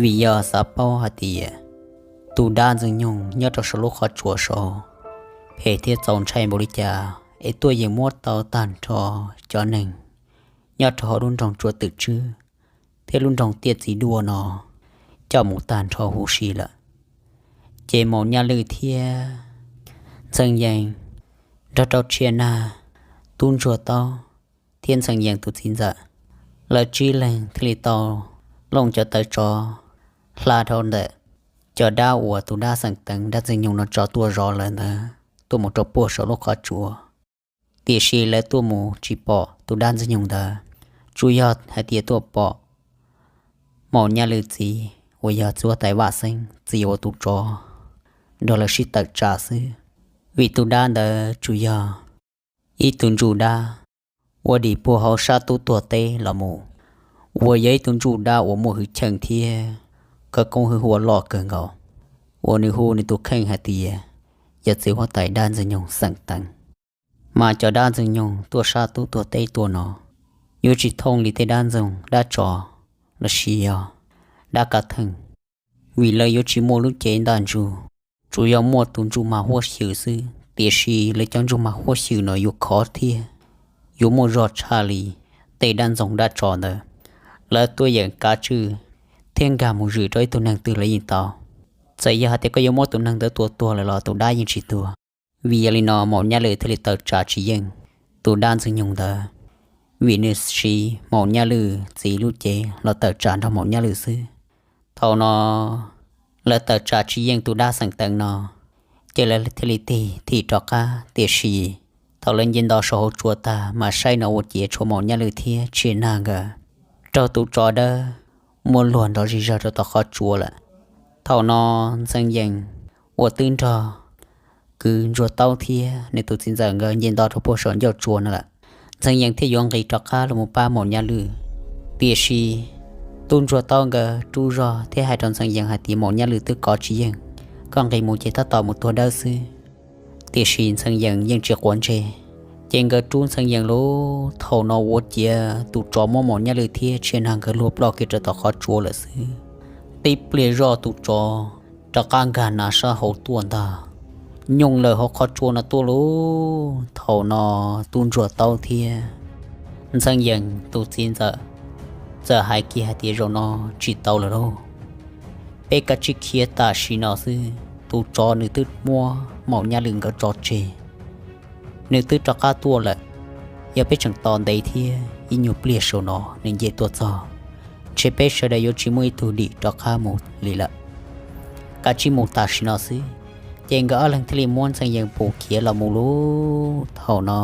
vim yog xav paub hais tias tus dab ntxwg nyoog nyob rau saum lub qhov tsua saud phem thiab txaus ntshai npaum li cas es tuaj yeem muab tau tag nrho cov neeg nyob rau hauv lub nroog Tsua Twm Tswb thiab lub nroog Tiaj Txiv Duaj no coj mus tag nrho huv si lawm. Ces Maum Nyaj Lwj thiab Ntxhee Yees nrog rau Tshia Nag, Tub Ntsuag Taub thiab Ntxhee Yees tus txiv ntxawm, lawv tsib leeg thiaj li tau looj cov tawv tsov hla dhau ntawm cov dab uas tus dab xeem teev dab ntxwg nyoog no tso tuaj zov lawv ntawd tuaj mus rau puag saum lub qhov tsua. Tiam sis lawv tuaj mus tsis pom tus dab ntxwg nyoog ntawd, tsuas yog hais tias tuaj pom Maum Nyaj Lwj txiv uas yog txiv huab tais Vaj Xeeb, txiv uas tus tsov nrog lawv sib tawm tsam xwb. Vim tus dab ntawd tsuas yog ib tug ntsuj dab ua dim puag hauv sab tub tuag teb los mus, uas yog ib tug ntsuj dab uas muaj hwj chim thiab khawv koob hwj huam loj kawg nkaus, uas nws hu nws tus kheej hais tias yog txiv huab tais dab ntxwg nyoog xeem teev. Mas cov dab ntxwg nyoog tuaj sab tub tuag teb tuaj no yuav tsis thooj li tej dab ntxoog dab tsov los sis yog dab kav theej, vim lawv yuav tsis muaj lub cev ntaj ntsug, tsuas yog muaj tus ntsuj mas huab xyw xwb. Tiam sis lawv cov ntsuj mas huab xyw no yuav khov thiab yuav muaj zog tshaj li tej dab ntxoog dab tsov ntawd. Lawv tuaj yeem kav tswj thiab nkag mus zwm rau ib tug neeg twg los yeej tau. Txawm yog hais tias koj yuav muab tus neeg ntawd tua tuag lawm los tus dab yeej tsis tuag. Vim yog li no Maum Nyaj Lwj thiaj li tawm tsam tsis yeej tus dab ntxwg nyoog ntawd, vim nws siv Maum Nyaj Lwj txiv lub cev los tawm tsam nrog Maum Nyaj Lwj xwb. Thaum no lawv tawm tsam tsis yeej tus dab xeem teev no, ces lawv thiaj li tig thim rov qab. Tiam sis thaum lawv nce nto saum hauv tsua tag mas saib no ua ciav tshuav Maum Nyaj Lwj thiab Tshia Nag nkawd raug tus tsov dawb muab luag nrov zig zog rau tom qhov tsua lawm. Thaum no Ntxhee Yees uas twb nrog kwv Ntsuag Taub thiab nws tus txiv ntxawm nkawd nce nto rau puag saum ncauj tsua no lawm, Ntxhee Yees thiaj yuav nqis rov qab los mus pab Maum Nyaj Lwj. Tiam sis Tub Ntsuag Taub nkawd rub zog thiab hais rau Ntxhee Yees hais tias Maum Nyaj Lwj twb kov tsis yeej, koj nqis mus ces tab tom mus tuag dawb xwb. Tiam sis Ntxhee Yees yeej tsis quav ntsej, ces nkawd rub Ntxhee Yees lauj. Thaum no ua ciav tus tsov muab Maum Nyaj Lwj thiab Tshia Nag nkawd luag ploj kiag rau tom qhov tsua lawm xwb. Tib pliag zoj tus tsov rov qab nkag nas sab hauv tuaj ntag, nyooj lawm hauv qhov tsua no tuaj lauj. Thaum no Tub Ntsuag Taub thiab Ntxhee Yees tus txiv ntxawm txawm hais kiag hais tias zaum no tsis tau lawm lauj, peb kav tsij khiav tam sim no xwb. Tus tsov nws twb muab Maum Nyaj Lwj nkawd tso tseg, nws twb rov qab tuaj lawm. Yog peb tseem tos ntev thiab ib nyuag pliag saum no nws nce tuaj txog, ntshe peb sawv daws yuav tsis muaj ib tug dim rov qab mus li lawm. Kav tsij mus tam sim no xwb. Ces nkawd ob leeg thiaj li muab Ntxhee Yees pus khiav los mus lauj. Thaum no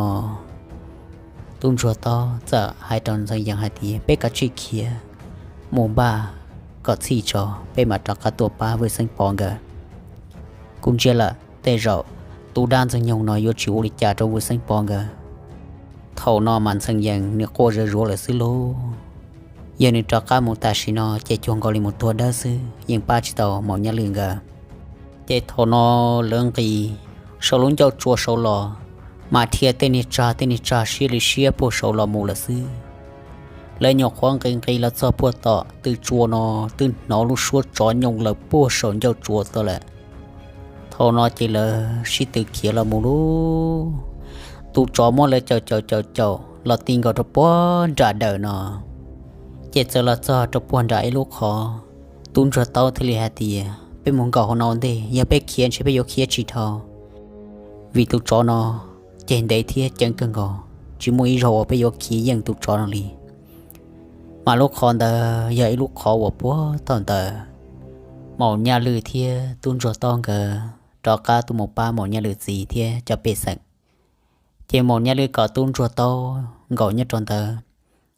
Tub Ntsuag Taub txawm hais rau Ntxhee Yees hais tias peb kav tsij khiav mus npaj kom txhij tso, peb mam rov qab tuaj pab Vwj Xeeb Pov nkawd. Kuv ntsia lawm tej zaum tus dab ntxwg nyoog no yuav tsis ua li cas rau Vwj Xeeb Pov nkawd. Thaum no mas Ntxhee Yees nws quaj zuj zus lawm xwb lauj. Yog nws rov qab mus tam sim no ces cuag nkaus li mus tuag dawb xwb, yeej pab tsis tau Maum Nyaj Lwj nkawd. Ces thaum no lawv nqis saum lub ncauj tsua saud los, mas dhia tej niag tsag tej niag tsag siab li siab puag saud los mus lawm xwb. Lawv nyuam qhuav nqis nqis los txog puag tom tw tsua no, twb hnov lub suab tsov nyooj lawm puag saum ncauj tsua tod lawm. Thaum no ces lawv sib tw khiav los mus lauj. Tus tsov muab lawv caum caum caum caum los ti nkaus rau puag nram dawm no, ces txawm los txog rau puag nram ib lub qhov. Tub Ntsuag Taub thiaj li hais tias peb mus nkaum hauv no ua ntej, yog peb khiav ntshe peb yuav khiav tsis dhau, vim tus tsov no ceg ntev thiab ceev kawg nkaus, tsis muaj ib zaug uas peb yuav khiav yeej tus tsov no li. Mas lub qhov ntawd yog ib lub qhov uas puag thaum ntawd Maum Nyaj Lwj thiab Tub Ntsuag Taub nkawd rov qab tuaj mus pab Maum Nyaj Lwj txiv thiab cov pej xeem. Ces Maum Nyaj Lwj kom Tub Ntsuag Taub nkaum nyob rau ntawd,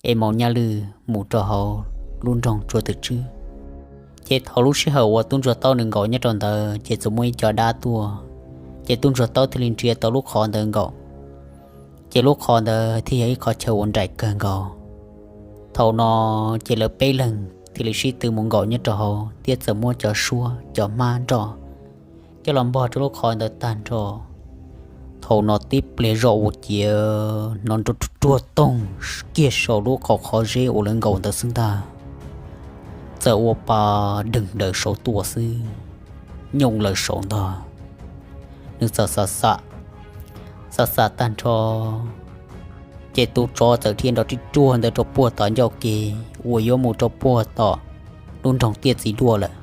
es Maum Nyaj Lwj mus rau hauv lub nroog Tsua Twm Tswb. Ces thaum lub sij hawm uas Tub Ntsuag Taub nws nkaum nyob rau ntawd ces txawm muaj ib co dab tuaj, ces Tub Ntsuag Taub thiaj li nrhiav tau lub qhov ntawd nkaum. Ces lub qhov ntawd thiaj yog ib qhov chaw uas nraim kawg nkaus. Thaum no ces lawv peb leeg thiaj li sib tw mus nkaum nyob rau hauv thiab txawm muab cov suab cov hmab nroj coj los npog rau lub qhov ntawd tag nrho. Thaum no tib pliag zoj ua ciav hnov nrov ruag toog kiag saum lub qhov qhov zeb uas lawv nkaum ntawd xwb ntag. txawm ua pa deeg daws saud tua xwb, nyooj laws saum ntag. Nws txawm xam xam, xam xam tag nrho, ces tus tsov txawm dhia nrov rib ruag ntawd rau puag tom ncauj ke uas yuav mus rau puag tom lub nroog Tiaj Txiv Duaj lawm.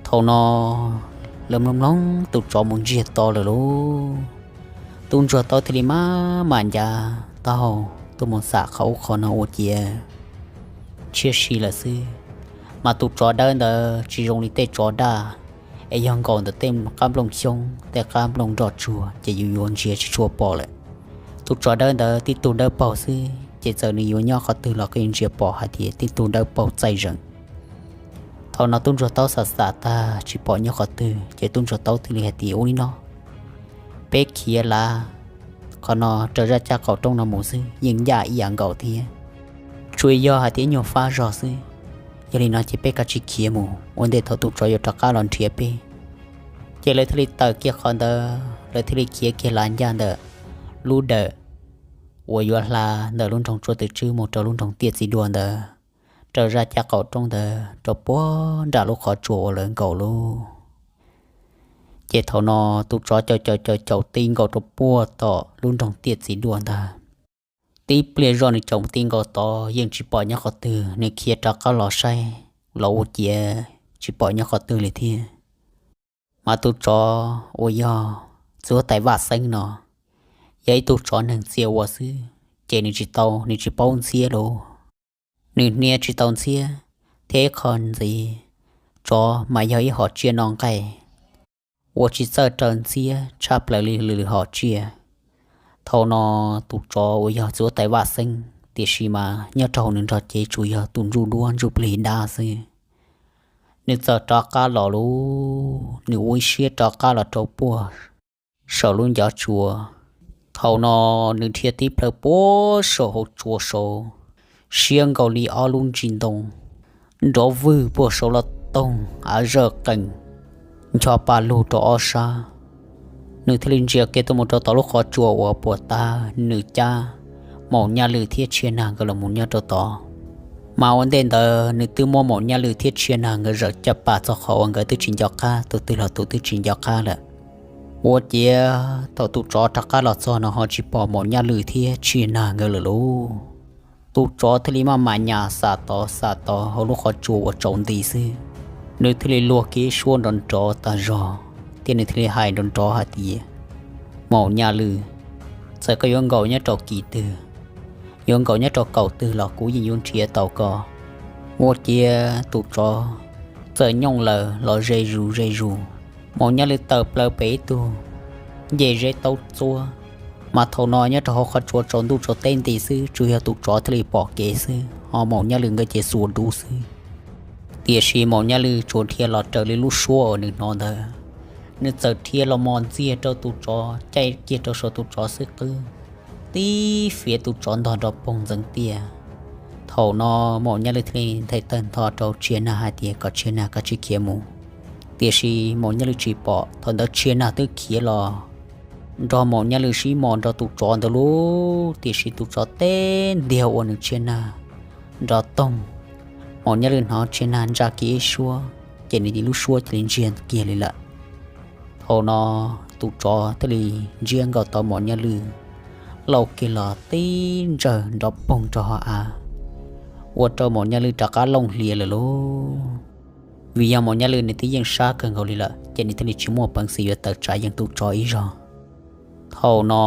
Thaum no lawv mloog mloog tus tsov mus ntsiag to lawm lauj, tub ntsuag taub thiaj li maj mam ncav taub hau tuaj mus xam qhov ub qhov no ua ciav tshiab si lawm xwb. Mas tus tsov dawb ntawd tsis zoo li tej tsov daj, es yog nkaum ntawm tej qab nplooj xyoob tej qab nplooj nroj tsuag ces yus yuav ntsia tsis tshua pom lawm. Tus tsov dawb ntawd tib tug dawb paug xwb ces txawm nws yuav nyob qhov twg los kuj ntsia pom hais tias tib tug dawb paug txaij zeem. Thaum no tub ntsuag taub xam xam tag tsis pom nyob qhov twg ces tub ntsuag taub thiaj li hais tias ua li no, peb khiav lav qhov no raws zaj caj qaum roob no mus xwb yeej ncaj ib yam nkaus thiab, tsuas yog hais tias ib nyuag fab zog xwb. Yog li no ces peb kav tsij khiav mus ua ntej thaum tus tsov yuav rov qab los nrhiav peb. Ces lawv thiaj li tawm kiag qhov ntawd lawv thiaj li khiav kiag lav ncaj ntawm lub dawm uas yuav hla ntawm lub nroog Tsuab Twm Tswb mus rau lub nroog Tiaj Txiv Duaj ntawd, raws zaj caj qaum roob ntawd rau puag nram lub qhov tsua uas lawv nkaum lauj. Ces thaum no tus tsov caum caum caum caum ti nkaus rau puag tom lub nroog Tiaj Txiv Duaj ntag. Tib pliag zoj nws caum ti nkaus tod yeej tsis pom nyob qhov twg, nws khiav rov qab los saib los ua ciav tsis pom nyob qhov twg li thiab. Mas tus tsov uas yog txiv huab tais Vaj Xeeb no yog ib tug tsov neeg txia ua xwb, ces nws tsis tau, nws tsis paub ntxhiab lauj. Nws hnia tsis tau ntxhiab, thiab ib qho ntxiv, tsov mas yog ib hom tsiaj noj nqaij uas tsis txawj raws ntxhiab tshaj plaws li lwm hom tsiaj. Thaum no tus tsov uas yog txiv huab tais Vaj Xeeb tiam sis mas nyob rau hauv nws nrog cev tsuas yog tus ntsuj duab ntsuj plig dab xwb. Nws txawm rov qab los lauj, nws ua ib siab rov qab los rau puag saum lub ncov tsua. Thaum no nws dhia tib plhaw puag saum hauv tsua saud, siab nkaus li ob lub ntsis ntoo, nrov vwg puag saud los toog av zawj qees, ncho pa lug rau ob sab. Nws thiaj li ntsia kiag tuaj mus rau tom lub qhov tsua uas puag ta nws cab Maum Nyaj Lwm thiab Tshia Nag nkawd los mus nyob rau tod. Mas ua ntej ntawd nws twb muab Maum Nyaj Lwm thiab Tshia Nag nkawd zawm caj pas txog qhov uas nkawd twb tsis nco qab, tus twg los tus twb tsis nco qab lawm. Ua ciav thaum tus tsov rov qab los txog no ho tsis pom Maum Nyaj Lwm thiab Tshia Nag nkawd lawm lauj. Tus tsov thiaj li maj mam nyas xam tod xam tod hauv lub qhov tsua uas tsaus nti xwb. Nws thiaj li luag kiag ib suab nrov nrov tas zog, thiab nws thiaj li hais nrov nrov hais tias, Maum Nyaj Lwm, txawm koj yuav nkaum nyob rau kis twg, yuav nkaum nyob rau kaum twg los kuv yeej yuav nrhiav tau koj. Ua ciav tus tsov txawm nyooj laws los ze zus ze zus. Maum Nyaj Lwm tawm plaws pem ib tug ncej zeb taub txuab, mas thaum no nyob rau hauv qhov tsua tsaus ntuj tsaus teb nti xwb, tsuas yog tus tsov thiaj li pom kev xwb, ho Maum Nyaj Lwm nkawd ces xuas dub xwb. Tiam sis Maum Nyaj Lwm tsuas dhia los raws li lub suab uas nws hnov ntawd, nws txawm dhia los mos ntxiag rau tus tsov, caij kiag rau saum tus tsov xwb qwb, tib fiav tus tsov ntog nrov poog ntxeev tiaj. Thaum no Maum Nyaj Lwm thiaj li nthe tawg ntho rau Tshia Nag hais tias kom Tshia Nag kav tsij khiav mus. Tiam sis Maum Nyaj Lwm tsis pom, thaum ntawd Tshia Nag twb khiav los nrog Maum Nyaj Lwm sib mos nrog tus tsov ntawd lauj, tiam sis tus tsov teb ntiag ua nws Tshia Nag nrov toog. Maum Nyaj Lwm hnov Tshia Nag ntsa kiag ib suab, ces nws lub suab cia li ntsiag kiag li lawm. Thaum no tus tsov thiaj li ntsiab nkaus tau Maum Nyaj Lwm, lauj kiag los tib ntsawg nrov poog rau hauv av, ua rau Maum Nyaj Lwm rov qab looj hlias lawm lauj. Vim yog Maum Nyaj Lwm nws twb yeej sab kawg nkaus li lawm, ces nws thiaj li tsis muaj peev xwm yuav tawm tsam yeej tus tsov ib zaug. Thaum no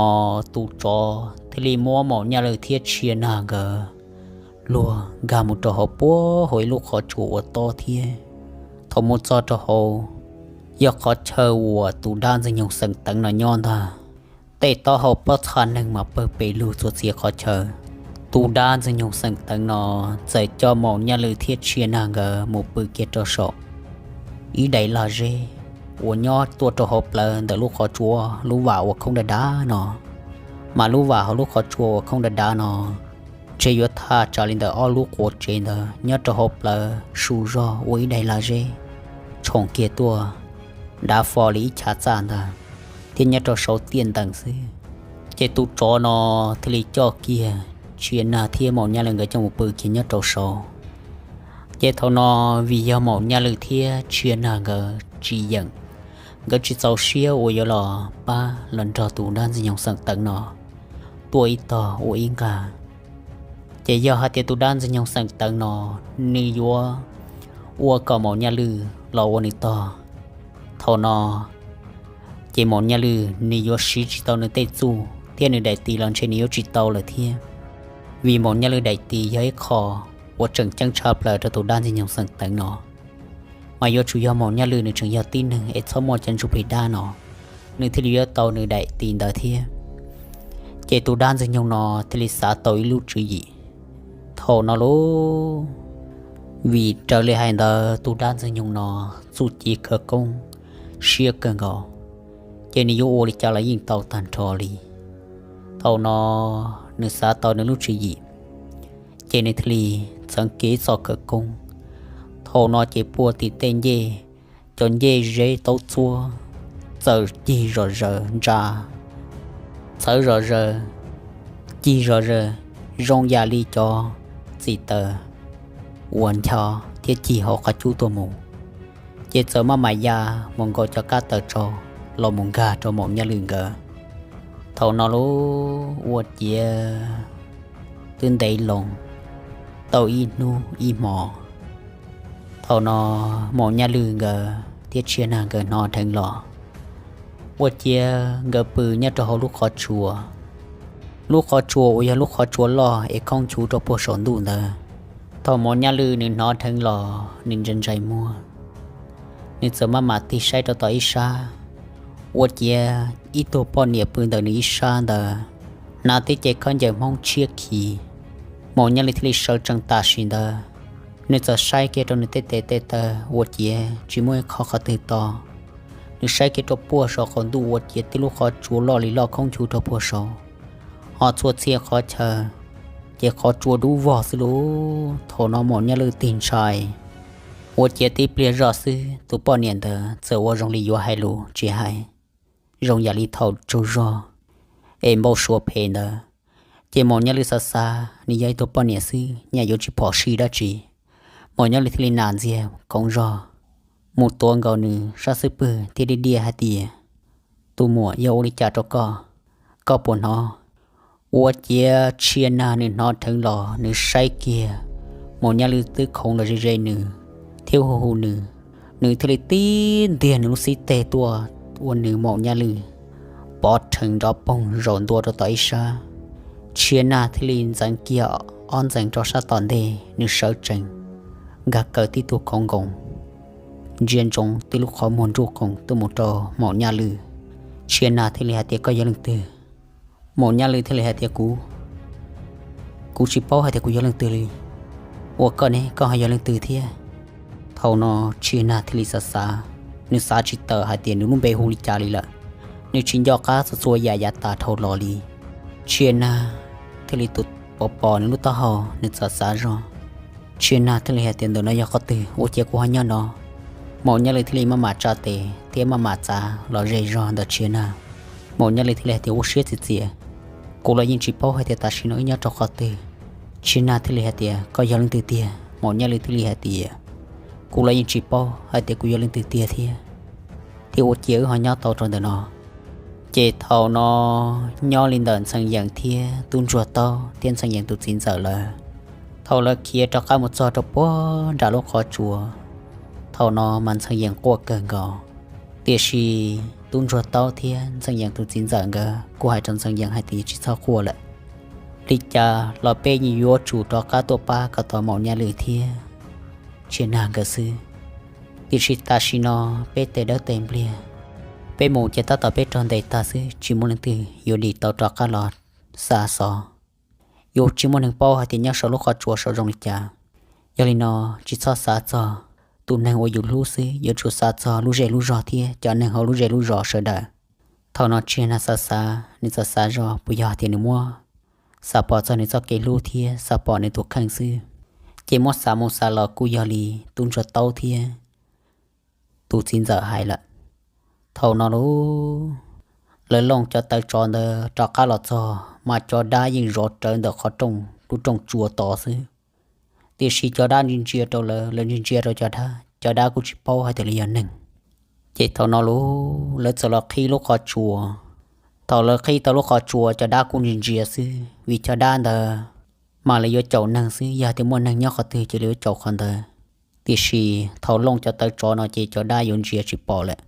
tus tsov thiaj li muab Maum Nyaj Lwm thiab Tshia Nag nkawd luag nkag mus rau hauv puag hauv ib lub qhov tsua uas tob thiab. Thaum mus txog rau hauv, yog qhov chaw uas tus dab Ntxwg Nyoog xeem Teev no nyob ntag. Tej taub hau pob txha neeg mas pawg pes lug txhua txhia qhov chaw. Tus dab Ntxwg Nyoog xeem Teev no txawm coj Maum Nyaj Lwm thiab Tshia Nag nkawd mus pw kiag rau saum ib daim lag zeb uas nyob tuaj rau hauv plawv ntawm lub qhov tsua, lub vam uas khoob dav dav no. Mas lub vam hauv lub qhov tsua uas khoob dav dav no ntshe yuav thaj tsam li ntawm ob lub quav tsev ntawd, nyob rau hauv plawv su zog ua ib daim lag zeb tshoom kiag tuaj dav fo li ib chav txaj ntag, thiab nyob rau saud tiaj ntees xwb. Ces tus tsov no thiaj li coj kiag Tshia Nag thiab Maum Nyaj Lwm nkawd coj mus pw kiag nyob rau saud. Ces thaum no vim yog Maum Nyaj Lwm thiab Tshia Nag nkawd tsis yeem, nkawd tsis txaus siab uas yuav los pab los nrog tus dab ntxwg nyoog xeem teev no tuaj ib tog ua ib nqag. Ces yog hais tias tus dab ntxwg nyoog xeem teev no nws yuav ua kom Maum Nyaj Lwm los ua nws tog, thaum no ces Maum Nyaj Lwm nws yuav siv tsis tau nws tej txuj thiab nws daim tis los ntshe nws yuav tsis tau lawm thiab. Vim Maum Nyaj Lwm daim tis yog ib qho uas tseem ceeb tshaj plaws rau tus dab ntxwg nyoog xeem teev no, mas yuav tsum yog Maum Nyaj Lwm nws tseem yog tib neeg es txhob muaj cov ntsuj plig dab no, nws thiaj li yuav tau nws daim tis ntawd thiab. Ces tus dab ntxwg nyoog no thiaj li xav tau ib lub tswv yim. Thaum no lauj, vim raws li hais ntawd tus dab ntxwg nyoog no txuj ci khawv koob siab kawg nkaus, ces nws yuav ua li cas los yeej tau tag nrho li. Thaum no nws xav tau nws lub tswv yim, ces nws thiaj li txeev kiag ib txoj khawv koob. Thaum no ces puag tim tej ncej, cov ncej zeb taub txuab txawm cig zom zaws ntsa, txawv zom zaws, cig zom zaws zoo yam li cov txim taws uas ncho thiab cig hauv qhov cub tuaj mus, ces txawm maj mam ya mus nkaus cov kab taws tsau los mus nkag rau Maum Nyaj Lwm nkawd. Thaum no lauj, ua ciav twb ntev loo tau ib hnub ib hmo. Thaum no Maum Nyaj Lwm nkawd thiab Tshia Nag nkawd hnov dheev los, ua ciav nkawd pw nyob rau hauv lub qhov tsua. Lub qhov tsua uas yog lub qhov tsua loj es khoob chuv rau puag saum ntuj ntawd. Thaum Maum Nyaj Lwm nws hnov dheev los nws ntsais ntsais muag, nws txawm maj mam tig saib rau tom ib sab, ua ciav ib tug poj niam pw ntawm nws ib sab ntawd, hnav tib ce khaub ncaws Hmoob tshiab khiv. Maum Nyaj Lwm thiaj li sawv tsees tam sim ntawd, nws txawm saib kiag rau nws tej tes tej taw ua ciav tsis muaj ib qho qhov twg to. Nws saib kiag rau puag saum qaum ntuj ua ciav tib lub qhov tsua loj li loj khoob chuv rau puag saud, ho txhua txhia qhov chaw ces qhov tsua dub vog xwb lauj. Thaum no Maum Nyaj Lwm tig ntshai, ua ciav tib pliag zoj xwb tus poj niam ntawd txawm ua zoo li yuav hais lus tsis hais, zoo yam li thaum tsaug zog es npau suav phem ntawd. Ces Maum Nyaj Lwm xav xav nws yog ib tug poj niam xwb nyaj yuav tsis phom sij dab tsi. Maum Nyaj Lwm thiaj li nam ntxiag khoov zog mus tuav nkaus nws sab xub pwg thiab diaj diaj hais tias, Tus muam, yog ua li cas rau koj? Koj puas hnov? Ua ciav Tshia Nag nws hnov dheev los nws saib kiag Maum Nyaj Lwm twb khoov los ze ze nws thiab hu hu nws, nws thiaj li tib ntiag nws lub xib teg tuaj ua nws Maum Nyaj Lwm pov rhees nrov poog zaum ntua rau tom ib sab. Tshia Nag thiaj li ntxeev kiag ob ntxees rau sab tom ntej, nws sawv tsees nkag kaw tib tug khoov nkoos, ntsia ntsoov tib lub qhov muag nruj qoos tuaj mus rau Maum Nyaj Lwm. Tshia Nag thiaj li hais tias, Koj yog leej twg? Maum Nyaj Lwm thiaj li hais tias, Kuv, kuv tsis paub hais tias kuv yog leej twg li. Ua koj ne, koj ho yog leej twg thiab? Thaum no Tshia Nag thiaj li xav xav, nws xav tsis tawm hais tias nws lub npe hu li cas li lawm. Nws tsis nco qab txhua txhua yam yav tas dhau los li. Tshia Nag thiaj li tus pov pos nws lub taub hau, nws txawm xav zog. Tshia Nag thiaj li hais tias, Ntawm no yog qhov twg ua ciav kuv ho nyob no? Maum Nyaj Lwm thiaj li maj mam tsa tes thiab maj mam txav los ze zog ntawm Tshia Nag. Maum Nyaj Lwm thiaj li hais tias, Ua siab txias txias, kuv los yeej tsis paub hais tias tam sim no wb nyob rau qhov twg. Tshia Nag thiaj li hais tias, Koj yog leej twg tiag? Maum Nyaj Lwm thiaj li hais tias, Kuv los yeej tsis paub hais tias kuv yog leej twg tiag thiab, thiab ua ciav wb ho nyob tau rau ntawm no. Ces thaum no nyob li ntawm Ntxhee Yees thiab Tub Ntsuag Taub thiab Ntxhee Yees tus txiv ntxawm lawm, thaum lawv khiav rov qab mus txog rau puag nram lub qhov tsua, thaum no mas Ntxhee Yees quaj kawg nkaus. Tiam sis Tub Ntsuag Taub thiab Ntxhee Yees tus txiv ntxawm nkawd kuj hais rau Ntxhee Yees hais tias tsis txhob quaj lawm, li cas los peb yeej yuav tsum rov qab tuaj pab kom tau Maum Nyaj Lwm thiab Tshia Nag nkawd xwb. Tiam sis tam sim no peb tes dawb tes npliag, peb mus ces tab tom peb raug ntes tag xwb, tsis muaj leej twg yuav dim tau rov qab los xa xov. Yuav tsis muaj neeg paub hais tias nyob saum lub qhov tsua saud zoo li cas. Yog li no, tsis txhob xav txog tus neeg uas yus hlub xwb, yuav tsum xav txog lub zej lub zog thiab cov neeg hauv lub zej lub zos sawv daws. Thaum no Tshia Nag xav xav, nws txawm xav zog puas yog tias nws muab xav pom txog nws txoj kev hlub thiab xav pom nws tus kheej xwb, ces muab xav mus xav los kuj yog li Tub Ntsuag Taub thiab tus txiv ntxawm hais lawm. Thaum no lauj, lawv looj cov taw tsov ntawd rov qab los txog mas cov dab yeej zov rawv ntawm qhov rooj, lub rooj tsua tod xwb. Tiam sis cov dab ntsia ntsia rau lawv, lawv ntsia ntsia rau cov dab, cov dab kuj tsis paub hais tias lawv yog neeg. Ces thaum no lawv txawm los qhib lub qhov tsua. Thaum lawv qhib tau lub qhov tsua, cov dab kuj ntsia ntsia xwb, vim cov dab ntawd mas lawv yuav caum neeg xwb, yog tias muaj neeg nyob qhov twg ces lawv yuav caum qhov ntawd. Tiam sis thaum looj cov tawv tsov no ces cov dab yuav ntsia tsis pom lawm.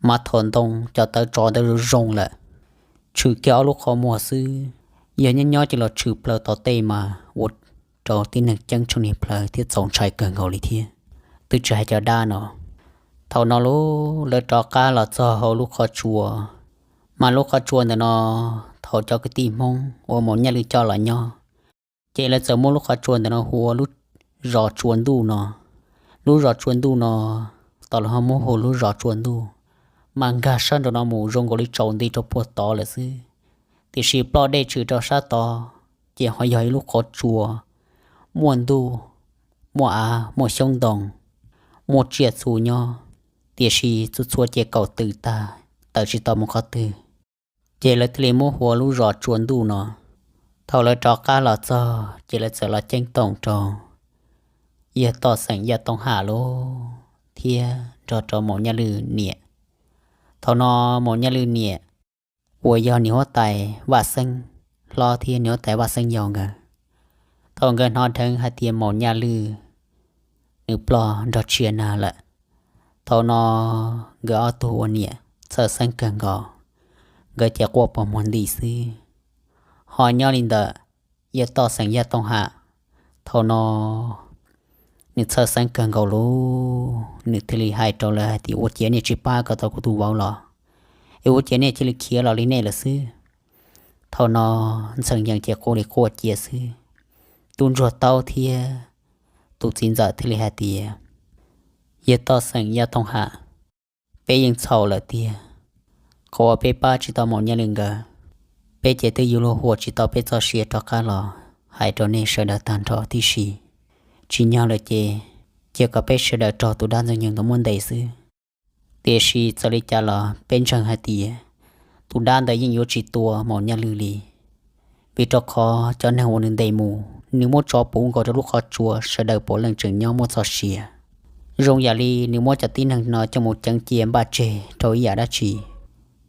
Mas thaum ntoo cov tawv tsov ntawd zoo zoo lawm, tshwm kiag ob lub qhov muag xwb, yog nyob nyob ces los tshwm plaws tom tej mas ua rau tib neeg ceeb tshaj niag plawv thiab txaus ntshai kawg nkaus li thiab, twb tsis hais cov dab no. Thaum no lawv rov qab los txog hauv lub qhov tsua, mas lub qhov tsua ntawm no thaum cov kwv tij Hmoob uas Maum Nyaj Lwj coj los nyob, ces lawv txawm muab lub qhov tsua ntawm no hu ua lub zos Tsua Ntuj no. Lub zos Tsua Ntuj no, tau lawv ho muab hu lub zos Tsua Ntuj, mas nkag sab nraum no mus zoo nkaus li tsaus nti rau puag tod lawm xwb. Tiam sis ploj dej tshwm rau sab tod, ces ho yog ib lub qhov tsua muaj ntuj, muaj av, muaj xyoob ntoo, muaj tsiaj txhu nyob, tiam sis txhua txhua ces kaum tw tag, tawm tsis tau mus qhov twg. Ces lawv thiaj li muab hu ua lub zos Tsua Ntuj no. Thaum lawv rov qab los txog ces lawv txawm los ceeb toom rau yawg Toj Xeem Yaj Tooj Ham lawm thiab nrog rau Maum Nyaj Lwj niam. Thaum no Maum Nyaj Lwj niam uas yog niam huab tais Vaj Xeeb hlob thiab niam huab tais Vaj Xeeb yau nkawd, thaum nkawd hnov dheev hais tias Maum Nyaj Lwj nws ploj nrog Tshia Nag lawm, thaum no nkawd ob tug ua niam txhawj xeeb kawg nkaus, nkawd ces quaj pog muag nti xwb. Ho nyob li ntawm yawg Toj Xeem Yaj Tooj Ham, thaum no nws txhawj xeeb kawg nkaus lawm, nws thiaj li hais rau lawv hais tias, ua ciav nej tsis pab kom tau kuv tus vauv los, es ua ciav nej cia li khiav los li nej lawm xwb. Thaum no Ntxhee Yees ces quaj li quaj cia xwb. Tub Ntsuag Taub thiab tus txiv ntxawm thiaj li hais tias, yawg Toj Xeem Yaj Tooj Ham, peb yeej txhaum lawm tiag, qhov uas peb pab tsis tau Maum Nyaj Lwj nkawd, peb ces twb yuav luag hu tsis tau peb txoj sia rov qab los hais rau nej sawv daws tag nrho tib si. Tsim nyog lawm ces cia kom peb sawv daws raug tus dab Ntxwg Nyoog ntawd muab ntes xwb. Tiam sis txawm li cas los peb ntseeg hais tias tus dab ntawd yeej yuav tsis tua Maum Nyaj Lwj li, vim rau qhov cov neeg uas nws ntes mus, nws muab tso puv nkaus rau lub qhov tsua, sawv daws puav leej tseem nyob muaj txoj sia. Zoo yam li nws muab cov tib neeg no coj mus ceev cia npaj tseg rau ib yam dab tsi.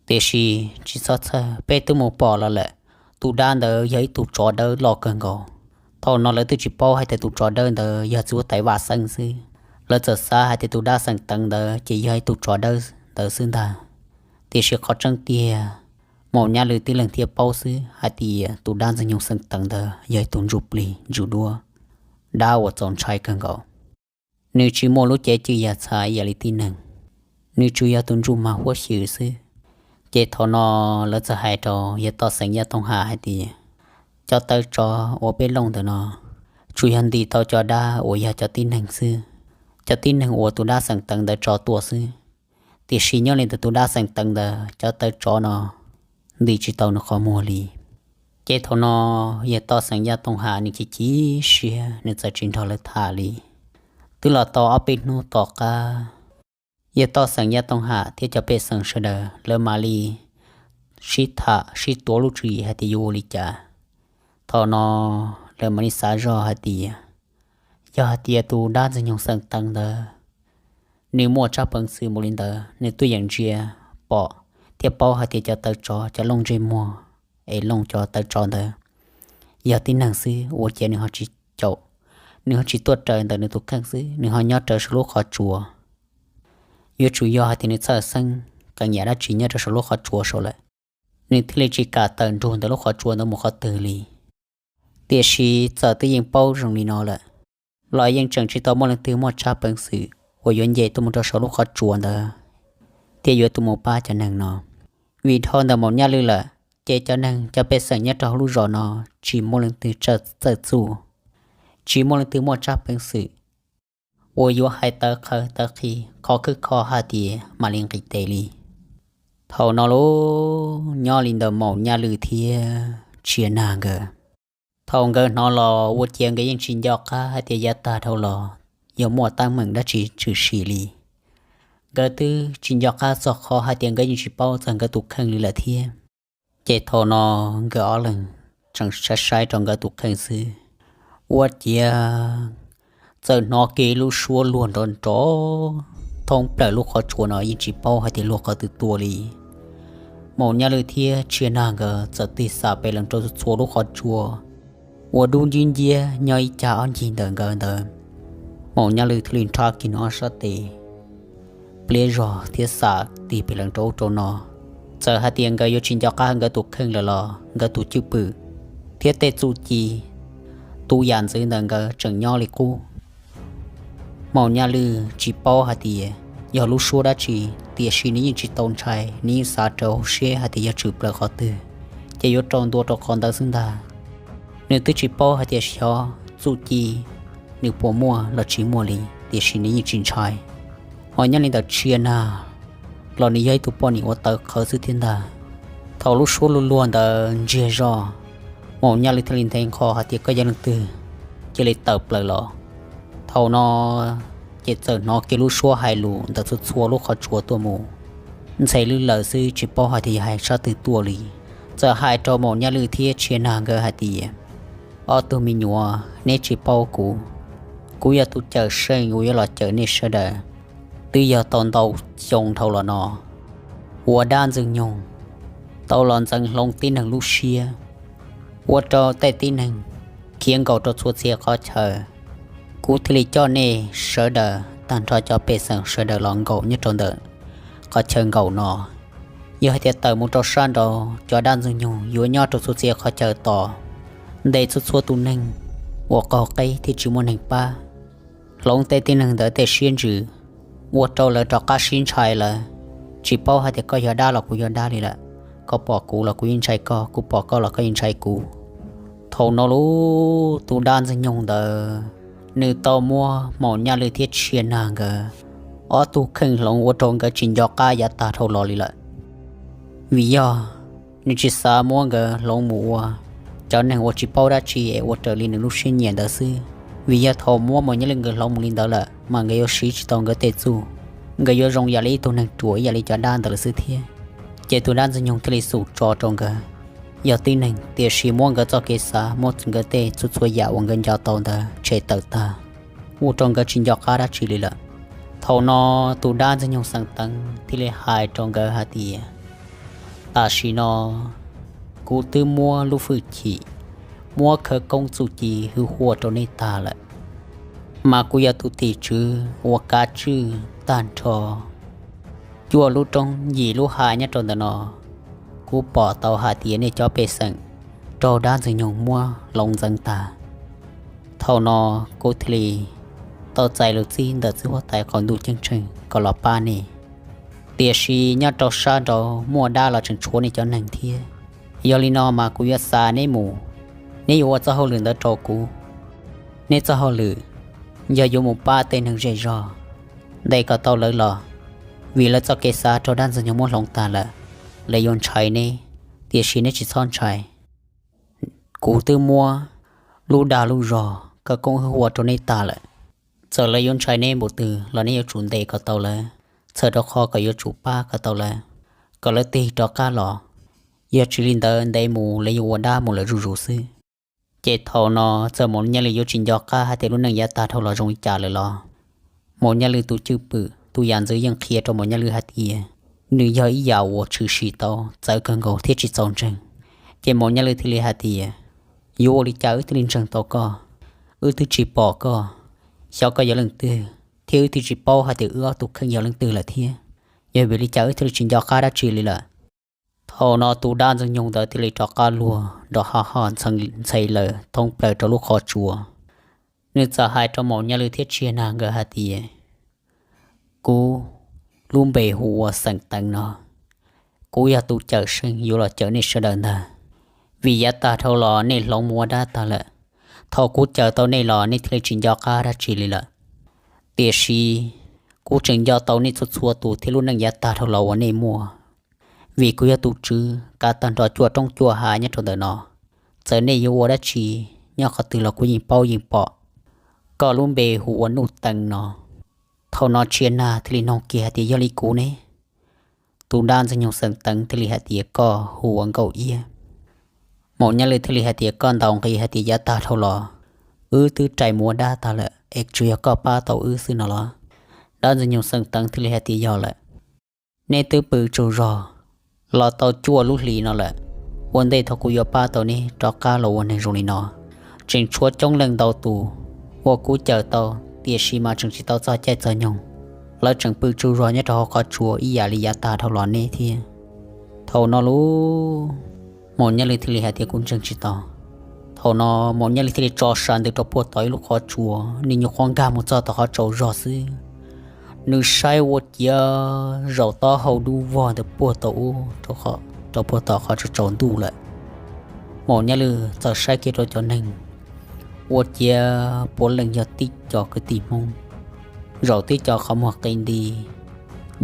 Tiam sis tsis txhob txhawj, peb twb mus pom los lawm, tus dab ntawd yog ib tug tsov dawb loj kawg nkaus. Thaum no lawv twb tsis paub hais tias tus tsov dawb ntawd yog txiv huab tais Vaj Xeeb xwb, lawv txawm xav hais tias tus dab xeem teev ntawd ces yog ib tug tsov dawb ntawd xwb ntag. Tiam sis qhov tseeb tiag, Maum Nyaj Lwj tib leeg thiaj paub xwb hais tias tus dab Ntxwg Nyoog xeem teev ntawd yog ib tug ntsuj plig ntsuj duab, dab uas txaus ntshai kawg nkaus. Nws tsis muaj lub cev cw yam txha ib yam li tib neeg, nws tsuas yog tus ntsuj mag huab xyw xwb. Ces thaum no lawv txawm hais rau yawg Toj Xeem Yaj Tooj Ham hais tias, cov tawv tsov uas peb looj ntawm no tsuas yog ntim tau cov dab uas yog cov tib neeg xwb, cov tib neeg uas tus dab xeem teev ntawd tso tuaj xwb. Tiam sis nyob li ntawm tus dab xeem teev ntawd cov tawv tsov no ntim tsis tau nws qhov muag li. Ces thaum no yawg Toj Xeem Yaj Tooj Ham nws chim chim siab, nws txawm tsis nrog lawv tham li. Twb los tau ob peb hnub tom qab, yawg Toj Xeem Yaj Tooj Ham thiab cov pej xeem sawv daws lawv mam li sib tham sib tuav lub tswv yim hais tias yuav ua li cas. Thaum no lawv mam li xav zoj hais tias, yog hais tias tus dab Ntxwg Nyoog xeem teev ntawd nws muaj tsab peev xwm mus li ntawd, nws tuaj yeem ntsia pom thiab paub hais tias cov tawv tsov, cov looj ntsej muag es looj cov tawv tsov ntawd yog tib neeg xwb, ua ciav nws ho tsis caum, nws ho tsis tuaj raws ntawm nws tus kheej xwb, nws ho nyob raws saum lub qhov tsua. Yuav tsum yog hais tias nws txhawj xeeb qee yam dab tsi nyob rau saum lub qhov tsua saud lawm, nws thiaj li tsis kam tawm nrug ntawm lub qhov tsua ntawd mus qhov twg li. Tiam sis txawm twb yeej paub zoo li no lawm, los yeej tseem tsis tau muaj leej twg muaj tsab peev xwm uas yuav nce tuaj mus rau saum lub qhov tsua ntawd thiab yuav tuaj mus pab cov neeg no. Vim dhau ntawm Maum Nyaj Lwj lawm, ces cov neeg cov pej xeem nyob rau hauv lub zos no tsis muaj leej twg txawj txuj, tsis muaj leej twg muaj tsab peev xwm uas yuav hais tawv qhawv tawv qhi, qhov khwb kho hais tias mam li nqis tes li. Thaum no lub nyob li ntawm Maum Nyaj Lwj thiab Tshia Nag nkawd, thaum nkawd hnov los ua ciav nkawd yeej tsis nco qab hais tias yav tag dhau los yog muaj teeb meem dab tsi tshwm sim li. Nkawd twb tsis nco qab txog qhov hais tias nkawd yeej tsis paub txog nkawd tus kheej li lawm thiab. Ces thaum no nkawd ob leeg tseem saib saib rau nkawd tus kheej xwb, Ua ciav txawm hnov kiag lub suab luag nrov nrov thoob plaws lub qhov tsua no yeej tsis paub hais tias luag qhov twg tuaj li. Maum Nyaj Lwj thiab Tshia Nag nkawd txawm tig xam pem lees rau txhua lub qhov tsua uas dub nciab nciab nyob ib cag ob ncig ntawm nkawd ntawd. Maum Nyaj Lwj thiaj li nrhab kiag nws ob sab tes pliab zog thiab xam tig pem lees rau ub rau no. Txawm hais tias nkawd yuav tsis nco qab nkawd tus kheej lawm los nkawd tus cwj pwm thiab tej txuj ci, tus yam ntxwv ntawm nkawd tseem nyob li qub. Maum Nyaj Lwj tsis paub hais tias yog lub suab dab tsi, tiam sis nws yeej tsis tau ntshai, nws yeej xav rau hauv siab hais tias yog tshwm plaws qhov twg ces yuav rau ntua rau qhov ntawd xwb ntag. Nws twb tsis paub hais tias xyov txuj ci nws puas muaj los tsis muaj li, tiam sis nws yeej tsis ntshai. Ho nyob li ntawm Tshia Nag los nws yog ib tug poj niam uas tawv qhawv xwb thiab ntag. Thaum lub suab luag luag ntawd ntsiag zog, Maum Nyaj Lwj thiaj li nthe nqho hais tias koj yog leej twg, cia li tawm plaws los. Thaum no ces txawm hnov kiag lub suab hais lus ntawm txhua txhua lub qhov tsua tuaj mus, ntxhe lwj lawm xwb tsis paub hais tias yog hais sab twg tuaj li. Txawm hais rau Maum Nyaj Lwj thiab Tshia Nag nkawd hais tias, ob tug me nyuam, neb tsis paub kuv. Kuv yog tus cawm seej uas yuav los cawm nej sawv daws. Twb yog tau ntau xyoo dhau los no uas dab Ntxwg Nyoog tau los ntxeev hloov tib neeg lub siab, ua rau tej tib neeg khiav nkaum rau txhua txhia qhov chaw. Kuv thiaj li coj nej sawv daws tag nrho cov pej xeem sawv daws los nkaum nyob rau ntawm qhov chaw nkaum no. Yog hais tias tawm mus rau sab nraud, cov dab Ntxwg Nyoog yuav nyob rau txhua txhia qhov chaw tos, ntes txhua txhua tus neeg uas qaug qeb thiab tsis muaj neeg pab, hloov tej tib neeg ntawd tej siab ntsws, ua rau lawv rov qab sib ntshai lawm. Tsis paub hais tias koj yog dab los kuv yog dab li lawm, koj pom kuv los kuv yeej ntshai koj, kuv pom koj los koj yeej ntshai kuv. Thaum no lub tus dab Ntxwg Nyoog ntawd, nws tau muab Maum Nyaj Lwj thiab Tshia Nag nkawd ob tug kheej hloov ua rau nkawd tsis nco qab yav tag dhau los li lawm. Vim yog nws tsis xav muab nkawd hloov mus ua cov neeg uas tsis paub dab tsi es ua raws li nws lub siab nyiam ntawd xwb. Vim yog thaum muab Maum Nyaj Lwj nkawd hloov mus li ntawd lawm mas nkawd yuav siv tsis tau nkawd tej txuj, nkawd yuav zoo yam li ib tug neeg ruam ib yam li cov dab ntawd lawm xwb thiab. Ces tus dab Ntxwg Nyoog thiaj li xum tso rau nkawd yog tib neeg, tiam sis muab nkawd txoj kev xav, muab nkawd tej txhua txhua yam uas nkawd nco tau ntawd tshem tawm tag, ua rau nkawd tsis nco qab dab tsi li lawm. Thaum no tus dab Ntxwg Nyoog Xeem Teev thiaj li hais rau nkawd hais tias, tam sim no kuv twb muab lub hwj chim, muab khawv koob txuj ci hwj huaj rau nej tag lawm, mas kuv yog tus tim tswv uas kav tswj tag nrho cuaj lub roob yim lub hav nyob rau ntawm no. Kuv pom tau hais tias nej cov pej xeem raug dab Ntxwg Nyoog muab hloov ntxeev tag. Thaum no kuv thiaj li tau txais lus txib ntawm txiv huab tais qaum ntuj ceeb tsheej kom los pab nej. Tiam sis nyob rau sab nraud muaj dab los tseem tshuav nej cov neeg thiab. Yog li no mas kuv yuav xa neb mus, neb yuav ua txoj hauj lwm ntawd rau kuv. Neb txoj hauj lwm yog yuav mus pab tej neeg zej zog, ntes kom tau lawv los, vim lawv txoj kev xav raug dab Ntxwg Nyoog muab hloov tag lawm, lawv yuav ntshai neb, tiam sis neb tsis txhob ntshai. Kuv twb muab lub dag lub zog khawv koob hwj huaj rau neb tag lawm. Txawm lawv yuav ntshai neb npaum twg los neb yuav tsum ntes kom tau lawv, txhawm rau qhov kom yuav tsum pab kom tau lawv, kom lawv tig rov qab los. Yog tsis li ntawd ntev mus lawv yuav ua dab mus lawm zuj zus xwb. Ces thaum no txawm Maum Nyaj Lwj yuav tsis nco qab hais tias lub neej yav tag dhau los zoo li cas lawm los, Maum Nyaj Lwj tus cwj pwm tus yam ntxwv yeej qhia rau Maum Nyaj Lwj hais tias nws yog ib yam uas tshwm sim tau txawv kawg nkaus thiab tsis txaus ntseeg. Ces Maum Nyaj Lwj thiaj li hais tias, yuav ua li cas wb thiaj li ntseeg tau koj? Wb twb tsis pom koj, xyov koj yog leej twg, thiab wb twb tsis paub hais tias wb ob tug kheej yog leej twg lawm thiab. Yog vim li cas wb thiaj li tsis nco qab dab tsi li lawm? Thaum no tus dab Ntxwg Nyoog ntawd thiaj li rov qab luag nrov ho ho ntxhee laws thoob plaws rau lub qhov tsua. Nws txawm hais rau Maum Nyaj Lwj thiab Tshia Nag nkawd hais tias, kuv lub npe hu ua Xeem Teev no. Kuv yog tus cawm seej yuav los cawm nej sawv daws ntag, vim yav tag dhau los nej hloov mus ua dab tag lawm. Thaum kuv cawm tau nej los nej thiaj li tsis nco qab dab tsi li lawm. Tiam sis kuv tseem nco tau nej txhua txhua tus thiab lub neej yav tag dhau los uas nej muaj, vim kuv yog tus tswv kav tag nrho cuaj roob cuaj hav nyob rau ntawm no. Txawm nej yuav ua dab tsi nyob qhov twg los kuv yeej paub yeej pom. Koj lub npe hu ua Nuj Teev no. Thaum no Tshia Nag thiaj li nug kiag hais tias, yog li kuv ne? Tus dab Ntxwg Nyoog Xeem Teev thiaj li hais tias, koj hu ua Nkauj Iab. Maum Nyaj Lwj thiaj li hais tias, koj ntaus nqi hais tias yav tag dhau los wb twb rais mus ua dab tag lawm es tsuas yog koj pab tau wb xwb no los? Dab Ntxwg Nyoog Xeem Teev thiaj li hais tias yog lawm, nej twb pw tsaug zog los tau cuaj lub hlis no lawm. Ua ntej thaum kuv yuav pab tau neb rov qab los ua neeg zoo li no, tseem tshuav coob leej ntau tus uas kuv cawm tau, tiam sis mas tseem tsis tau txog caij txog nyoog. Lawv tseem pw tsaug zog nyob rau hauv qhov tsua ib yam li yav tag dhau los neb thiab. Thaum no lub Maum Nyaj Lwj thiaj li hais tias kuv ntseeg tsis tau. Thaum no Maum Nyaj Lwj thiaj li tso sa ntws rau puag tom ib lub qhov tsua, nws nyuam qhuav nkag mus txog tom qhov tsaus zog xwb, nws saib ua ciav zaum taub hau dub vog ntawm puag tom ub rau puag tom qhov tsaus ntuj lawm. Maum Nyaj Lwj txawm saib kiag rau cov neeg, ua ciav puav leej yog tib co kwv tij Hmoob, zaum tib co qhov muag qi nti,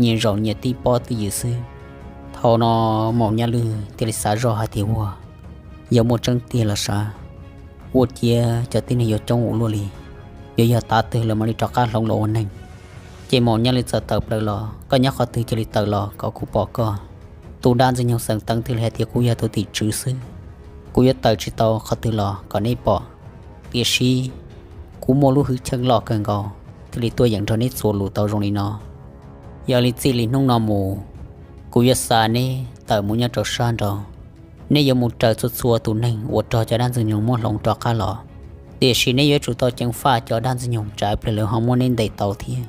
nyias zaum nyias tib pob twj ywm xwb. Thaum no Maum Nyaj Lwj thiaj li xav zoj hais tias ua, yog muaj tseeb tiag los sav, ua ciav cov tib neeg yuav coob ua luaj li, yuav yog tav twg lawv mam li rov qab hloov los ua neeg. Ces Maum Nyaj Lwj txawm tawm plaws los, koj nyob qhov twg cia li tawm los kom kuv pom koj. Tus dab Ntxwg Nyoog Xeem Teev thiaj li hais tias kuv yog tus tim tswv xwb, kuv yuav tawm tsis tau qhov twg los kom neb pom. Tiam sis kuv muaj lub hwj chim loj kawg nkaus thiaj li tuaj yeem nrog neb txuas lus tau zoo li no. Yog li txij li hnub no mus, kuv yuav xa neb tawm mus nyob rau sab nraud, neb yuav mus raws txhua txhua tus neeg uas raug cov dab Ntxwg Nyoog muab hloov rov qab los. Tiam sis neb yuav tsum tau ceev faj cov dab Ntxwg Nyoog tsam ib pliag lawv ho muab neb ntes tau thiab.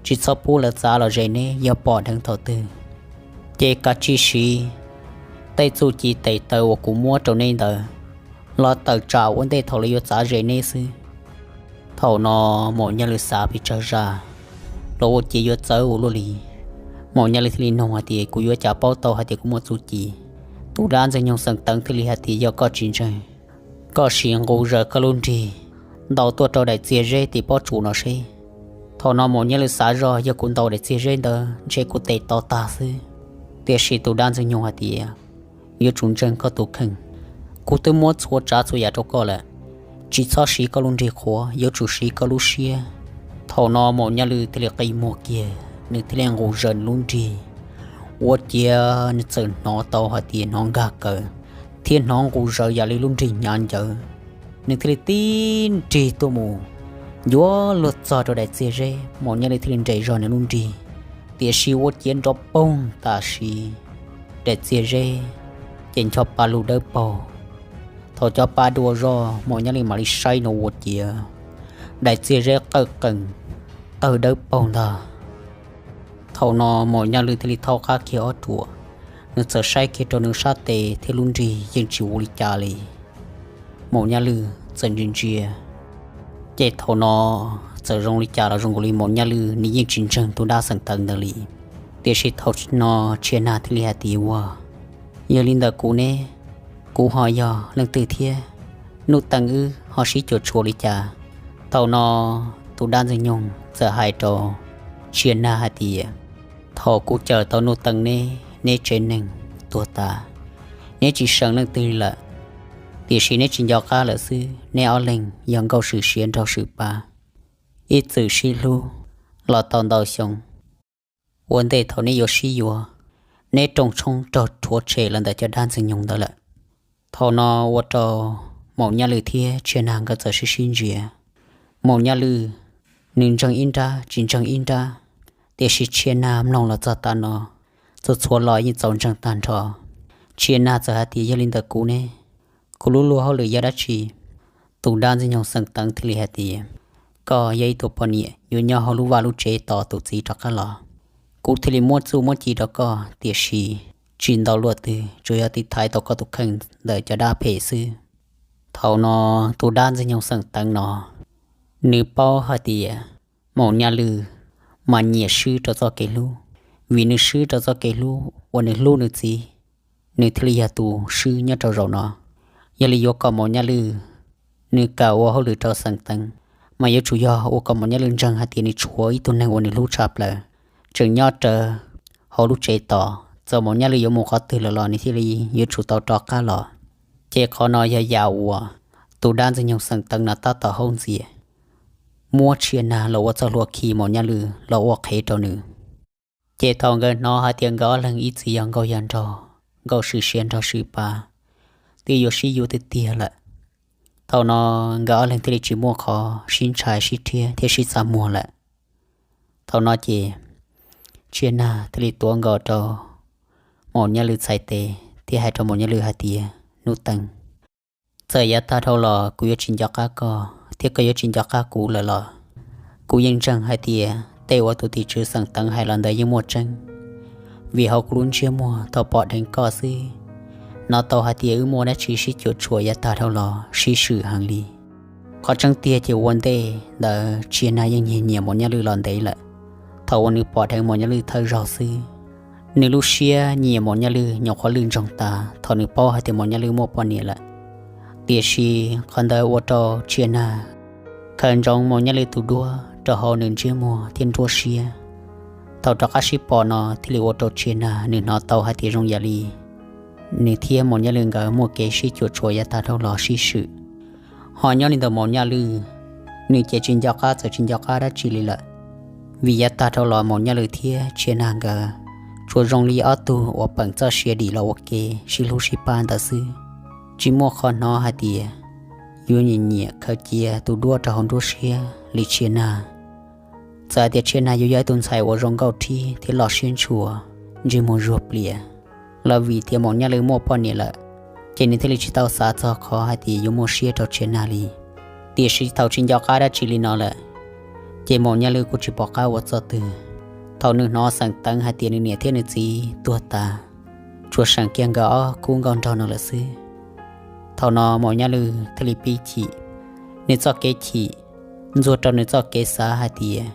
Tsis txhob pub lawv txav los ze neb, yog pom dheev thaum twg ces kav tsij siv tej txuj ci tes taw uas kuv muab rau neb ntawd los tawm tsam ua ntej thaum lawv yuav txav ze neb xwb. Thaum no Maum Nyaj Lwj xav pes tsawg zaj los ua ciav yuav txawv ua luaj li. Maum Nyaj Lwj thiaj li nug hais tias kuv yuav cas paub tau hais tias kuv muaj txuj ci? Tus dab Ntxwg Nyoog Xeem Teev thiaj li hais tias yog koj tsis ntseeg, koj sim nqus zaws koj lub nrig ntaus tuaj rau daim txiag zeb tim pob tsuas no seb. Thaum no Maum Nyaj Lwj xav zoj, yog kuv ntaus daim txiag zeb ntawd ntshe kuv tes to tag xwb. Tiam sis tus dab Ntxwg Nyoog hais tias yuav tsum ntseeg koj tus kheej, kuv twb muab txhua tsav txhua yam rau koj lawm, tsis txhob siv koj lub nrig qhuav, yuav tsum siv koj lub siab. Thaum no Maum Nyaj Lwj thiaj li qi muag kiag, nws thiaj li nqus zaws nws lub nrig, ua ciav nws txawm hnov tau hais tias hnov nkag kawg thiab hnov nqus zaws yam li lub nrig hnyav ncawv. Nws thiaj li tib nrig tuaj mus, yuav luag txog rau daim txiag zeb, Maum Nyaj Lwj thiaj li nres zog nws lub nrig, tiam sis ua ciav nrov poog tam sim daim txiag zeb ces ncho pa lug dawb paug. Thaum cov pa dua zog Maum Nyaj Lwj mam li saib no ua ciav daim txiag zeb qawj qees tawg dawb paug ntag. Thaum no Maum Nyaj Lwj thiaj li thaub qab kiag ob ruam, nws txawm saib kiag rau nws sab tes thiab lub nrig yeej tsis ua li cas li. Maum Nyaj Lwj txawm ntsia ntsia, ces thaum no txawm zoo li cas los zoo nkaus li Maum Nyaj Lwj nws yeej tsis ntseeg tus dab Xeem Teev ntawd li. Tiam sis thaum no Tshia Nag thiaj li hais tias ua, yog li ntawm kuv ne, kuv ho yog leej twg thiab? Nuj Teej wb ho sib cuam tshuam li cas? Thaum no tus dab Ntxwg Nyoog txawm hais rau Tshia Nag hais tias, thaum kuv cawm tau Nuj Teej neb, neb tsev neeg tuag tas, neb tsis seem leej twg lawm. Tiam sis neb tsis nco qab lawm xwb, neb ob leeg yog Nkauj Swm Siav nrog Swm Pab, ib txwm sib hlub los tau ntau xyoo. Ua ntej thaum neb yuav sib yuav, neb rooj tshoob raug rhuav tshem los ntawm cov dab Ntxwg Nyoog ntawd lawm. Thaum no ua rau Maum Nyaj Lwj thiab Tshia Nag nkawd txawm sib sib ntsia. Maum Nyaj Lwj nws ntseeg ib nrab tsis ntseeg ib nrab, tiam sis Tshia Nag mloog los txog tav no, txhua txhua lo yeej txaus ntseeg tag nrho. Tshia Nag txawm hais tias, yog li ntawm kuv ne, kuv lub luag hauj lwm yog dab tsi? Tus dab Ntxwg Nyoog Xeem Teev thiaj li hais tias, koj yog ib tug poj niam yuav nyob hauv lub vaj lub tsev tos tus txiv rov qab los. Kuv thiaj li muab txuj muab ci rau koj, tiam sis tsis ntau luaj twg, tsuas yog tiv thaiv tau koj tus kheej ntawm cov dab phem xwb. Thaum no tus dab Ntxwg Nyoog Xeem Teev no, nws paub hais tias Maum Nyaj Lwj mas nyiam swb rau txoj kev hlub, vim nws swb rau txoj kev hlub uas nws hlub nws txiv, nws thiaj li yog tus swb nyob rau zaum no. Yog li yuav kom Maum Nyaj Lwj nws kam ua hauj lwm rau Xeem Teev, mas yuav tsum yog ua kom Maum Nyaj Lwj ntseeg hais tias nws tshuav ib tug neeg uas nws hlub tshaj plaws tseem nyob rawv hauv lub tsev tos, txawm Maum Nyaj Lwj yuav mus qhov twg lawm los nws thiaj li yuav tsum tau rov qab los. Ces qhov no yog yam uas tus dab Ntxwg Nyoog Xeem Teev no tab tom haub ntxias, muab Tshia Nag los ua txoj hlua khi Maum Nyaj Lwj los ua qhev rau nws. Ces thaum nkawd hnov hais tias nkawd ob leeg ib txwm yog nkauj yog nraug, Nkauj Swm Siav nrog Swm Pab, twb yuav sib yuav tiag tiag lawm. Thaum no nkawd ob leeg thiaj li tsis muaj qhov sib ntshai sib rhiab thiab sib txaj muag lawm. Thaum no ces Tsia Nag thiaj li tuav nkaus rau Maum Nyaj Lwj txhais tes thiab hais rau Maum Nyaj Lwj hais tias, Nuj Teev, txawm yav tag dhau los kuv yuav tsis nco qab koj thiab koj yuav tsis nco qab kuv lawm los kuv yeej ntseeg hais tias tej uas tus tim tswv xeem Teev hais los ntawd yeej muaj tseeb. Vim hauv kuv lub ntsiab muag tau pom dheev koj xwb, hnov tau hais tias wb muaj dab tsi sib cuam tshuam yav tag dhau los sib swm heev li. Qhov tseeb tiag ces ua ntej ntawd Tsia Nag yeej nyiam nyiam Maum Nyaj Lwj los ntev lawm. Thaum uas nws pom dheev Maum Nyaj Lwj thawj zaug xwb, nws lub siab nyiam Maum Nyaj Lwj nyuam qhuav lwj ntsoog tas thaum nws paub hais tias Maum Nyaj Lwj muaj poj niam lawm. Tiam sis qhov ntawd ua rau Tsia Nag khaws ntsoov Maum Nyaj Lwj tus duab rau hauv nws ntsiab muag thiab nruab siab. Thaum rov qab sib pom no thiaj li ua rau Tsia Nag nws hnov tau hais tias zoo yam li nws thiab Maum Nyaj Lwj nkawd muaj kev sib cuam tshuam yav tag dhau los sib swm. Ho nyob li ntawm Maum Nyaj Lwj, nws ces tsis nco qab txawm tsis nco qab dab tsi li lawm. Vim yav tag dhau los Maum Nyaj Lwj thiab Tsia Nag nkawd tsuas zoo li ob tug uas peem txoj sia dim los ua ke sib hlub sib pab ntawd xwb, tsis muaj qhov hnov hais tias yuav nyiam nyiam khaws cia tus duab rau hauv nruab siab li Tsia Nag. Txawm hais tias Tsia Nag yuav yog ib tug ntxhais uas zoo nkauj rhib thiab loj siab ntshua, ntsej muag zuag plias, los vim tias Maum Nyaj Lwj muaj poj niam lawm, ces nws thiaj li tsis tau xav txog qhov hais tias yuav muaj siab rau Tsia Nag li. Tiam sis thaum tsis nco qab dab tsi li no lawm, ces Maum Nyaj Lwj kuj tsis pom qab ua txoj twg. Thaum nws hnov xeem Teev hais tias nws niam thiab nws txiv tuag tas, tsuas seem kiag nkawd ob khub nkauj nraug no lawm xwb, thaum no Maum Nyaj Lwj thiaj li pib chim. Nws txoj kev chim ntxuag rau nws txoj kev xav hais tias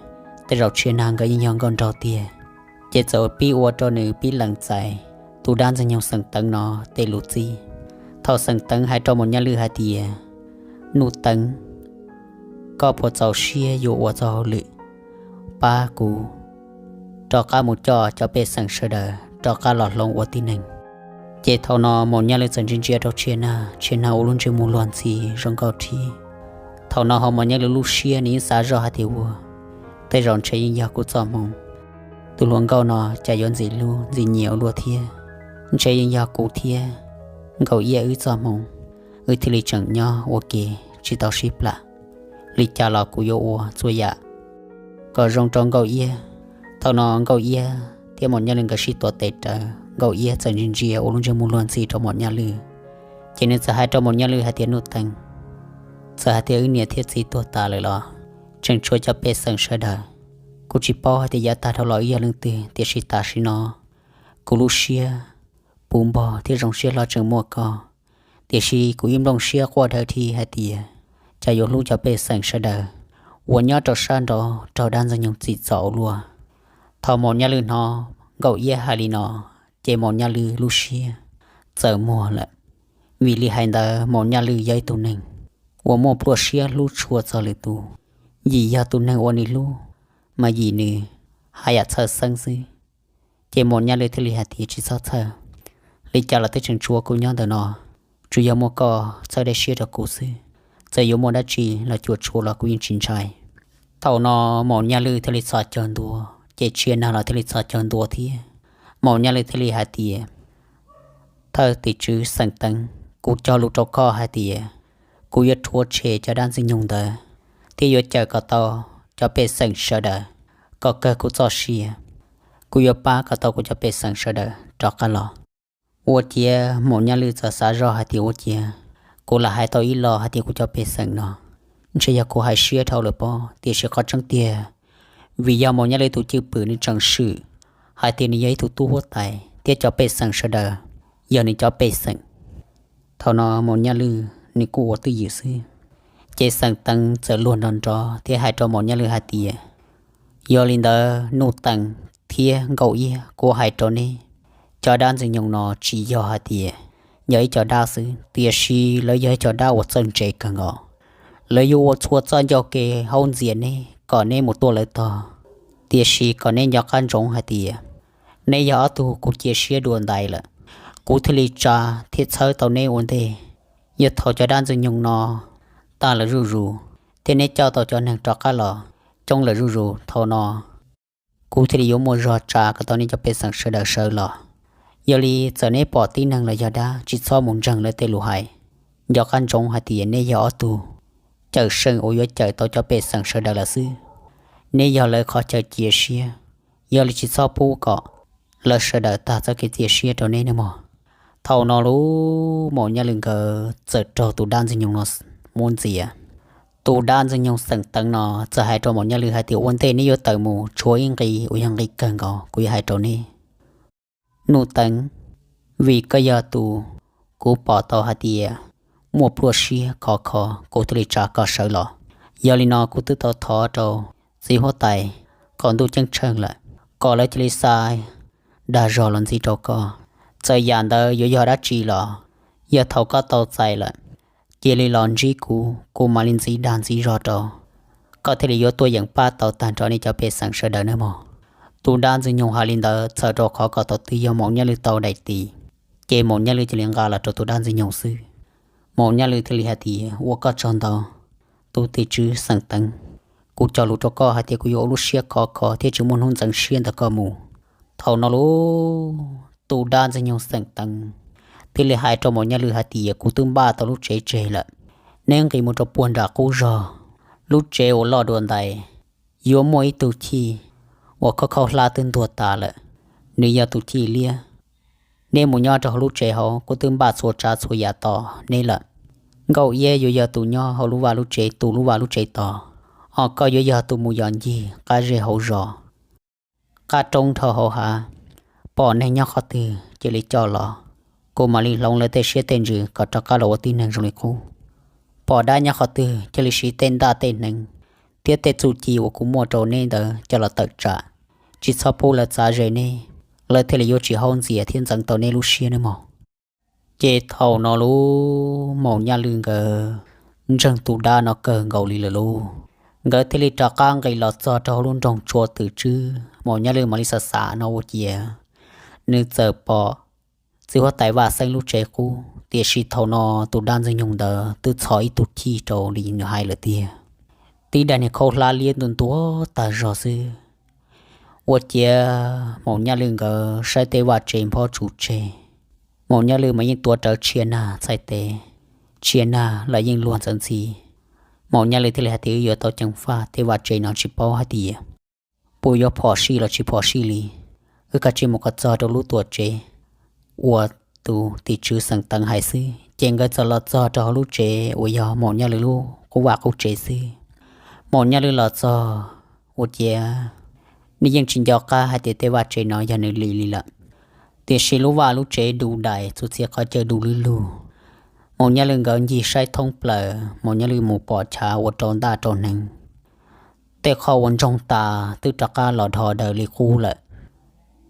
tej zaum Tsia Nag nkawd yeej yog nkauj nraug tiag, ces txawm pib ua rau nws pib lees txais tus dab Ntxwg Nyoog xeem Teev no tej lus txib. Thaum xeem Teev hais rau Maum Nyaj Lwj hais tias, Nuj Teev, koj puas txaus siab yuav ua txoj hauj lwm pab kuv rov qab mus coj cov pej xeem sawv daws rov qab los hloov ua tib neeg? Ces thaum no Maum Nyaj Lwj txawm ntsia ntsia rau Tsia Nag, Tsia Nag ua lub ntsej muag luag ntxhi zoo nkauj rhib. Thaum no ho Maum Nyaj Lwj lub siab nws yeej xav zoj hais tias ua, tej zaum ntshe yeej yog kuv txoj hmoov, tus hluas nkauj no cas yuav ntxim hlub ntxim nyiam ua luaj thiab. Ntshe yeej yog kuv thiab Nkauj Iab wb txoj hmoov, wb thiaj li tseem nyob ua ke tsis tau sib plam. Li cas los kuv yuav ua txhua yam kom zoo rau Nkauj Iab. Thaum no Nkauj Iab thiab Maum Nyaj Lwj nkawd sib tuav tes rawv, Nkauj Iab txawm ntsia ntsia ua lub ntsej muag luag ntxhi rau Maum Nyaj Lwj. Ces nws txawm hais rau Maum Nyaj Lwj hais tias, Nuj Teev, txawm hais tias wb niam thiab txiv tuag tas lawm los tseem tshuav cov pej xeem sawv daws, kuv tsis paub hais tias yav tag dhau los wb yog leej twg, tiam sis tam sim no kuv lub siab puv npog thiab zoo siab hlo tseem muaj koj. Tiam sis kuv ib nplooj siab quaj dawb dhi hais tias cas yuav hlub cov pej xeem sawv daws uas nyob rau sab nraud raug dab Ntxwg Nyoog txim txom ua luaj. Thaum Maum Nyaj Lwj hnov Nkauj Iab hais li no, ces Maum Nyaj Lwj lub siab txawm muag lawm. Vim li hais ntawd Maum Nyaj Lwj yog ib tug neeg uas muaj pluaj siab hlub tshua txog lwm tus. Yim yog tus neeg uas nws hlub, mas yim nws haj yam txhawj xeeb xwb. Ces Maum Nyaj Lwj thiaj li hais tias, Tsis txhob txhawj, li cas los twb tseem tshuav kuv nyob ntawm no, tsuas yog muaj koj txhawb dej siab rau kuv xwb. Txawm yuav muaj dab tsi los cuam tshuam los kuv yeej tsis ntshai. Thaum no Maum Nyaj Lwj thiaj li txhos caug ntua, ces Tsia Nag los thiaj li txhos caug ntua thiab. Maum Nyaj Lwj thiaj li hais tias, Thawj tim tswv xeem Teev, kuv cog lus rau koj hais tias kuv yuav rhuav tshem cov dab Ntxwg Nyoog ntawd, thiab yuav cawm kom tau cov pej xeem sawv daws kom kawg kuv txoj sia. Kuv yuav pab kom tau kuv cov pej xeem sawv daws rov qab los. Ua ciav Maum Nyaj Lwj txawm xav zoj hais tias, Ua ciav kuv lam hais tau ib los hais tias kuv cov pej xeem no ntshe yog kuv hais siab dhau lawm pob. Tiam sis qhov tseeb tiag, vim yog Maum Nyaj Lwj tus cwj pwm nws tseem swm hais tias nws yog ib tug tub huab tais thiab cov pej xeem sawv daws yog nws cov pej xeem. Thaum no Maum Nyaj Lwj nws kuj ua twj ywm xwb. Ces xeem Teev txawm luag nrov nrov thiab hais rau Maum Nyaj Lwj hais tias, Yog li ntawd Nuj Teev thiab Nkauj Iab, kuv hais rau neb, cov dab Ntxwg Nyoog no tsis yog hais tias yog ib co dab xwb, tiam sis lawv yog ib co dab uas txawj ntse kawg nkaus. Lawv yuav ua txhua txoj ncauj ke haub ntxias neb kom neb mus tua lawv tog. Tiam sis kom neb nco qab ntsoov hais tias neb yog ob tug kuv cia siab dua ntais lawm, kuv thiaj li tsa thiab txhawb tau neb ua ntej. Yog thaum cov dab Ntxwg Nyoog no tag lawm zuj zus, thiab neb coj tau cov neeg rov qab los coob lawm zuj zus, thaum no kuv thiaj li yuav muaj zog tsa kom tau neb cov pej xeem sawv daws sawv los. Yog li txawm neb pom tib neeg los yog dab, tsis txhob mus ntseeg lawv tej lus hais. nco qab ntsoov hais tias neb yog ob tug cawm seej uas yuav cawm tau cov pej xeem sawv daws lawm xwb. Neb yog lawv qhov chaw cia siab, yog li tsis txhob pub kom lawv sawv daws tag txoj kev txias siab rau neb nawb mog. Thaum no lub Maum Nyaj Lwm nkawd txawm raug tus dab Ntxwg Nyoog no muab ntxias. Tus dab Ntxwg Nyoog xeem teev no txawm hais rau Maum Nyaj Lwm hais tias, ua ntej neb yuav tawm mus tshuav ib nqi uas yog nqi kawg nkaus kuv yuav hais rau neb. Nuj Teev, vim koj yog tus kuv pom tau hais tias muaj pluaj siab khov kho, kuv thiaj li tsa koj sawv los. Yog li no kuv twb tau thov rau txiv huab tais qaum ntuj ceeb tsheej lawm, kom lawv cia li xa dag zog los ntxiv rau koj. Txawm yam ntawd yuav yog dab tsi los, yog thaum koj tau txais lawm, cia li los ntsib kuv, kuv mam li ntxiv dag ntxiv zog rau koj thiaj li yuav tuaj yeem pab tau tag nrho nej cov pej xeem sawv daws nawb mog. Tus dab Ntxwg Nyoog hais li ntawd txhawm rau qhov kom tau twg yog Maum Nyaj Lwm tau daim tis, ces Maum Nyaj Lwm cia li nqa los rau tus dab Ntxwg Nyoog xwb. Maum Nyaj Lwm thiaj li hais tias, ua koj tsaug ntau, tus tim tswv xeem teev. Kuv cog lus rau koj hais tias kuv yuav ua lub siab khov kho thiab tsis muaj hnub ntxeev siab ntawm koj mus. Thaum no lub tus dab Ntxwg Nyoog xeem teev thiaj li hais rau Maum Nyaj Lwm hais tias, kuv twb npaj tau lub tsev tseg lawm, neb nqis mus rau puag nram qub zog, lub tsev uas loj dua ntais, yuav muaj ib tug chij uas khaub khaub hlab twb ntuag tas lawm, nws yog tus chij liab. Neb mus nyob rau hauv lub tsev hauv, kuv twb npaj txhua tsav txhua yam tos neb lawm. Nkauj Iab yuav yog tus nyob hauv lub vaj lub tsev tu lub vaj lub tsev tos, ho koj yuav yog tus mus yos ncig qab zej hauv zos, qab roob dhau hauv hav, pom neeg nyob qhov twg cia li coj los, kuv mam li hloov lawv tej siab tej ntsws kom rov qab los ua tib neeg zoo li qub. Pom dab nyob qhov twg cia li siv tej ntaj tej hneev thiab tej txuj ci uas kuv muaj rau neb ntawd coj los tawm tsam, tsis txhob pub lawv txav ze neb, lawv thiaj li yuav tsis haub ntxias thiab ntxeev tau neb lub siab nawb mog. Ces thaum no lub Maum Nyaj Lwm nkawd ntseeg tus dab no kawg nkaus li lawm lauj. Nkawd thiaj li rov qab nqis los txog rau hauv lub nroog Tsua Twm Tswb. Maum Nyaj Lwm mam li xav xav no ua ciav nws txawm pom txiv huab tais Vaj Xeeb lub tsev qub, tiam sis thaum no tus dab Ntxwg Nyoog ntawd twb txhos ib tug chij rau li nws hais lawm tiag. Tib daim niag khaub hlab liab ntuag ntuag tag zog xwb. Ua ciav Maum Nyaj Lwm nkawd saib tej vaj tsev nphob tsuj tseg. Maum Nyaj Lwm mas yeej tuav rawv tshia nag txhais tes, tshia nag los yeej luag ntxawv ntxhi. Maum Nyaj Lwm thiaj li hais tias, wb yuav tau ceev faj, tej vaj tsev no tsis paub hais tias puas yuav phom sij los tsis phom sij li. Wb kav tsij mus kom txog rau lub tuam tsev uas tus tim tswv xeem teev hais xwb. Ces nkawd txawm los txog rau hauv lub tsev uas yog Maum Nyaj Lwm lub qub vaj qub tsev xwb. Maum Nyaj Lwm los txog ua ciav nws yeej tsis nco qab hais tias tej vaj tsev no yog nws li li lawm, tiam sis lub vaj lub tsev du dais, txhua txhia qhov chaw du lug lug. Maum Nyaj Lwm nkawd ncig saib thoob plaws, Maum Nyaj Lwm mus pom chav ua rau ntaj rau hneev, tej qhov uas ntsoog tas twb rov qab los dhos daws li qub lawm.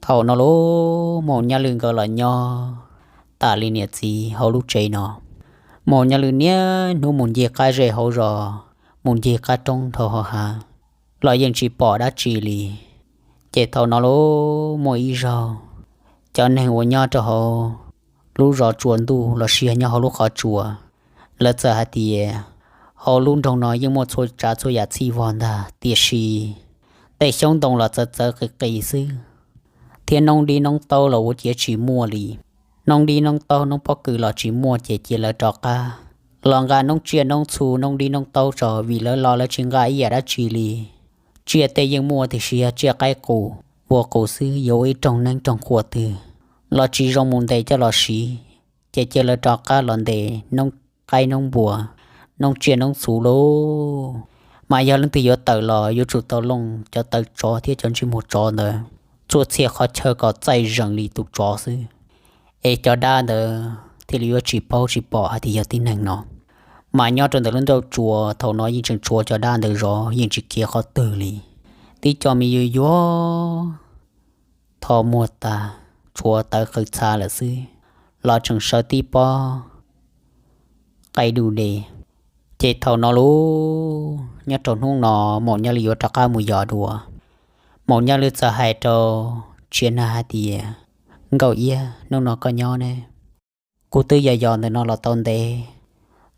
Thaum no lub Maum Nyaj Lwm nkawd los nyob tas li niam txiv hauv lub tsev no. Maum Nyaj Lwm niaj hnub mus ncig qab zej hauv zos, mus ncig qab roob dhau hauv hav los yeej tsis pom dab tsi li. Ces thaum no lub muaj ib zaug, cov neeg uas nyob rau hauv lub zos tsua ntuj los sis yog nyob hauv lub qhov tsua, lawv txawm hais tias hauv lub nroog no yeej muaj txhua tsav txhua yam txhij vog ntag, tiam sis tej xyoob ntoo los txawv txawv qis qis xwb, thiab noob dib noob taub los ua ciav tsis muaj li. Noob dib noob taub noob pob kws los tsis muaj, ces cia lawv rov qab los nqa noob tsiaj noob txhu noob dib noob taub tso, vim lawv los lawv tsis nqa ib yam dab tsi li. Tsiaj tej yeej muaj tiam sis yog tsiaj qaib qus, vuag qus xwb, yuav ua ib rooj neeb rooj quaj twg los tsis zoo mus ntes coj los siv, ces cia lawv rov qab los ntes noob qaib noob npua, noob tsiaj noob txhu lauj. Mas yog leej twg yuav tawm los yuav tsum tau looj cov taw tsov thiab cov ntsej muag tsov ntawd txhua txhia qhov chaw kom txaij zees li tus tsov xwb, es cov dab ntawd thiaj li yuav tsis paub tsis pom hais tias yog tib neeg no. Mas nyob rau ntawm lub nrauj tsua thaum no yeej tseem tshuav cov dab ntawd zov, yeej tsis khiav qhov twg li. Tib co me yuag yuag tho muag tas, tshuav tawv qw txha lawm xwb, los tseem sawv tib pob qaij du de. Ces thaum no lub, nyob rau hnub no, Maum Nyaj Lwm yuav rov qab mus yos dua. Maum Nyaj Lwm txawm hais rau Tsia Nag hais tias, Nkauj Iab, hnub no koj nyob ne, kuv twb yos yos ntawm no los tau ntev,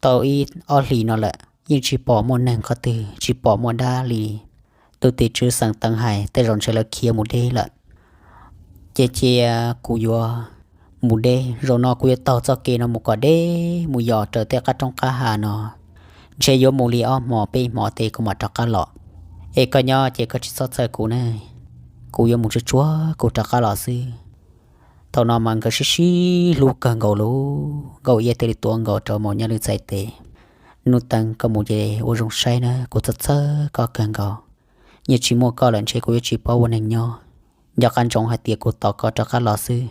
tau ib ob hlis no lawm, yeej tsis pom muaj neeg qhov twg, tsis pom muaj dab li. Tus tim tswv xeem teev hais tej zaum ntshe lawv khiav mus deb lawm. Ces cia kuv yuav mus deb, zaum no kuv yuav taug txoj kev no mus kom deb mus yos raws tej qab roob qab hav no, ntshe yuav mus li ob hmo peb hmo tes kuv mam rov qab los. Es koj nyob ces koj tsis txhob txhawj kuv ne, kuv yuav mus tsuag tsuag kuv rov qab los xwb. Thaum no mas nkawd sib sib hlub kawg nkaus li, Nkauj Iab thiaj li tuav nkaus rau Maum Nyaj Lwj txhais tes. Nuj Teev, koj mus ces ua zoo saib na, kuv txhawj txhawj koj kawg nkaus. Yog tsis muaj koj lawm ntshe kuv yuav tsis paub ua neeg nyob. Nco qab ntsoov hais tias kuv tos koj rov qab los xwb.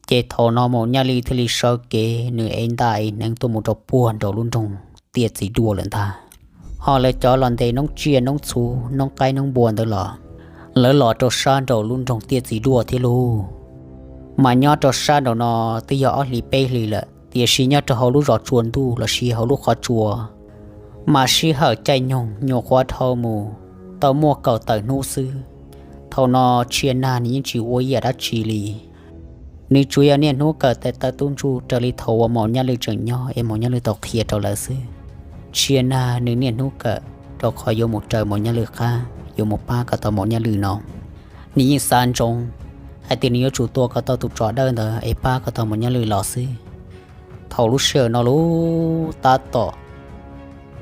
Ces thaum no Maum Nyaj Lwj thiaj li sawv kev, nws ev ntaj ev hneev tuaj mus rau puag nraum lub nroog Tiaj Txiv Duaj lawm ntag. Ho lawv cov los ntes noob tsiaj noob txhu, noob qaib noob npua ntawd los, lawv los rau sab nraum lub nroog Tiaj Txiv Duaj thiab lauj. Mas nyob rau sab nraum no twb yog ob hlis peb hlis lawm, tiam sis nyob rau hauv lub zos tsua ntuj lossis hauv lub qhov tsua, mas sij hawm caij nyoog nyuam qhuav dhau mus tau muaj kaum tawm hnub xwb. Thaum no Tshia Nag nws yeej tsis ua ib yam dab tsi li. Nws tsuas yog niaj hnub kawm tes taw tub ntsuj raws li thaum uas Maum Nyaj Lwj tseem nyob es Maum Nyaj Lwj tau qhia rau lawv xwb. Tshia Nag nws niaj hnub kawm rau qhov yuav mus raws Maum Nyaj Lwj qab, yuav mus pab kom tau Maum Nyaj Lwj no. Nws yeej xav ntsoov hais tias nws yuav tsum tua kom tau tus tsov dawb ntawd es pab kom tau Maum Nyaj Lwj los xwb. Thaum lub sij hawm no lauj, tab tom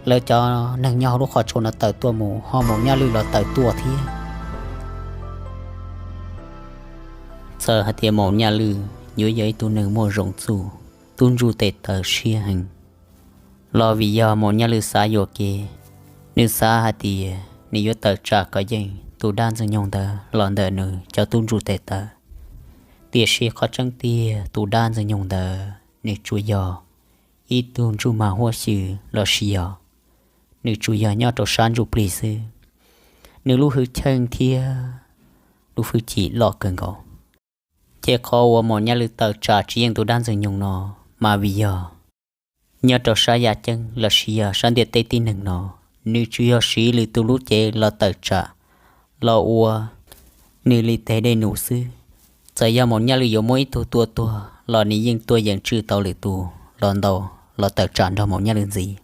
lawv cov neeg nyob hauv lub qhov tsua no tawm tuaj mus, ho Maum Nyaj Lwj los tawm tuaj thiab. Txawm hais tias Maum Nyaj Lwj yuav yog ib tug neeg muaj zoo txuj, tub ntsuj tes taw siab heev, los vim yog Maum Nyaj Lwj xav yuam kev, nws xav hais tias nws yuav tawm tsam kom yeej tus dab Ntxwg Nyoog ntawd los ntawm nws cov tub ntsuj tes taw. Tiam sis qhov tseeb tiag tus dab Ntxwg Nyoog ntawd nws tsuas yog ib tug ntsuj mag huab xyw los sis yog nws tsuas yog nyob rau sab ntsuj plig xwb. Nws lub hwj chim thiab lub hwj chim loj kawg nkaus. Ces qhov uas Maum Nyaj Lwj tawm tsam tsis yeej tus dab Ntxwg Nyoog no mas vim yog nyob rau sab yaj ceeb los sis yog sab ntiaj teb tib neeg no, nws tsuas yog siv lwm tus lub cev los tawm tsam, los ua nws li tes dej num xwb. Txawm yog Maum Nyaj Lwj yuav muab ib tug tua tuag los nws yeej tuaj yeem tswj tau lwm tus los ntaus los tawm tsam nrog Maum Nyaj Lwj ntxiv.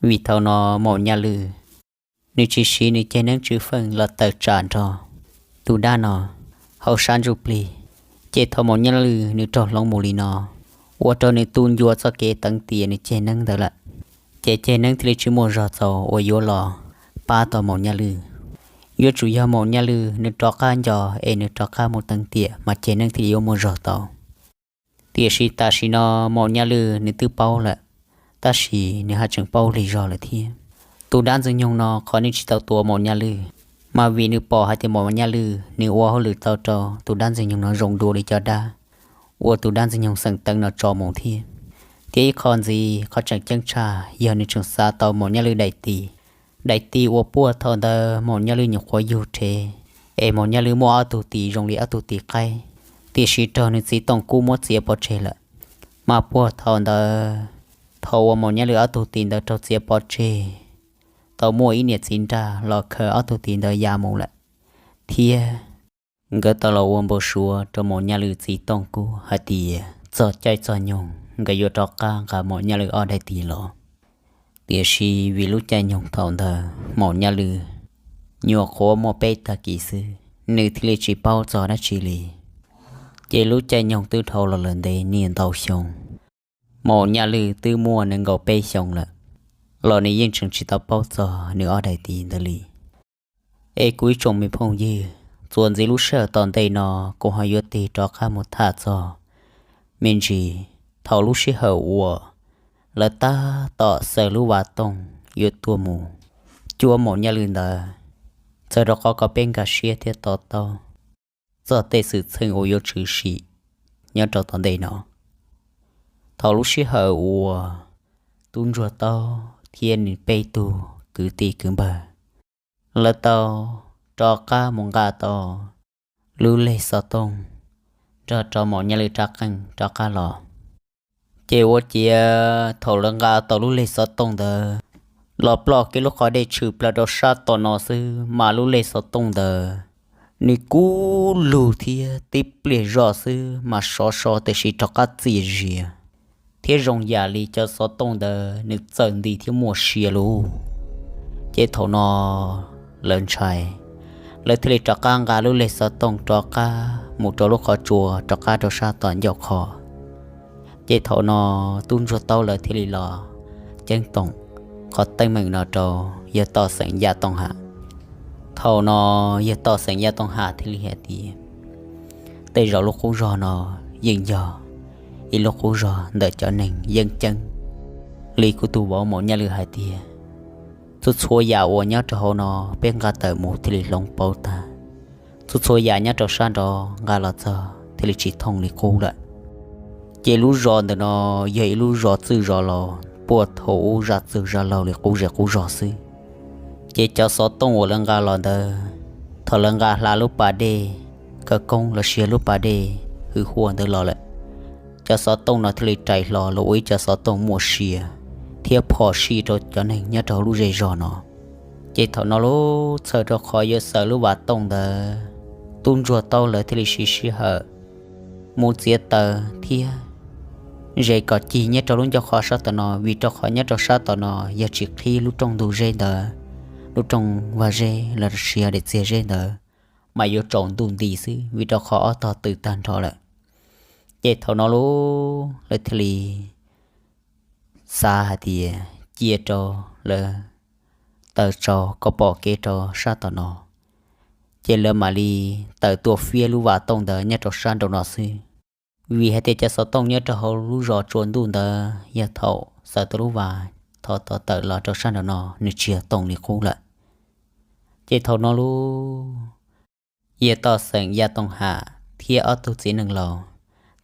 Vim thaum no Maum Nyaj Lwj nws tsis siv nws ceg neeb tswv feej los tawm tsam nrog tus dab no hauv sab ntsuj plig. Ces thaum Maum Nyaj Lwj nws raug hloov mus li no, ua rau nws tu ncua txoj kev teev tiam nws ceg neeb ntawd lawm. Ces ceg neeb thiaj li tsis muaj zog txaus uas yuav los pab tau Maum Nyaj Lwj. Yuav tsum yog Maum Nyaj Lwj nws rov qab nco es nws rov qab mus teev tiam mas ceg neeb thiaj li yuav muaj zog tau. Tiam sis tam sim no Maum Nyaj Lwj nws twb paub lawm, tab sis nws haj tseem paub lig zog lawm thiab. Tus dab Ntxwg Nyoog no qhov nws tsis tau tua Maum Nyaj Lwj, mas vim nws pom hais tias Maum Nyaj Lwj nws ua hauj lwm tau rau tus dab Ntxwg Nyoog no zoo dua li cov dab, ua tus dab Ntxwg Nyoog xeem teev no tso mus thiab. Thiab ib qho ntxiv qhov tseem ceeb tshaj yog nws tseem xav tau Maum Nyaj Lwj daim tis. Daim tis uas puag thaum ntawd Maum Nyaj Lwj nyuam qhuav yug rhev, es Maum Nyaj Lwj muaj ob tug tis zoo li ob tug tis qaib, tiam sis raug nws txiv Tooj Kub muab txiav pov tseg lawm. Mas puag thaum ntawd, thaum uas Maum Nyaj Lwj ob tug tis ntawd raug txiav pov tseg, tau muaj ib niam txiv nrag los khaws ob tug tis ntawd ya mus lawm, thiab nkawd tau los ua npau suav rau Maum Nyaj Lwj txiv Tooj Kub hais tias txog caij txog nyoog nkawd yuav rov qab nqa Maum Nyaj Lwj ob daim tis los. Tiam sis vim lub caij nyoog thaum ntawd Maum Nyaj Lwj nyuam qhuav muaj peb tag kis xwb, nws thiaj li tsis paub txog dab tsi li. Ces lub caij nyoog twb dhau los lawm ntev niaj ntau xyoo, Maum Nyaj Lwj twb muaj nees nkaum peb xyoo lawm, los nws yeej tseem tsis tau paub txog nws ob daim tis ntawd li. Es kuv ib tsoom me phooj ywg, txuas ntxiv lub sij hawm tom ntej no kuv ho yuav tig rov qab mus tham txog me ntsis thaum lub sij hawm uas lawv tab tom xaws lub vaj tooj yuav tuaj mus cuab Maum Nyaj Lwj ntawd, txawm rau qhov kom peb nkag siab thiab to taub txog tej xwm txheej uas yuav tshwm sim nyob rau tom ntej no. Thaum lub sij hawm uas tub ntsuag taub thiab nws peb tug kwv tij kwv npawg, lawv tau rov qab mus nqa tau lub leg xov tooj nrog rau Maum Nyaj Lwj rab qeej rov qab los. Ces ua ciav thaum lawv nqa tau lub leg xov tooj ntawd los ploj kiag lub qhov dej tshwm plaws rau sab tom no xwb, mas lub leg xov tooj ntawd nws kub lug thiab tib pliag zoj xwb mas sov so tiam sis rov qab txias zias, thiab zoo yam li cov xov tooj ntawd nws txawm nti thiab muaj sia lug. Ces thaum no lawv ntshai, lawv thiaj li rov qab nqa lub leg xov tooj rov qab mus rau lub qhov tsua rov qab rau sab tom ncauj qhov. Ces thaum no tub ntsuag taub lawv thiaj li los ceeb toom qhov teeb meem no rau yawg Toj Xeem Yaj Tooj Ham. Thaum no yawg Toj Xeem Yaj Tooj Ham thiaj li hais tias, tej zaum lub qub zog no yeej yog ib lub qub zog ntawm cov neeg yeeb ceeb li kuv tus vauv Maum Nyaj Lwm hais tias, txhua txhua yam uas nyob rau hauv no peb nqa tawm mus thiaj li hloov pauv tag. Txhua txhua yam nyob rau sab nrad nqa los txog thiaj li tsis thooj li qub lawm. Ces lub zos ntawm no yog ib lub zos txwj zos laus puag thaum ub zaj txwg zaj laug li qub zej qub zog xwb. Ces cov xov tooj uas lawv nqa los ntawd, thaum lawv nqa hla lub pas dej khawv koob los sis lub pas dej hwv huam ntawd los lawm, cov xov tooj no thiaj li rais hlo los ua ib cov xov tooj muaj sia thiab phom sij rau cov neeg nyob rau hauv lub zej zog no. Ces thaum no lub txhawm rau qhov yuav xaws lub vaj tooj ntawd, tub ntsuag taub lawv thiaj li siv sij hawm mus txiav taws thiab zes kom cig nyob rau lub ncauj qhov sab tom no, vim rau qhov nyob rau sab tom no yog tsis qhib lub rooj ntug zeb ntawd, lub rooj vag zeb los sis daim txiag zeb ntawd mas yuav tsaus ntuj nti xwb, vim rau qhov ob tog twm tag nrho lawm. Ces thaum no lub lawv thiaj li xav hais tias cia rau lawv taws tsau kom pom kev rau sab tom no, ces lawv mam li tawm tuaj fiab lub vaj tooj ntawd nyob rau sab nraum no xwb. Vim hais tias cov xov tooj nyob rau hauv lub zos tsua ntuj ntawd yog thaum xaws tau lub vaj thov tawm los rau sab nraum no nws tsis yog tooj li qub lawm. Ces thaum no lub yawg Toj Xeem Yaj Tooj Ham thiab ob tug txiv neej laus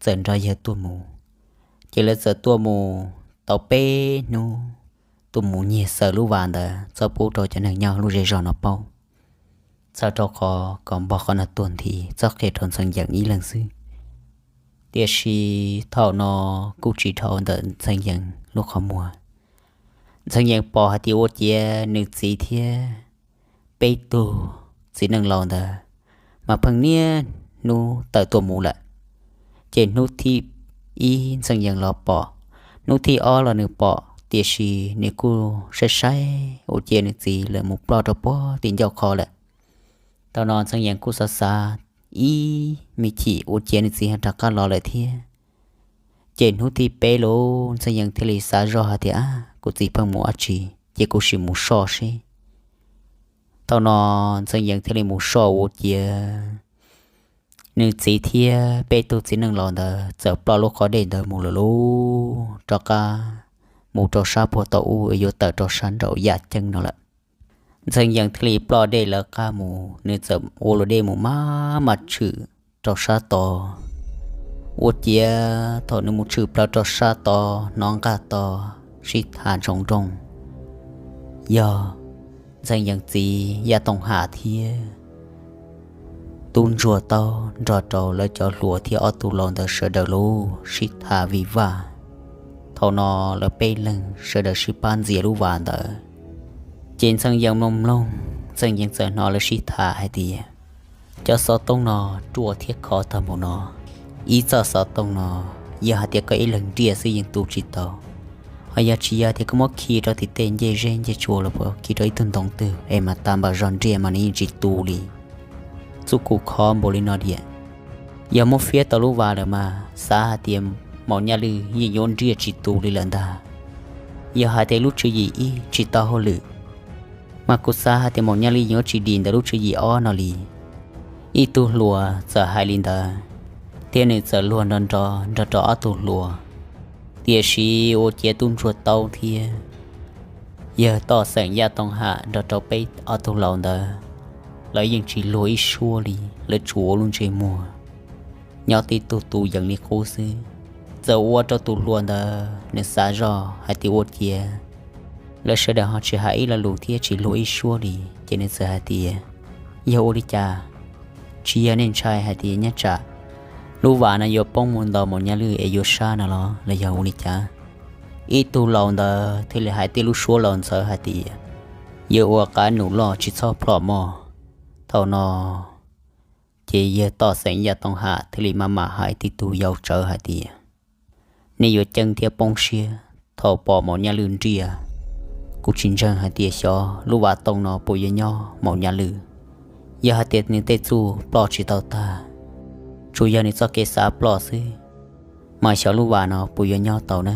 txawm nrog yawg tuaj mus. Ces lawv txawm tuaj mus tau peb hnub, tuaj mus nyiag xaws lub vaj ntawd txhob pub rau cov neeg nyob lub zej zog no paub, txhawm rau qhov kom npog qhov no tuag nthi txhob qhia rau Ntxhee Yees ib leeg xwb. Tiam sis thaum no kuj tsis dhau ntawm Ntxhee Yees lub qhov muag. Ntxhee Yees pom hais tias ua ciav nws txiv thiab peb tug txiv neej laus ntawd mas pheej niaj hnub tawm tuaj mus lawm. Ces hnub thib ib Ntxhee Yees los pom, hnub thib ob los nws pom, tiam sis nws kuj saib saib ua ciav nws txiv lawm mus ploj rau puag tim ncauj qhov lawm. Thaum no Ntxhee Yees kuj xav xav ib me chim ua ciav nws txiv ho rov qab los lawm thiab. Ces hnub thib peb lub Ntxhee Yees thiaj li xav zoj hais tias, kuv txiv pheej mus dab tsi, ces kuv sim mus soj seb. Thaum no Ntxhee Yees thiaj li mus soj ua ciav nws txiv thiab peb tug txiv neej laus ntawd txawm ploj lub qhov dej ntawd mus lawm lauj, rov qab mus rau sab puag thaum ub yuav tawm rau sab nraum yaj ceeb no lawm. Ntxhee Yees thiaj li ploj dej lawv qab mus, nws txawm ua luam dej mus maj mam tshwm rau sab tod. Ua ciav thaum nws mus tshwm plaws rau sab tod hnov nqaj tog sib tham ntsoov nrooj, yog Ntxhee Yees txiv Yaj Tooj Ham thiab tub ntsuag taub nrog rau lawv cov hluas thiab ob tug laus ntawd sawv daws lub sib tham vij vaj. Thaum no lawv peb leeg sawv daws sib pab ntxias lub vas ntawd. Ces Ntxhee Yees mloog mloog, Ntxhee Yees txawm hnov lawv sib tham hais tias, cov xov tooj no ruaj thiab khov tag npaum no. Ib txoj xov tooj no, yog hais tias koj ib leeg nriaj xwb yeej tu tsis tau. Ho yog tsis yog tias koj muab khi rau tim tej ncej zeb ncej tsua los puas khi rau ib tug ntoo twg es mas tas npaum zog nriaj mas nws yeej tsis tu li. Txuj kum khov npaum li no diam. Yog muab fiab tau lub vas lawm mas xav hais tias Maum Nyaj Lwj yeej yuav nriaj tsis tu li lawm ntag. Yog hais tias lub tswv yim ib tsis tau hauj lwm, mas kuv xav hais tias Maum Nyaj Lwj yuav tsis dim ntawm lub tswv yim ob no li. Ib tug hluas txawm hais li ntawd, thiab nws txawm luag nrov nrov nrog rau ob tug hluas. Tiam sis ua ciav tub ntsuag taub thiab yawg Toj Xeem Yaj Tooj Ham nrog rau peb ob tug laus ntawd, lawv yeej tsis luag ib suab li, lawv tsuas ua lub ntsej muag nyob tib tug tu yees li qub xwb. Txawm ua rau tus hluas ntawd nws xav zoj hais tias ua ciav lawv sawv daws ho tsis hais ib lo lus thiab tsis luag ib suab li, ces nws txawm hais tias, yog ua li cas? Tsis yog nej ntshai hais tias nyob tsam lub vas no yuav poob mus ntaus Maum Nyaj Lwj es yuav sab no los los yog ua li cas? Ib tug laus ntawd thiaj li hais tej lub suab laus ntxhawv hais tias, yuav ua qab num loj tsis txhob plhom mog. Thaum no ces yawg Toj Xeem Yaj Tooj Ham thiaj li maj mam hais tib tug yau tsawv hais tias, nej yuav ceeb thiab poob siab thaum pom Maum Nyaj Lwj nriaj. Kuv tsis ntseeg hais tias xyov lub vas tooj no puas yuav nyob Maum Nyaj Lwj. Yog hais tias nws tej txuj ploj tsis tau tag, tsuas yog nws txoj kev xav ploj xwb, mas xyov lub vas no puas yuav nyob tau na,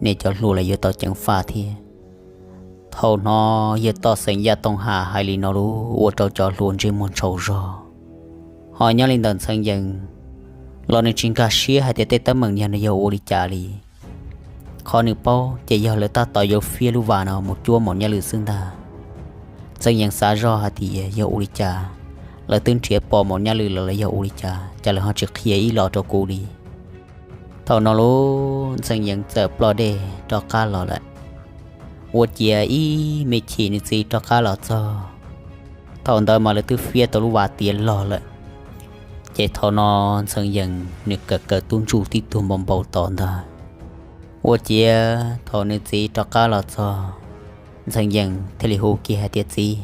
nej cov hluas los yuav tau ceev faj thiab. Thaum no yawg Toj Xeem Yaj Tooj Ham hais li no lub ua rau cov hluas ntsej muag ntshau zog. Ho nyob li ntawm Ntxhee Yees los nws tsis nkag siab hais tias tej teeb meem yog nws yog ua li cas li. Qhov nws paub ces yog lawv tab tom yuav fiab lub vas no mus cuab Maum Nyaj Lwm xwb ntag. Ntxhee Yees xav zog hais tias yog ua li cas, lawv twb nrhiav pom Maum Nyaj Lwm los lawv yog ua li cas, cas lawv ho tsis qhia ib los rau kuv li. Thaum no lub Ntxhee Yees txawm ploj dej rov qab los lawm. Ua ciav ib me chim nws txiv rov qab los txog, thaum ntawd mas lawv twb fiab tau lub vas tiav log lawm. Ces thaum no Ntxhee Yees nws kawm kawm tub ntsuj tib tug npau npau tod ntag. Ua ciav thaum nws txiv rov qab los txog, Ntxhee Yees thiaj li hu kiag hais tias txiv.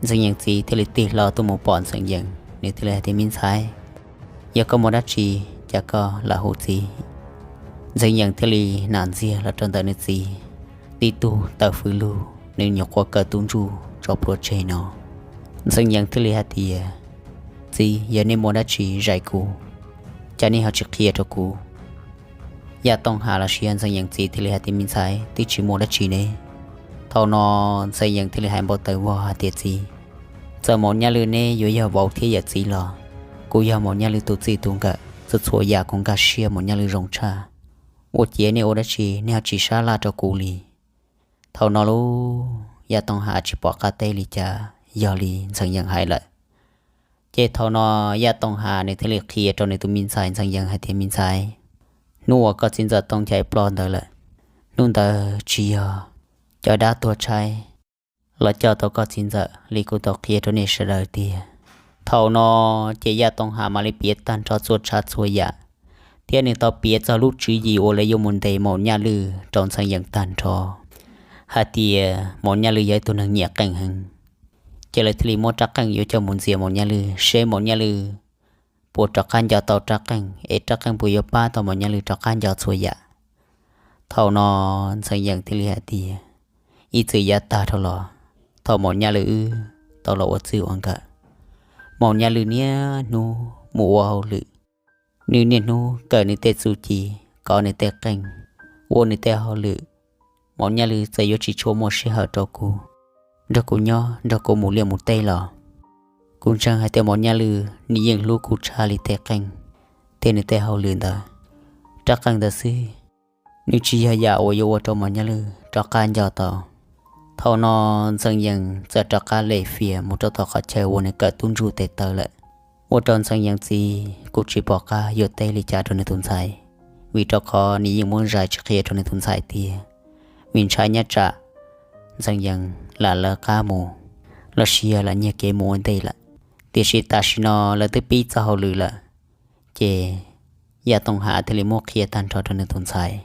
Ntxhee Yees txiv thiaj li tig hlo tuaj mus pom Ntxhee Yees, nws thiaj li hais tias me ntxhais, yog koj muaj dab tsi, cas koj lam hu txiv? Ntxhee Yees thiaj li nam ntxiag los rau ntawm nws txiv, tib tug tawm fws lug, nws nyuam qhuav kawm tub ntsuj tso plhuav tseg no. Ntxhee Yees thiaj li hais tias txiv, yog nej muaj dab tsi zais kuv, cas nej ho tsis qhia rau kuv? Yaj Tooj Ham los sis yog Ntxhee Yees txiv thiaj li hais tias me ntxhais, twb tsis muaj dab tsi ne. Thaum no Ntxhee Yees thiaj li hais npau taws vog hais tias txiv, txawm Maum Nyaj Lwm neb yuav yog vauv thiab yawm txiv los kuv yog Maum Nyaj Lwm tus txij tus nkawm, txhua txhua yam kuv nkag siab Maum Nyaj Lwm zoo tshaj. Ua ciav nej ua dab tsi nej ho tsis sab laj rau kuv li? Thaum no lub Yaj Tooj Ham tsis pom qab teb li cas, yog li Ntxhee Yees hais lawm. Ces thaum no Yaj Tooj Ham nws thiaj li qhia rau nws tus me ntxhais Ntxhee Yees hais tias me ntxhais, hnub uas koj txiv ntxawm Tooj Nchai ploj ntawd lawm, hnub ntawd tsis yog cov dab tuag tshaib los coj tau koj txiv ntxawm li kuv tau qhia rau nej sawv daws tiag. Thaum no ces Yaj Tooj Ham mam li piav tag nrho txhua tsav txhua yam, thiab nws tau piav txog lub tswv yim uas lawv yuav mus ntes Maum Nyaj Lwm rau Ntxhee Yees tag nrho, hais tias Maum Nyaj Lwm yog ib tug neeg nyiam qeej heev. Ces lawv thiaj li muab rab qeej yuav coj mus ntxias Maum Nyaj Lwm seb Maum Nyaj Lwm puas rov qab nco tau rab qeej, es rab qeej puas yuav pab tau Maum Nyaj Lwm rov qab nco txhua yam. Thaum no Ntxhee Yees thiaj li hais tias ib txwm yav tag dhau los, thaum Maum Nyaj Lwm wb tau los ua txij ua nkawm, Maum Nyaj Lwm niaj hnub mus ua hauj lwm, nws niaj hnub kawm nws tej txuj ci, kov nws tej qeej, ua nws tej hauj lwm. Maum Nyaj Lwm txawm yuav tsis tshua muaj sij hawm rau kuv, nrog kuv nyob nrog kuv mus liaj mus teb los kuv ntseeg hais tias Maum Nyaj Lwm nws yeej hlub kuv tshaj li tej qeej, tej nws tej hauj lwm ntawd. Rab qeej ntawd xwb, nws tsis yog yam uas yuav ua rau Maum Nyaj Lwm rov qab nco tau. Thaum no Ntxhee Yees txawm rov qab lem fias mus rau tom qhov chaw uas nws kawm tub ntsuj tes taw lawm. Ua rau Ntxhee Yees txiv kuj tsis pom qab yuav teb li cas rau nws tus ntxhais, vim rau qhov nws yeej muab zais tsis qhia rau nws tus ntxhais tiag, vim ntshai nyob tsam Ntxhee Yees lam lawv qab mus los sis yog lam nyiag kev mus ua ntej lawm. Tiam sis tam sim no lawv twb pib txoj hauj lwm lawm, ces Yaj Tooj Ham thiaj li muab qhia tag nrho rau nws tus ntxhais.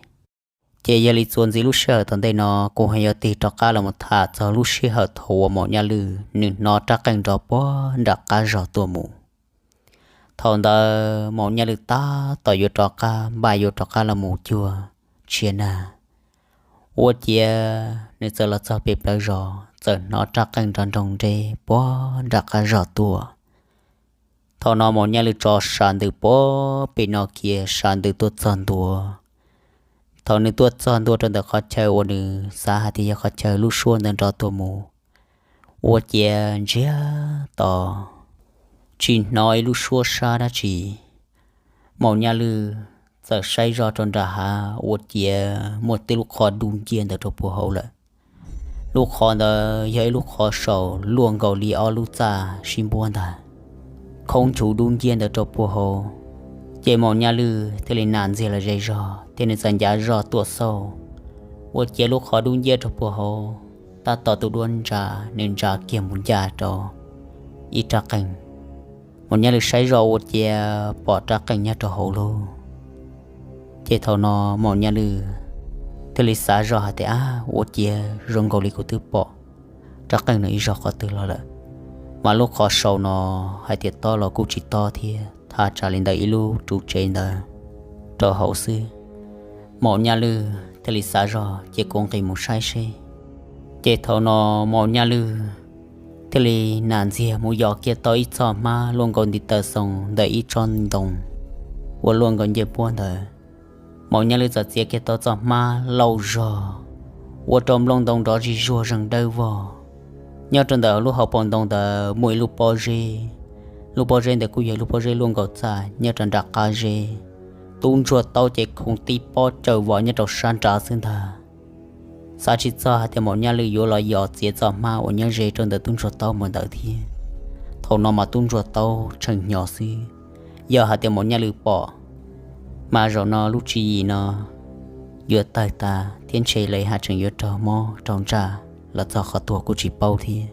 Ces yog li txuas ntxiv lub sij hawm tom ntej no kuv ho yuav tig rov qab los mus tham txog lub sij hawm thaum uas Maum Nyaj Lwm nws hnov rab qeej nrov puag nram qab zog tuaj mus. Thaum ntawd Maum Nyaj Lwm tab tom yuav rov qab npaj yuav rov qab los mus cuag tshiab nag, ua ciav nws txawm los txog pem plawv zos txawm hnov rab qeej nrov nroo nreb puag nram qab zog tuaj. Thaum no Maum Nyaj Lwm tso sam ntws puag pem no kiag sam ntws tuaj txog ntua. Thaum nws tuaj txog ntua rau ntawm qhov chaw uas nws xav hais tias yog qhov chaw lub suab ntawd nrov tuaj mus, ua ciav ntsiag to tsis hnov ib lub suab sab dab tsi. Maum Nyaj Lwm txawm saib zoj rau nram hav ua ciav muaj tej lub qhov dub nciab ntawd rau puag hauv lawm. Lub qhov ntawd yog ib lub qhov saus luaj nkaus li ob lub txaj sib npuab ntag, khoob nchuv dub nciab ntawd rau puag hauv. Ces Maum Nyaj Lwm thiaj li nam ntxiag los ze zog thiab nws txawm ncav zoj tuaj xauj, ua ciav lub qhov dub nciab rau puag hauv tab tom tus duab ntsa, nws ntsa kiag mus ncaj rau ib rab qeej. Maum Nyaj Lwm saib zoj ua ciav pom rab qeej nyob rau hauv lauj. Ces thaum no Maum Nyaj Lwm thiaj li xav zoj hais tias ab, ua ciav zoo nkaus li kuv twb pom rab qeej no ib zaug qhov twg los lawm, mas lub qhov saus no hais tias tob los kuj tsis tob thiab, thaj tsam li ntawm ib lub ruv tsev ntawd rau hauv xwb. Maum Nyaj Lwm thiaj li xav zoj cia kuv nqis mus saib seb. Ces thaum no Maum Nyaj Lwm thiaj li nam ntxiag mus yos kiag tau ib txoj hmab luaj nkaus ntiv taw xoo ntawm ib tsob ntoo uas luaj nkaus ncej puab ntawd. Maum Nyaj Lwj txawm txiav kiag tau txoj hmab lauj zog, ua rau nplooj ntoo nrov zig zuag zeeg dawb vog. Nyob rau ntawm lub hauv paus ntoo ntawd muaj ib lub pob zeb, lub pob zeb ntawd kuj yog lub pob zeb luaj nkaus txaj nyob rau nram qab zeb. Tub ntsuag taub ces khoov tib pob cawm vos nyob rau sab nrad xwb ntag. Xav tsis txog hais tias maum Nyaj Lwj yuav los yos txiav txoj hmab uas nyob ze rau ntawm tub ntsuag taub mus ntawd thiab. Thaum no mas tub ntsuag taub tshee hnyo xwb, yog hais tias maum Nyaj Lwj pom mas zaum no lub tswv yim no yuav tawg tas thiab ntshe lawv haj tseem yuav raug mob raug ntsaj los txog qhov tuag kuj tsis paub thiab.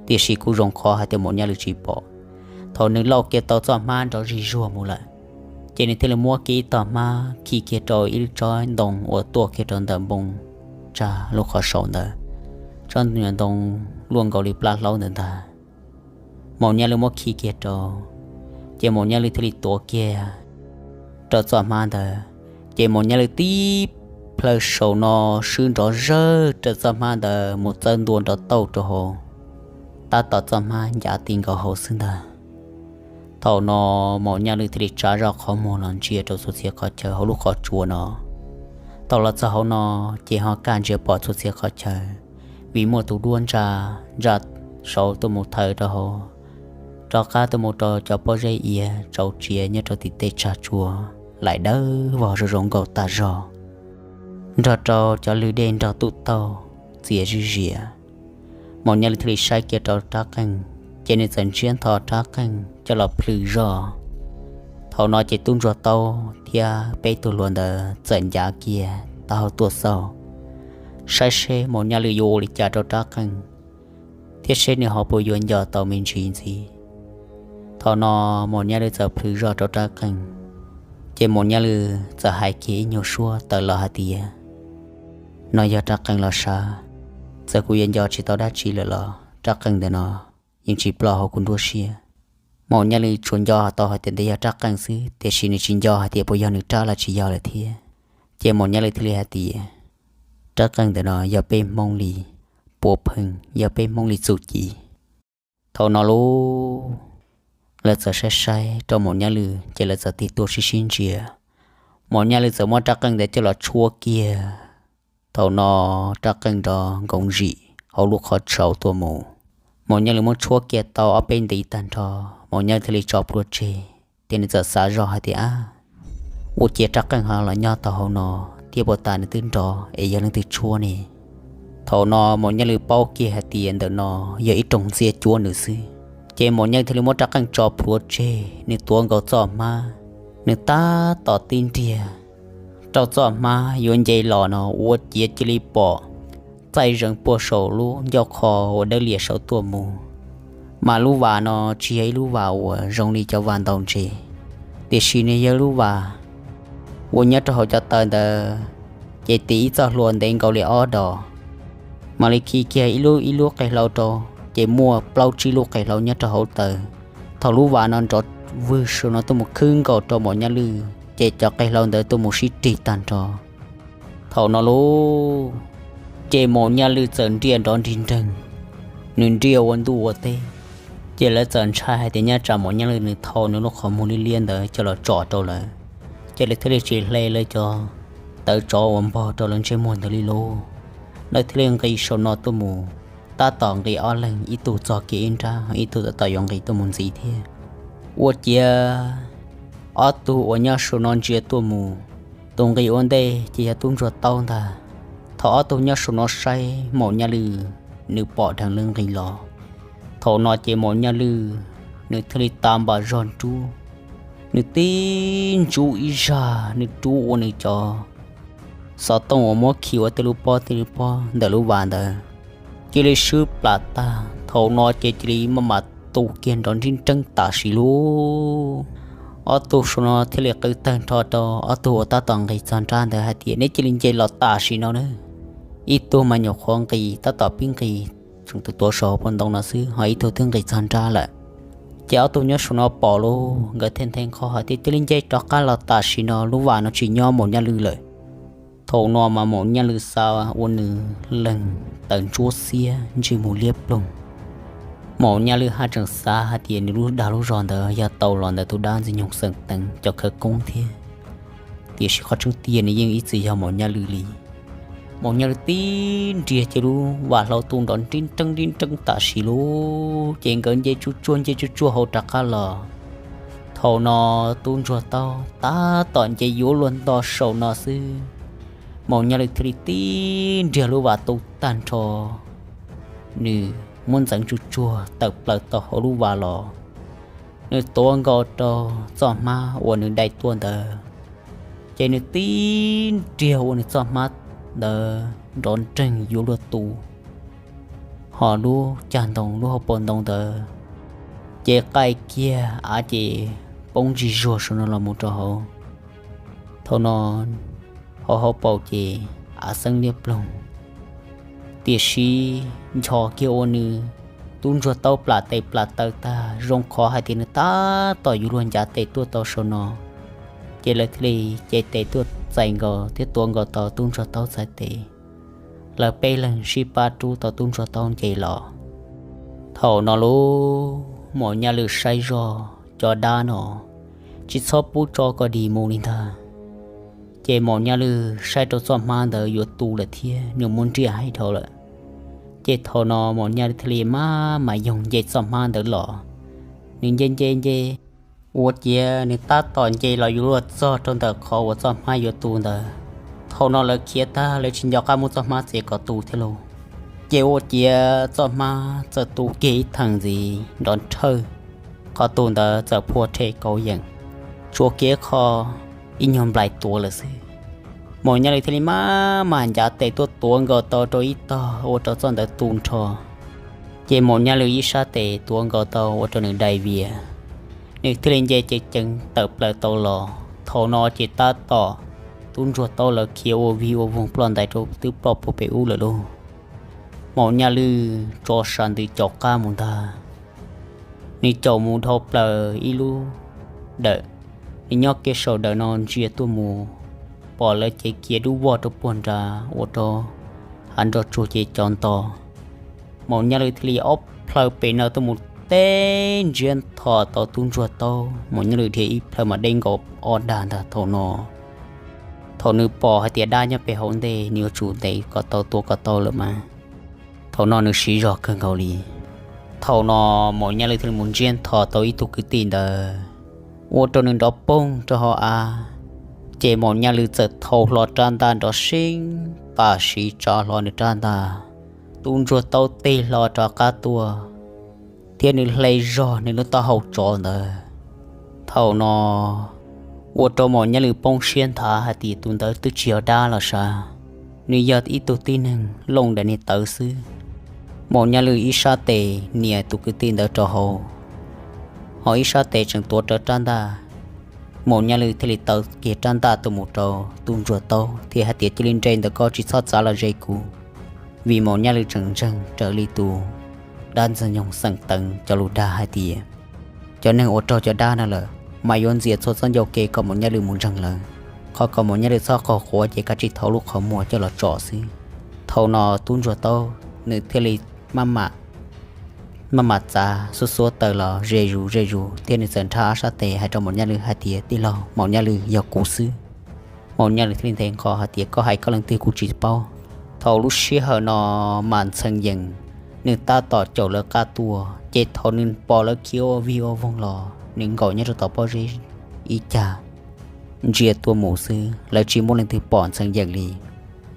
Tiam sis kuj zoo qhov hais tias maum Nyaj Lwj tsis pom. Thaum nws lauj kiag tau txoj hmab nrov zig zuag mus lawm, ces nws thiaj li muab kiag ib tog hmab khi kiag rau ib lub tsob ntoo uas tuaj kiag rau ntawm npoo tsag lub qhov saum ntawd. Tsob ntoo luaj nkaus li plab hlaub ntawd ntag. Maum Nyaj Lwj muab khi kiag rau, ces maum Nyaj Lwj thiaj li tuav kiag rau txoj hmab ntawd, ces maum Nyaj Lwj tib plhaw saum no swb nrov zawg rau txoj hmab ntawd mus txawb ntua nrov tauj rau hauv, tab tom txoj hmab ncav ti nkaus hauv xwb ntag. Thaum no maum Nyaj Lwj thiaj li tsa zoj qhov muag los ntsia rau txhua txhia qhov chaw hauv lub qhov tsua no. Thaum los txog hauv no, ces ho kaj ntsia pom txhua txhia qhov chaw, vim muaj tus duab ntsa, ntsa saud tuaj mus thaws rau hauv, rov qab tuaj mus rau cov pob zeb iav tsaus tsiav nyob rau tim tej tsag tsua, laim dawb vog zoo zoo nkauj tas zog, nrog rau cov lwg dej nrog tuj taug txias zij zias. Maum Nyaj Lwj thiaj li saib kiag rau rab qeej, ces nws txawm ntsiab ntho rab qeej coj los plhws zoj. Thaum no ces tub ntsuag taub thiab peb tug hluas ntawd txawm ncav kiag taub hau tuaj xauj, saib seb maum Nyaj Lwj yuav ua li cas rau rab qeej, thiab seb nws ho puas yuav nco tau me ntsis ntxiv. Thaum no maum Nyaj Lwj txawm plhws zoj rau rab qeej, ces maum Nyaj Lwj txawm hais kiag ib nyuag suab tawm los hais tias, no yog rab qeej los sav, txawm kuv yuav nco tsis tau dab tsi lawm los rab qeej ntawm no yeej tsis ploj hauv kuv nruab siab. Maum Nyaj Lwj tsuas nco tau hais tias ntawd yog rab qeej xwb, tiam sis nws tsis nco hais tias puas yog nws rab los tsis yog lawm thiab. Ces maum Nyaj Lwj thiaj li hais tias, rab qeej ntawm no yog peb Hmoob li puav pheej, yog peb Hmoob li txuj ci. Thaum no lub, lawv txawm saib saib rau maum Nyaj Lwj ces lawv txawm tig tuaj sib sib ntsia. Maum Nyaj Lwj txawm muab rab qeej ntawd coj los tshuab kiag. Thaum no rab qeej nrov nkoos zim hauv lub qhov tsaus tuaj mus. Maum Nyaj Lwj muab tshuab kiag tau ob peb ntiv tag nrho, maum Nyaj Lwj thiaj li tso plhuav tseg, ces nws txawm xav zoj hais tias, ab, ua ciav rab qeej ho los nyob tau hauv no thiab, puas tas nws twb nrov es yog leej twg tshuab ne? Thaum no maum Nyaj Lwj paub kiag hais tias ntawm no yog ib rooj ntxiab cuab nws xwb, ces maum Nyaj Lwj thiaj li muab rab qeej tso plhuav tseg, nws tuav nkaus txoj hmab, nws tab tom tib nriag rau txoj hmab yuav nce los no ua ciav cia li pom txaij zees puag saum lub ncauj qho uas dawb lias saud tuaj mus. Mas lub vas no tsis yog ib lub vas uas zoo li cov vas ntaus ntses, tiam sis nws yog lub vas uas nyob rau hauv cov taw ntawd, ces tis ib txoj hlua ntev nkaus li ob dos, mam li khi kiag ib lub ib lub qe hlau rau, ces muaj plaub tsib lub qe hlau nyob rau hauv taw. Thaum lub vas no nrov vwg saum no tuaj mus khwb nkaus rau maum Nyaj Lwj, ces cov qe hlau ntawd tuaj mus sib rig tag nrho. Thaum no lauj, ces maum Nyaj Lwj txawm nriaj nrov nrig nreeg, nws nriaj ua ntuj ua teb. Ces lawv txawm ntshai hais tias nyaj tsam maum Nyaj Lwj nws thau nws lub qhov muag liab liab ntawd coj los tsom rau lawv, ces lawv thiaj li tsis hle lawv cov tawv tsov uas npog rau lawv ntsej muag ntawd li lauj. Lawv thiaj li nqis saum no tuaj mus, tab tom nqis ob leeg, ib tug txog kiag ib nrab, ib tug tab tom yuav nqis tuaj mus ntxiv thiab. Ua ciav ob tug uas nyob saum no ntsia tuaj mus, tus nqis ua ntej ces yog tub ntsuag taub ntag. Thaum ob tug nyob saum no saib maum Nyaj Lwj, nws pom dheev lawv nqis los. Thaum no ces maum Nyaj Lwj nws thiaj li tav npas zog nrub, nws tib ntsub ib zag, nws rub ua nws cov xov tooj uas muab khi ua tej lub pob tej lub pob ntawm lub vas ntawd cia li swb plam tag. Thaum no ces cia li maj mam tu kiag nrov nrib nreeb tam sim lauj. Ob tug saum no thiaj li qw tawg nrho rau ob tug uas tab tom nqis txog nrab ntawd hais tias, neb cia li nce los tam sim no na. Ib tug mas nyuam qhuav nqis tab tom pib nqis tseem tus tuav saum hauv paus ntoo no xwb, ho ib tug twb nqis txog nrab lawm. Ces ob tug nyob saum no pom lauj, nkawd thiaj nthe nqho hais tias, cia li nce rov qab los tam sim no, lub vas no tsis nyob maum Nyaj Lwj lawm. Thaum no mas maum Nyaj Lwj xav ua nws leeg tawv ntsuab xiab ntsej muag liab ploog. Maum Nyaj Lwj haj tseem xav hais tias nws lub dag lub zog ntawd yog tau los ntawm tus dab ntxwg nyoog xeem teev cov khawv koob thiab. Tiam sis qhov tseeb tiag nws yeej ib txwm yog Maum Nyaj Lwm li. Maum Nyaj Lwm tib nriag ces lub vam hlau tu nrov nrib nreeb nrib nreeb tam sim lub, ces nkawd nce tsuj tsuag nce tsuj tsuag hauv rov qab los. Thaum no tub ntsuag taub tab tom nce yuav luag nto saum no xwb, Maum Nyaj Lwm thiaj li tib nriag lub vam tu tag nrho. Nws muab ntxeev tsuj tsuag tawm plaws tau hauv lub vas los, nws tuav nkaus rau txoj hmab uas nws dai tuaj ntawd, ces nws tib nriag ua nws txoj hmab ntawd nrov nreeg yuav luag tu, ho lub cag ntoo lub hauv paus ntoo ntawd ces qaij kiag av ces poob ntsis zuag saum no los mus rau hauv. Thaum no hauv hauv paus ces av xeeb liab ploog, tiam sis nchos kiag ua nws tub ntsuag taub plam tes plam taw tag zoo qhov hais tias nws tab tom yuav luag ncav tes tuaj tau saum no, ces lawv thiaj li cev tes tuaj txais nkaus thiab tuav nkaus tau tub ntsuag taub txhais tes. Lawv peb leeg sib pab rub tau tub ntsuag taub nce los. Thaum no lub Maum Nyaj Lwm saib zog cov dab no tsis txhob pub tso kom dim mus li ntag. Ces Maum Nyaj Lwm saib rau txoj hmab ntawd yuav tu lawm thiab nws muaj nriaj heev dhau lawm. Ces thaum no Maum Nyaj Lwm thiaj li maj mam yoog nce txoj hmab ntawd los. Nws nce nce nce, ua ciav nws tab tom nce los yuav luag txog rau ntawm qhov uas txoj hmab yuav tu ntawd. Thaum no lawv khiav tag lawv tsis nco qab muab txoj hmab txiav kom tu thiab lauj. Ces ua ciav txoj hmab txawm tu kiag ib theem ntxiv nrov nrhawj, qhov tu ntawd txawm phua rhe kauv yeem, tshuav kiag qho ib nyuag nplaim tuav lawm xwb. Maum Nyaj Lwm thiaj li maj mam ncav tes tuaj tuav nkaus tau rau ib tog ua rau txoj ntawd tu nrho. Ces Maum Nyaj Lwm ib sab tes tuav nkaus tau ua rau nws dai vias, nws thiaj li nce ceev ceev tawm plaws tau los. Thaum no ces tab tom tub ntsuag taub lawv khiav ua vig ua voog ploj ntais rau twb ploj puag pem ub lawm lauj. Maum Nyaj Lwm tso sas ntws caum qab mus ntag. Nws caum mus dhau plaws ib lub dawm, nws nyob kiag saum dawm no ntsia tuaj mus, pom lawv cev kiag dub vog rau puag nrad ua rau hav nroj tsuag ces cov nto. Maum Nyaj Lwm thiaj li ob plhaw pem no tuaj mus teb ntsiab nthos tau tub ntsuag taub, Maum Nyaj Lwm dhia ib plhaw mas deb nkaus ob dag ntag. Thaum no, thaum nws pom hais tias dab nyob pem hauv ntej nws yuav tsum ntes kom tau tua kom tau lawm mas. Thaum no nws siv zog kawg nkaus li. Thaum no Maum Nyaj Lwm thiaj li mus ntsiab nthos tau ib tug kwv tij ntawd, ua rau nws nrov poog rau hauv av. Ces Maum Nyaj Lwm txawm thau hlo rab ntaj nrov seeb tam sim tsa hlo nws rab ntaj, tub ntsuag taub tig hlo rov qab tuaj, thiab nws hle zog nws lub taub hau tsov ntawd. Thaum no ua rau Maum Nyaj Lwm poob siab nthav hais tias tus ntawd twb tsis yog dab los sav, nws yog ib tug tib neeg looj daim niag tawv xwb. Maum Nyaj Lwm ib sab tes nias tus kwv tij ntawd rau hauv, ho ib sab tes tseem tuav rawv rab ntaj. Maum Nyaj Lwm thiaj li taw kiag rab ntaj tuaj mus rau tub ntsuag taub thiab hais tias cia li nres ntawm ko tsis txhob txav los ze kuv, vim Maum Nyaj Lwm tseem ntseeg raws li tus dab ntxwg nyoog xeem teev cov lus dag hais tias cov neeg uas raug cov dab no lawm mas yuav ntxias txhua txoj ncauj ke kom Maum Nyaj Lwm mus ntseeg lawv, qhov kom Maum Nyaj Lwm txhob qaug quav ces kav tsij thau lub qhov muag coj los tsom xwb. Thaum no tub ntsuag taub nws thiaj li maj mam maj mam txav xuab xuab taws los ze zus ze zus thiab nws txawm nrhab ob sab tes hais rau Maum Nyaj Lwm hais tias tij laug, Maum Nyaj Lwm yog kuv xwb. Maum Nyaj Lwm thiaj li nthe nqho hais tias koj hais koj leej twg kuv tsis paub. Thaum lub sij hawm no mas Ntxhee Yees nws tab tom caum lawv qab tuaj, ces thaum nws pom lawv khiav ua vig ua voog los nws nkaum nyob rau tom pob zeb ib cag ntsia tuaj mus xwb, lawv tsis muaj leej twg pom Ntxhee Yees li.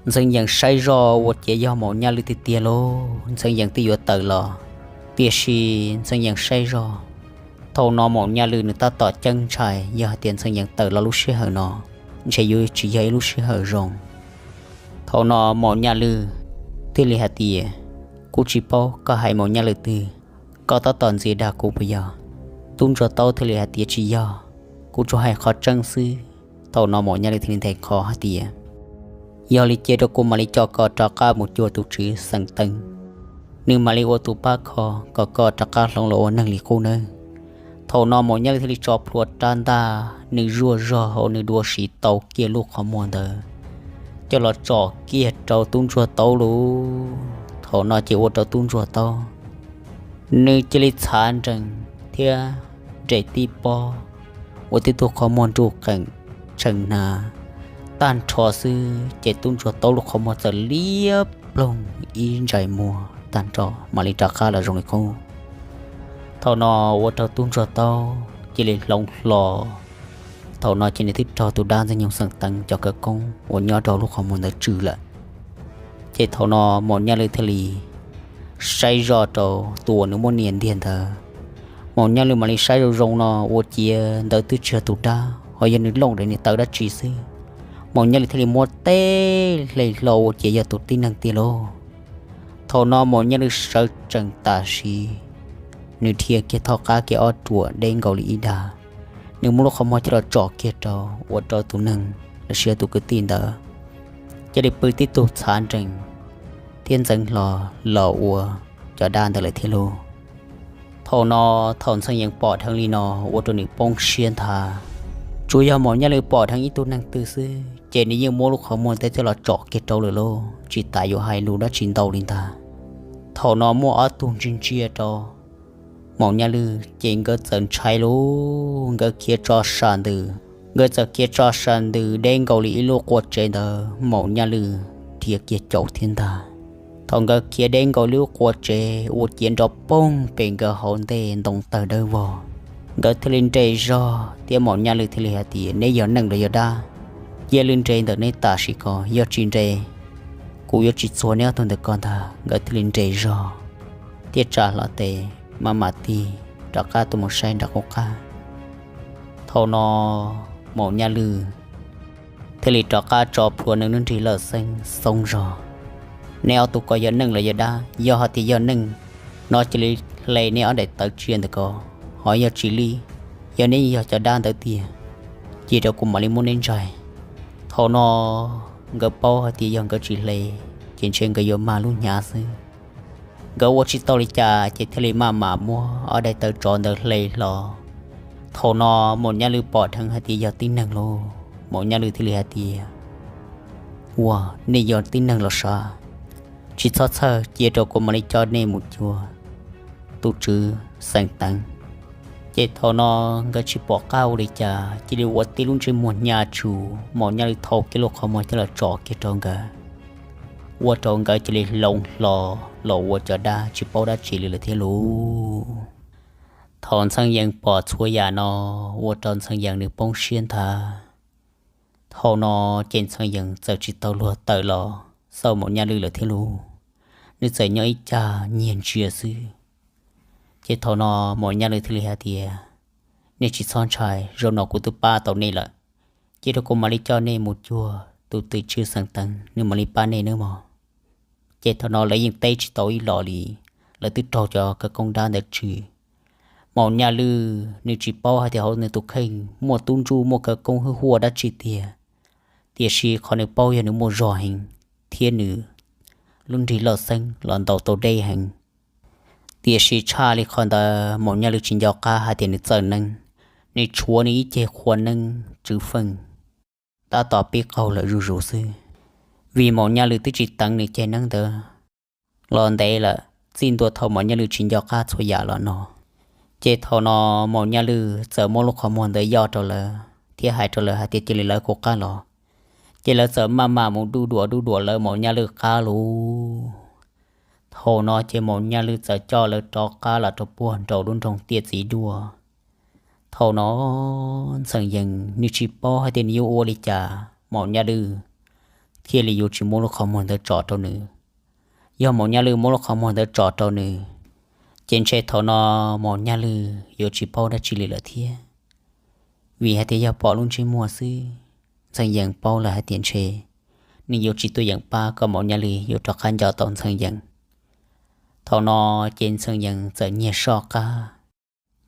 Ntxhee Yees saib zoj ua ciav yog Maum Nyaj Lwm tiag tiag lauj, Ntxhee Yees twb yuav tawm los, tiam sis Ntxhee Yees saib zoj. Thaum no Maum Nyaj Lwm nws tab tom ceeb ntshai, yog hais tias Ntxhee Yees tawm los lub sij hawm no, ntshe yuav tsis yog ib lub sij hawm zoo. Thaum no Maum Nyaj Lwm thiaj li hais tias, kuv tsis paub koj hais Maum Nyaj Lwm twg, koj tab tom ntxias dag kuv puas yog? Tub ntsuag taub thiaj li hais tias tsis yog, kuv tsuas hais qhov tseeb xwb. Thaum no Maum Nyaj Lwm thiaj li nthe qho hais tias, yog li cia rau kuv mam li coj koj rov qab mus cuag tus tswv xeem teev, nws mam li ua tus pab kho kom koj rov qab hloov los ua neeg li qub nawb. Thaum no Maum Nyaj Lwm thiaj li tso plhuav rab ntaj, nws zuaj zog hauv nws dua siv tau kiag lub qhov muag ntawd coj los tsom kiag rau tub ntsuag taub lauj. Thaum no ces ua rau tub ntsuag taub nws cia li txhav nrees thiab nres tib pob, ua tib tug qhov muag nruj qeem tshee hnav. tag nrho xwb ces tub ntsuag taub lub qhov muag txawm liab ploog ib ntsais muag tag nrho mam li rov qab los zoo li qub. Thaum no ua rau tub ntsuag taub cia li hloov hlo. Thaum no ces nws twb raug tus dab ntxwg nyoog xeem teev cov khawv koob uas nyob rau lub qhov muag ntawd tswm lawm. Ces thaum no Maum Nyaj Lwj thiaj li saib zoj rau tus uas nws muab nias ntiag ntawd. Maum Nyaj Lwj mam li saib zoo zoo no ua ciav ntawd twb tsis yog tus dab, ho yog nws looj daim niag taw dab tsi xwb. Maum Nyaj Lwj thiaj li muab teb hle hlo ua ciav yog tus tib neeg tiag lauj. Thaum no Maum Nyaj Lwj sawv tsees tam sim, nws dhia kiag thoj qab kiag ob ruam deb nkaus li ib dag, nws muab lub qhov muag coj los tsom kiag rau ua rau tus neeg los sis yog tus kwv tij ntawd cia li pw tib tug txhav nrees thiab ntxeev hlo los ua cov dab ntawd lawm thiab lauj. Thaum no, thaum Ntxhee Yees pom dheev li no ua rau nws poob siab nthav. Tsuas yog Maum Nyaj Lwj pom dheev ib tug neeg twg xwb ces nws yeej muab lub qhov muag ntawd coj los tsom kiag rau lawm lauj, tsis tas yuav hais lus dab tsi ntau li ntag. Thaum no muaj ob tug ntsia ntsia rau Maum Nyaj Lwj ces nkawd txawm ntshai lauj, nkawd khiav tso sa ntws. Nkawd txawm khiav tso sa ntws deb nkaus li ib lub qua tsev ntawd Maum Nyaj Lwj dhia kiag caum thiab ntag. Thaum nkawd khiav deb nkaus li lub qua tsev ua ciav nrov poog pem nkawd hauv ntej ntoo tawg dawb vog, nkawd thiaj li nres zog thiab Maum Nyaj Lwj thiaj li hais tias, neb yog neeg los yog dab? Cia li nres ntawm neb tam sim ko, yog tsis nres kuv yuav tsis txuag neb ob tug ntawm ko ntag. Nkawd thiaj li nres zog thiab tsa hlo tes maj mam tig rov qab tuaj mus saib nram qub qab. Thaum no Maum Nyaj Lwj thiaj li rov qab tso plhuav nws lub nrig lawj xeeb xoob zog, neb ob tug ko yog neeg los yog dab? Yog hais tias yog neeg no cia li hle neb ob daim tawv tsiaj ntawm ko, ho yog tsis li, yog neb yog cov dab ntawd tiag, cia rau kuv mam li muab neb ntsaig. Thaum no nkawd paub hais tias yog nkawd tsis hle ces ntshe nkawd yuav mag lub hnyav xwb. Nkawd ua tsis tau li cas ces thiaj li maj mam muab ob daim tawv tsov ntawd hle hlo. Thaum no Maum Nyaj Lwj pom dheev hais tias yog tib neeg lauj, Maum Nyaj Lwj thiaj li hais tias, ua, nej yog tib neeg los sav? Tsis txhob txhawj, cia rau kuv mam li coj nej mus cuag tus tswv xeem teev. Ces thaum no nkawd tsis pom qab ua li cas cia li ua tib lub ntsej muag hnyav tshus, Maum Nyaj Lwj thau kiag lub qhov muag coj los tsom kiag rau nkawd, ua rau nkawd cia li hloov hlo los ua cov dab tsis paub dab tsi li lawm thiab lauj. Thaum Ntxhee Yees pom txhua yam no ua rau Ntxhee Yees nws poob siab nthav. Thaum no ces Ntxhee Yees txawm tsis tau luag tawm los xauj Maum Nyaj Lwj lawm thiab lauj, nws txawm nyob ib cag nyiag ntsia xwb. Ces thaum no Maum Nyaj Lwj thiaj li hais tias, nej tsis txhob ntshai, zaum no kuv twb pab tau nej lawm, cia rau kuv mam li coj nej mus cuag tus tim tswv xeem teev, nws mam li pab nej nawb mog. Ces thaum no lawv yeej teb tsis tau ib los li, lawv twb raug cov khawv koob dab ntawd tswm. Maum Nyaj Lwj nws tsis paub hais tias hauv nws tus kheej muaj tub ntsuj muaj khawv koob hwj huaj dab tsi tiag, tiam sis qhov nws paub yog nws muaj zog heev thiab nws lub nrig loj xeeb los ntaus tau deb heev. Tiam sis tshaj li qhov ntawd Maum Nyaj Lwj tsis nco qab hais tias nws txawm neeb, nws tshuav nws ib ceg qhua neeb tswv feej tab tom pib qaug lawm zuj zus xwb, vim Maum Nyaj Lwj twb tsis teev nws ceg neeb ntawd los ntev lawm, txij ntua thaum Maum Nyaj Lwj tsis nco qab txhua yam los no. Ces thaum no Maum Nyaj Lwj txawm muab lub qhov muag ntawd yoj rau lawv thiab hais rau lawv hais tias cia li lawv kuv qab los. Ces lawv txawm maj mam mus duj duam duj duam lawv Maum Nyaj Lwj qab lauj. Thaum no ces Maum Nyaj Lwj txawm coj lawv rov qab los rau puag nraum lub nroog Tiaj Txiv Duaj. Thaum no Ntxhee Yees nws tsis paub hais tias nws yuav ua li cas, Maum Nyaj Lwj thiaj li yuav tsis muab lub qhov muag ntawd tsom rau nws. Yog Maum Nyaj Lwj muab lub qhov muag ntawd tsom rau nws, ces ntshe thaum no Maum Nyaj Lwj yuav tsis paub dab tsi li lawm thiab. Vim hais tias yog pom lub ntsej muag xwb, Ntxhee Yees paub lawm hais tias ntshe nws yuav tsis tuaj yeem pab kom Maum Nyaj Lwj yuav rov qab nco tau Ntxhee Yees. Thaum no ces Ntxhee Yees txawm nyiag soj qab,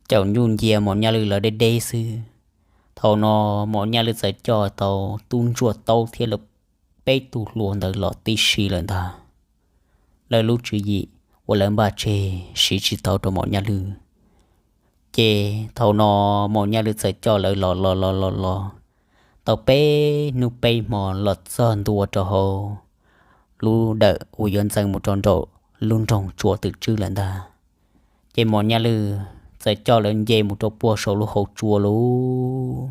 caum ncuj ncia Maum Nyaj Lwj lawv deb deb xwb. Thaum no Maum Nyaj Lwj txawm coj tau tub ntsuaj taub thiab lawv peb tug hluas ntawd los tib si lawm ntag. Lawv lub tswv yim uas lawv npaj tseg siv tsis tau rau Maum Nyaj Lwj. Ces thaum no Maum Nyaj Lwj txawm coj lawv los los los los los tau peb hnub peb hmo los txog ntua rau hauv lub dawm uas yuav ntxeev mus rau nraum lub nroog Tsua Twm Tswb lawm ntag. Ces Maum Nyaj Lwj txawm coj lawv nce mus rau puag saum lub hauv tsua lauj.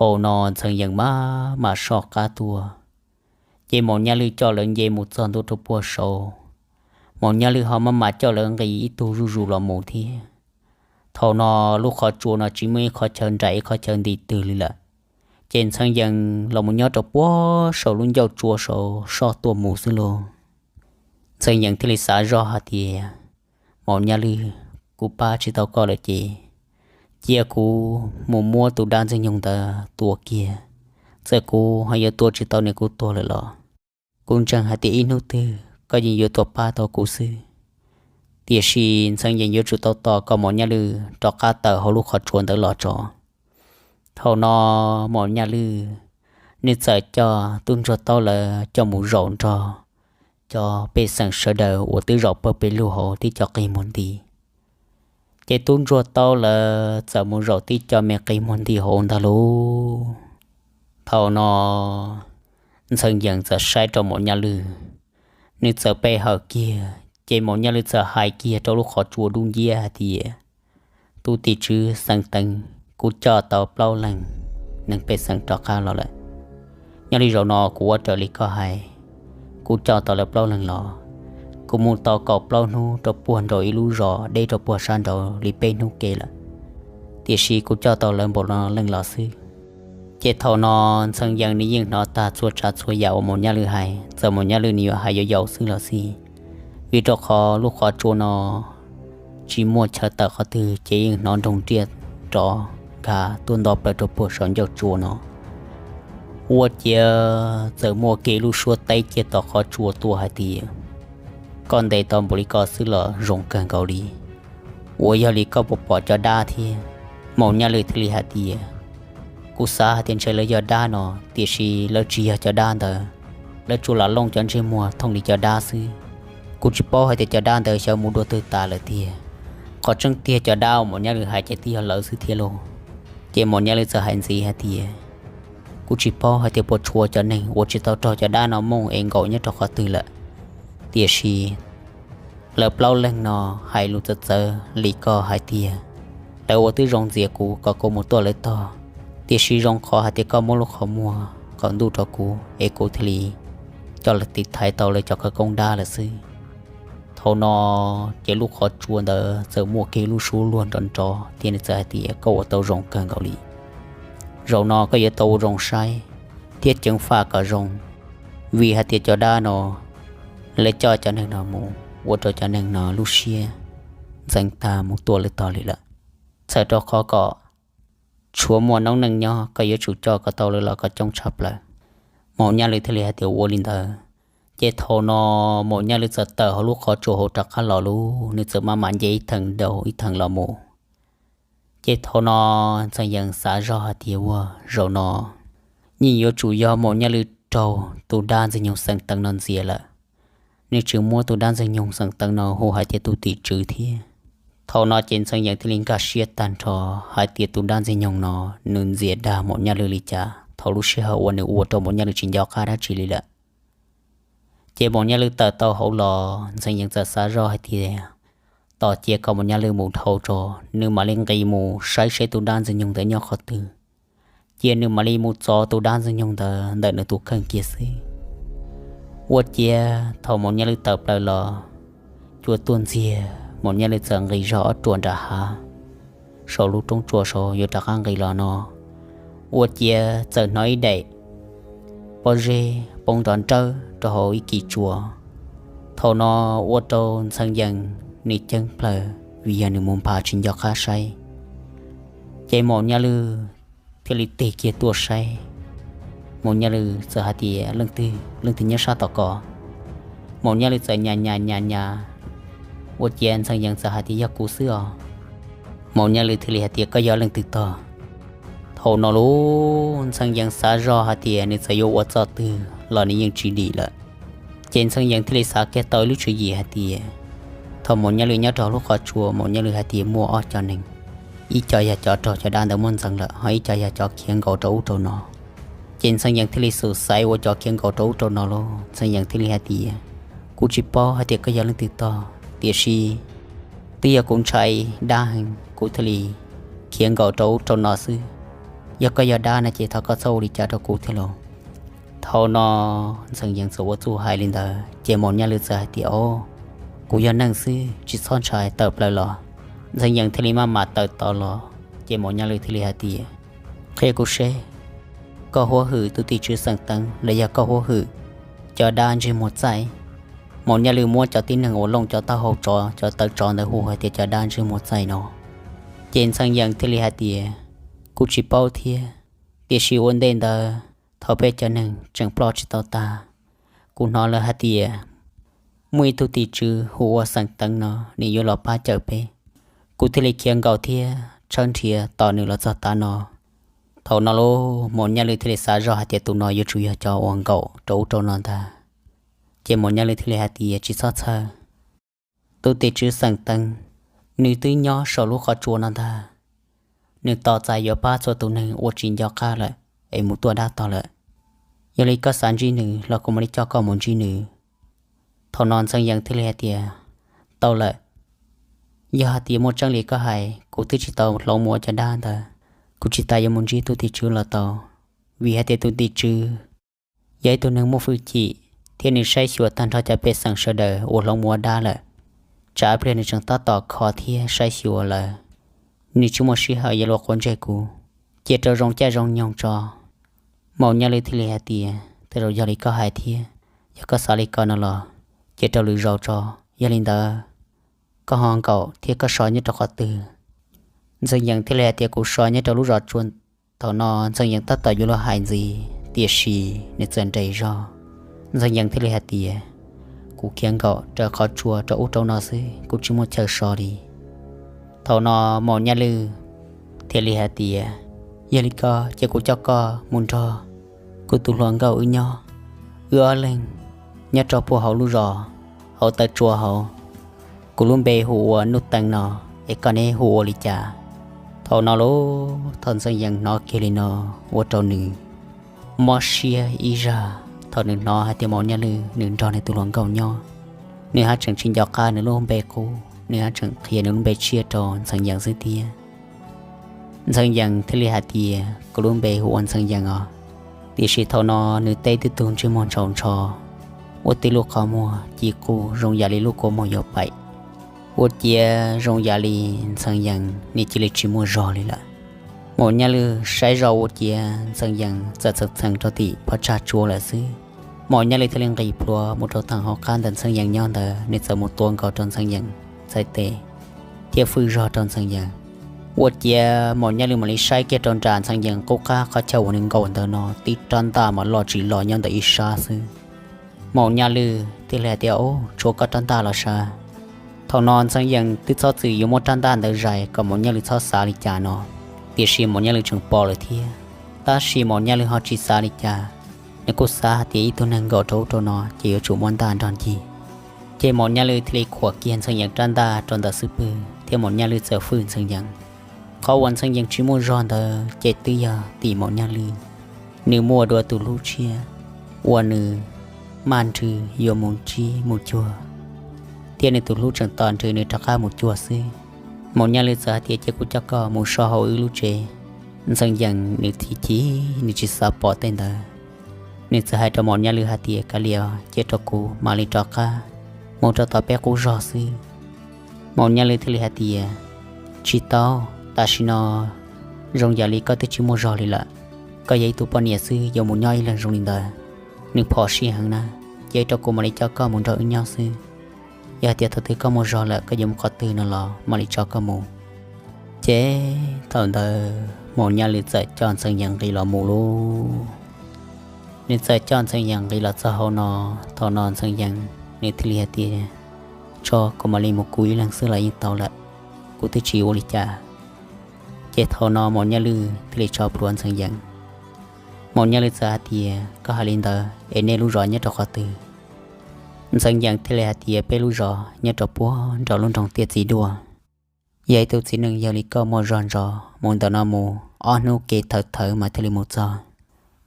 Paus no Ntxhee Yees maj mam soj qab tuaj, ces Maum Nyaj Lwj coj lawv nce mus txog ntua rau puag saud. Maum Nyaj Lwj ho maj mam coj lawv nqis ib tug zuj zus los mus thiab. Thaum no lub qhov tsua no tsis muaj ib qhov chaw nraim ib qhov chaw nti twg li lawm, ces Ntxhee Yees los mus nyob rau puag saum lub ncauj tsua saud soj tuaj mus xwb lauj. Ntxhee Yees thiaj li xav zoj hais tias, Maum Nyaj Lwj, kuv pab tsis tau koj lawm ces cia kuv mus muab tus dab Ntxwg Nyoog ntawd tua kiag. Txawm kuv ho yuav tua tsis tau nws kuv tuag lawm los kuv ntseeg hais tias ib hnub twg koj yeej yuav tau pab tau kuv xwb. Tiam sis Ntxhee Yees yuav tsum tau tos kom Maum Nyaj Lwj rov qab tawm hauv lub qhov tsua ntawd los tso. Thaum no Maum Nyaj Lwj nws txawm coj tub ntsuag taub lawv coj mus zaum nrog cov pej xeem sawv daws uas twb zaum pawg pes lug hauv tib co qig muag nti. Ces tub ntsuag taub lawv txawm mus zaum tib co me qig muag nti hauv ntag lauj. Thaum no Ntxhee Yees txawm saib rau Maum Nyaj Lwj, nws txawm pe hawm kiag, ces Maum Nyaj Lwj txawm hais kiag rau lub qhov tsua dub nciab hais tias, Tus tim tswv Xeem Teev, kuv coj tau plaub leeg neeg pej xeem rov qab los lawm. Nyob li zaum no kuv ua raws li koj hais, kuv coj tau lawv plaub leeg los. Kuv mus tau kaum plaub hnub rau puag nraum ib lub zos deb rau puag sab nraud li peb hnub ke lawm, tiam sis kuv coj tau lawv npaum no leej los xwb. Ces thaum no Ntxhee Yees nws yeej hnov tag txhua tsav txhua yam uas Maum Nyaj Lwj hais, txawm Maum Nyaj Lwj nws yuav hais yau yau xwb los xij, vim rau qhov lub qhov tsua no tsis muaj chaw tawm qhov twg ces yeej hnov nroog riaj rov nkag tuaj nto plaws rau puag saum ncauj tsua no. Ua ciav txawm muaj kiag lub suab teb kiag tom qhov tsua tuaj hais tias, Koj ntes tau npaum li ko xwb los zoo kawg nkaus li, uas yog li koj puas pom cov dab thiab? Maum Nyaj Lwj thiaj li hais tias, Kuv xav hais tias ntshe lawv yog dab no, tiam sis lawv tsis yog cov dab ntawd, lawv tsuas lam looj cov ntsej muag thooj li cov dab xwb. Kuv tsis paub hais tias cov dab ntawd xyov mus dua twg tas lawm tiag. Qhov tseeb tiag cov dab uas Maum Nyaj Lwj hais ces twb yog lawv xwb thiab lauj. Ces Maum Nyaj Lwj txawm hais ntxiv hais tias, Kuv tsis paub hais tias puas tshuav cov neeg uas tsis tau raug cov dab no mooj es nkaum nyob rau qhov twg lawm, tiam sis lawv plaub leeg no hais lus txawv txawv li koj hais tias lawv ua twb zoo ntxias kuv kom kuv mus tuaj lawv tog, tiam sis zoo qhov hais tias koj muab lub qhov muag qaum ntuj rau kuv es kuv thiaj li coj lawv tiv thaiv tau lawv cov khawv koob dab lawm xwb. Thaum no ces lub qhov tsua ntawd txawm muaj kiag lub suab luag nrov nrov thiab nws txawm hais tias, Koj ua tau zoo kawg nkaus li. Zaum no koj yuav tau ua zoo saib thiab ceev faj kom zoo, vim hais tias cov dab no lawv coj cov neeg no mus ua rau cov neeg no lub siab ntxeev tag mus tuaj lawv tog li lawm. Txhawm rau qhov kom tshuav muaj noob neej nyob koj yuav tsum coj kom tau lawv los kom coob tshaj plaws. Maum Nyaj Lwj thiaj li hais tias ua li ntawd. Ces thaum no Maum Nyaj Lwj txawm tawm hauv lub qhov tsua hauv rov qab los lauj, nws txawm maj mam nce ib theem dhau ib theem los mus. Ces thaum no Ntxhee Yees xav zoj hais tias ua zaum no yeej yuav tsum yog Maum Nyaj Lwj raug tus dab Ntxwg Nyoog Xeem Teev no ntxias lawm. Nws tseem muab tus dab Ntxwg Nyoog Xeem Teev no hu hais tias tus tim tswv thiab. Thaum no ces Ntxhee Yees thiaj li nkag siab tag nrho hais tias tus dab Ntxwg Nyoog no nws ntxias dag Maum Nyaj Lwj li cas thaum lub sij hawm uas nws ua rau Maum Nyaj Lwj tsis nco qab dab tsi li lawm. Ces Maum Nyaj Lwj tawm tau hauv los Ntxhee Yees txawm xav zoj hais tias tos cia kom Maum Nyaj Lwj mus dhau tso, nws mam li nqis mus saib seb tus dab Ntxwg Nyoog ntawd nyob qhov twg. Cia nws mam li mus txov tus dab Ntxwg Nyoog ntawd ntawm nws tus kheej kiag xwb. Ua ciav thaum Maum Nyaj Lwj tawm plaws los, cua tuaj ntxiag, Maum Nyaj Lwj txawm nqis zog ob ruam nram hav saum lub roob tsua saud yuav rov qab nqis los no, ua ciav txawm hnov ib daim pob zeb poob nrov nrawb rau hauv ib kis tsua. Thaum no ua rau Ntxhee Yees nws ceeb plaws vim yog nws mus nphav tsis nco qab saib. Ces Maum Nyaj Lwj thiaj li tig kiag tuaj saib. Maum Nyaj Lwj txawm hais tias, Leej twg, leej twg nyob sab tom ko? Maum Nyaj Lwj txawm nyas nyas nyas nyas, ua ciav Ntxhee Yees txawm hais tias, Yog kuv xwb os. Maum Nyaj Lwj thiaj li hais tias, Koj yog leej twg tog? Thaum no lauj, Ntxhee Yees xav zoj hais tias nws txawm yuav ua txoj twg los nws yeej tsis dim lawm. Ces Ntxhee Yees thiaj li xav kiag tau ib lub tswv yim hais tias, thaum Maum Nyaj Lwj nyob rau lub qhov tsua, Maum Nyaj Lwj hais tias muaj ob co neeg, ib co yog cov raug cov dab ntawd muab ntxeev lawm, ho ib co yog cov khiav nkaus rau ub rau no. Ces Ntxhee Yees thiaj li xub xaiv ua cov khiav nkaus rau ub rau no lauj. Ntxhee Yees thiaj li hais tias, Kuv tsis paub hais tias koj yog leej twg tog, tiam sis twb yog kuv ntshai dab heev kuv thiaj li khiav nkaus rau ub rau no xwb. Yog koj yog dab no ces thov koj txhob ua li cas rau kuv thiab lauj. Thaum no Ntxhee Yees txawm ua txuj hais li ntawd ces Maum Nyaj Lwj txawm hais tias, Au, kuv yog neeg xwb, tsis txhob ntshai, tawm plaws los. Ntxhee Yees thiaj li maj mam tawm tod los ces Maum Nyaj Lwj thiaj li hais tias, Qhia kuv seb, koj huab hwm tus tim tswv xeem Teev los yog koj huab hwm cov dab ntsej muag txaij? Maum Nyaj Lwj muab cov tib neeg uas looj cov taub hau tsov, cov tawv tsov ntawd hu hais tias cov dab ntsej muag txaij no. Ces Ntxhee Yees thiaj li hais tias, Kuv tsis paub thiab, tiam sis ua ntej ntawd thaum peb cov neeg tseem ploj tsis tau tag, kuv hnov lawv hais tias muaj ib tug tim tswv hu ua xeem Teev no nws yuav los pab cawm peb. Kuv thiaj li khiav nkaum thiab tshawb nrhiav tos nws los txog tav no. Thaum no lauj, Maum Nyaj Lwj thiaj li xav zoj hais tias tus no yuav tsum yog cov uas nkaum rau ub rau no ntag. Ces Maum Nyaj Lwj thiaj li hais tias, Tsis txhob txhawj, tus tim tswv xeem Teev, nws twb nyob saum lub qhov tsua no ntag. Nws tos txais yuav pab txhua tus neeg ua tsis nco qab lawm es mus tua dab tog lawm. Yog li koj xav ntsib nws los kuv mam li coj koj mus ntsib nws. Thaum no Ntxhee Yees thiaj li hais tias, Tau lawm, yog hais tias muaj tseeb li koj hais, kuv twb tsis tau hloov mus ua cov dab ntawd, kuv tsis tas yuav mus ntsib tus tim tswv los tau, vim hais tias tus tim tswv yog ib tug neeg muaj hwj chim thiab nws saib xyuas tag nrho cov pej xeem sawv daws uas hloov mus ua dab lawm. Tsam pliag nws tseem tab tom kho thiab saib xyuas lawv, nws tsis muaj sij hawm yuav luag quav ntsej kuv. Cia rau zoo caij zoo nyoog tso. Maum Nyaj Lwj thiaj li hais tias, Tej zaum yog li koj hais thiab, yog koj xav li ko no los cia rau lwm zaus tso. Yog li ntawd, koj ho nkaum thiab koj so nyob rau qhov twg? Ntxhee Yees thiaj li hais tias, Kuv so nyob rau lub zos tsua. Thaum no Ntxhee Yees tab tom yuav luag hais ntxiv, tiam sis nws txawm nres zog. Ntxhee Yees thiaj li hais tias, Kuv khiav nkaum raws qhov tsua rau ub rau no xwb, kuv tsis muaj chaw so li. Thaum no Maum Nyaj Lwj thiaj li hais tias, Yog li ko ces kuv coj koj mus nrog kuv tus hluas nkauj wb nyob, wb ob leeg nyob rau puag hauv lub zos, hauv taw tsua hauv. Kuv lub npe hu ua Nuj Teev no, es koj neb hu ua li cas? Thaum no lauj, thaum Ntxhee Yees hnov kiag li no, ua rau nws mob siab ib zag. Thaum nws hnov hais tias Maum Nyaj Lwj nws nrog nws tus hluas nkauj nyob, nws haj tseem tsis nco qab nws lub npe qub, nws haj tseem qhia nws lub npe tshiab rau Ntxhee Yees xwb thiab. Ntxhee Yees thiaj li hais tias, Kuv lub npe hu ua Ntxhee Yees os. Tiam sis thaum no nws teb twb tug ntsej muag ntshaus ntsho, ua tib lub qhov muag ci qus zoo yam li lub kua muag yuav paim. Ua ciav zoo yam li Ntxhee Yees nws cia li tsis muaj zog li lawm. Maum Nyaj Lwj saib zoj ua ciav Ntxhee Yees txawm txheem txheem rau tim phab tsag tsua lawm xwb. Maum Nyaj Lwj thiaj li nqis plhuav mus rau theem hauv qab ntawm Ntxhee Yees nyob ntawd, nws txawm mus tua nkaus rau Ntxhee Yees txhais tes thiab fwj zog rau Ntxhee Yees. Ua ciav Maum Nyaj Lwj mam li saib kiag rau nram Ntxhee Yees qub qab qhov chaw uas nws nkaum ntawd no tib rab ntaj mas loj tsis los nyob ntawm ib sab xwb. Maum Nyaj Lwj thiaj li hais tias, Ub, tshuav koj rab ntaj los sav. Thaum no Ntxhee Yees twb txhob txwm yuav muab rab ntaj ntawd zais kom Maum Nyaj Lwj txhob xav li cas no, tiam sis Maum Nyaj Lwj tseem pom lawm thiab. Tab sis Maum Nyaj Lwj ho tsis xav li cas, nws kuj xav hais tias ib tug neeg nkaum rau ub rau no ces yuav tsum muab ntaj nrog ncig. Ces Maum Nyaj Lwj thiaj li khuam kiag Ntxhee Yees rab ntaj rau ntawm xub pwg thiab Maum Nyaj Lwj txawm fwj Ntxhee Yees. Qhov uas Ntxhee Yees tsis muaj zog ntawd ces twb yog tim Maum Nyaj Lwj, nws muaj dua tus hlub tshiab uas nws maj nrhw yuav mus ntsib mus cuag, thiab nws tus hlub tseem tos nrhw nws rov qab mus cuag xwb. Maum Nyaj Lwj txawm hais tias, Cia kuv coj koj mus so hauv wb lub tsev. Ntxhee Yees nws chim chim, nws tsis xav pom tej ntawd. Nws txawm hais rau Maum Nyaj Lwj hais tias, Kav liam, cia rau kuv mam li rov qab mus rau tom peb qub zog xwb. Maum Nyaj Lwj thiaj li hais tias, Tsis tau, tam sim no zoo yam li koj twb tsis muaj zog li lawm. Koj yog ib tug poj niam xwb yuav mus nyob ib leeg zoo li ntawd, nws phom sij heev na. Cia rau kuv mam li coj koj mus nrog wb nyob xwb. Yog hais tias thaum twg koj muaj zog lawm koj yuav mus qhov twg no los mam li tso koj mus. Ces thaum ntawd Maum Nyaj Lwj txawm coj Ntxhee Yees nqis los mus lauj. Nws txawm coj Ntxhee Yees nqis los txog hauv no, thaum no Ntxhee Yees nws thiaj li hais tias, Tso kuv mam li mus kuv ib leeg xwb los yeej tau lawm, kuv twb tsis ua li cas. Ces thaum no Maum Nyaj Lwj thiaj li tso plhuav Ntxhee Yees. Maum Nyaj Lwj txawm hais tias, Koj hais li ntawd es nej lub zos nyob rau qhov twg? Ntxhee Yees thiaj li hais tias, Peb lub zos nyob rau puag nram lub nroog Tiaj Txiv Duaj. Yog ib tug txiv neej yog li koj muaj zog ntsos mus ntawm no mus ob hnub kev thawv thawv mas thiaj li mus txog.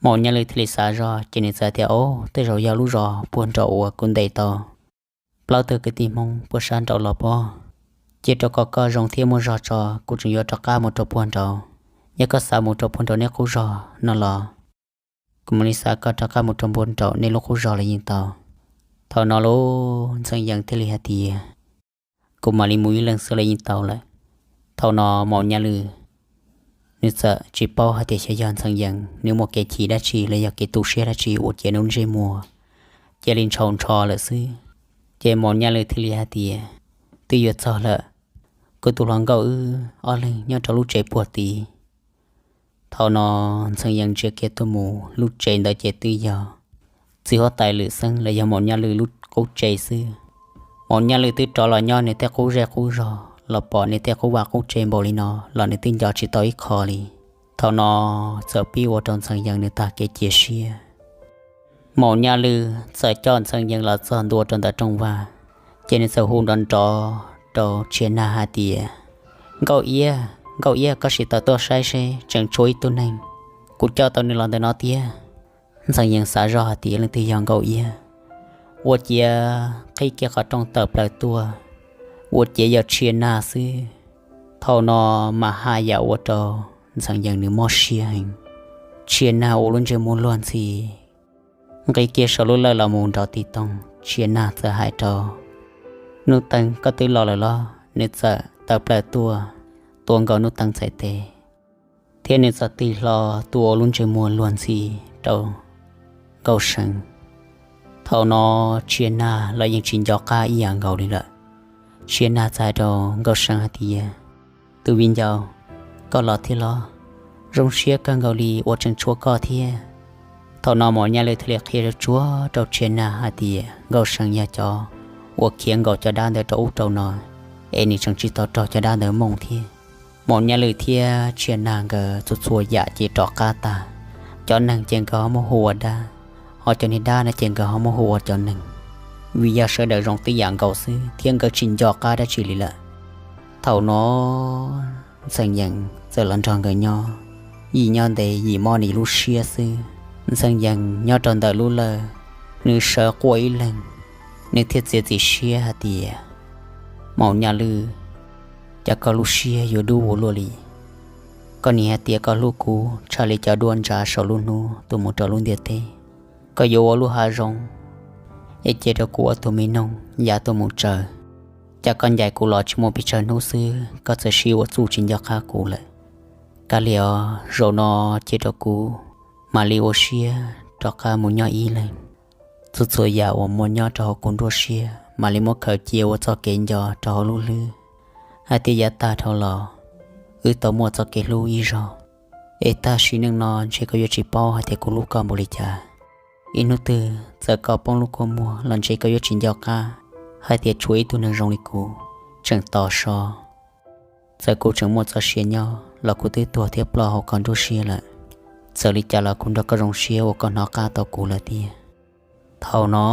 Maum Nyaj Lwj thiaj li xav zoj ces nws txawm tias, Au, tej zaum yog lub zos puag nraum uas kuv ntes tau plaub tug kwv tij Hmoob puag sab nraud los pob. Cia rau kom koj zoo thiab muaj zog tso, kuv tseem yuav rov qab mus rau puag nraud. Yog koj xav mus rau puag nraum nej qub zos no los kuv mam li xa koj rov qab mus rau puag nraum nej lub qub zos los yeej tau. Thaum no lub Ntxhee Yees thiaj li hais tias, kuv mam li mus ib leeg xwb los yeej tau lawm. Thaum no Maum Nyaj Lwm nws txawm tsis paub hais tias xyov yog Ntxhee Yees nws muaj kev chim dab tsi los yog kev tu siab dab tsi ua cia nws lub ntsej muag cia li ntshaus ntsho lawm xwb. Ces Maum Nyaj Lwm thiaj li hais tias, twb yuav txog lawm, kuv tus hluas nkauj wb ob leeg nyob rau lub tsev puag tid. Thaum no Ntxhee Yees ntsia kiag tuaj mus lub tsev ntawd ces twb yog txiv huab tais Lwm Xeeb los yog Maum Nyaj Lwm lub qub tsev xwb. Maum Nyaj Lwm twb rov los nyob nws tej qub zej qub zog los pom nws tej qub vaj qub tsev npaum li no los nws twb nco tsis tau ib qho li. Thaum no txawm pib ua rau Ntxhee Yees nws tag kev cia siab. Maum Nyaj Lwm txawm coj Ntxhee Yees los txog ntua rau ntawm rooj vag, ces nws txawm hu nrov nrov rau Tsia Nag hais tias, Nkauj Iab, Nkauj Iab, koj sim tawm tuaj saib seb tseem tshuav ib tug neeg, kuv coj tau nws los ntawm no tiag. Ntxhee Yees xav zoj hais tias leej twg yog Nkauj Iab, ua ciav qhib kiag qhov rooj tawm plaws tuaj, ua ciav yog Tsia Nag xwb. Thaum no mas haj yam ua rau Ntxhee Yees nws mob siab heev. Tsia Nag ua lub ntsej muag luag ntxhi, nqis kiag saum lub lawj los mus nrov tig toog. Tsia Nag txawm hais rau Nuj Teev, Koj twb los lawm los? Nws txawm tawm plaws tuaj, tua nkaus Nuj Teev txhais tes, thiab nws txawm tig hlo tuaj ua lub ntsej muag luag ntxhi rau Nkauj See. Thaum no Tsia Nag los yeej tsis nco qab ib yam nkaus li lawm. Tsia Nag txawm hais rau Nkauj See hais tias, Tus viv ncaus, koj los thiab los? Zoo siab kawg nkaus li uas tseem tshuav koj thiab. Thaum no Maum Nyaj Lwm thiaj li qhia tsuag tsuag rau Tsia Nag hais tias Nkauj See yog cov uas khiav nkaum cov dab ntawd rau ub rau no, es nws tseem tsis tau raug cov dab ntawd mooj thiab. Maum Nyaj Lwm thiab Tsia Nag nkawd txhua txhua yam ces rov qab tag. Cov neeg ces nkawd ho muab hu ua dab, ho cov niag dab no ces nkawd ho muab hu ua cov neeg, vim yog sawv daws zoo tib yam nkaus xwb thiab nkawd tsis nco qab dab tsi li lawm. Thaum no Ntxhee Yees txawm los nrog nkawd nyob, yim nyob ntev yim mob nws lub siab xwb. Ntxhee Yees nyob rau ntawm lub lawj, nws sawv quaj ib leeg, nws thiaj txiav txim siab hais tias, Maum Nyaj Lwm, cas koj lub siab yuav dub ua luaj li? Koj nim hais tias koj hlub kuv tshaj li cov duab ntsa saum lub hnub tuaj mus rau lub ntiaj teb. Koj yuav ua lub hav zoov es cia rau kuv ua tus me noog ya tuaj mus tsaws. Cas koj ncaim kuv los tsis muaj pes tsawg hnub xwb koj txawm sib ua txuj tsis nco qab kuv lawm? Kav liam os, zaum no cia rau kuv mam li ua siab rov qab mus nyob ib leeg. Txhua txhua yam uas muaj nyob rau hauv kuv nruab siab mam li muab khaws cia ua txoj kev nco rau hauv lub hlwb, hais tias yav tag dhau los wb tau muaj txoj kev hlub ib zaug. Es tam sim neej no ntshe koj yuav tsis paub hais tias kuv hlub koj npaum li cas. Ib hnub twg txawm koj poob lub kua muag los ntshe koj yuav tsis nco qab hais tias tshuav ib tug neeg zoo li kuv tseem tos so. Txawm kuv tseem muaj txoj sia nyob los kuv twb tuag thiab ploj hauv koj nruab siab lawm. Txawm li cas los kuv nrog koj zoo siab uas koj hnov qab tau kuv lawm tiag. Thaum no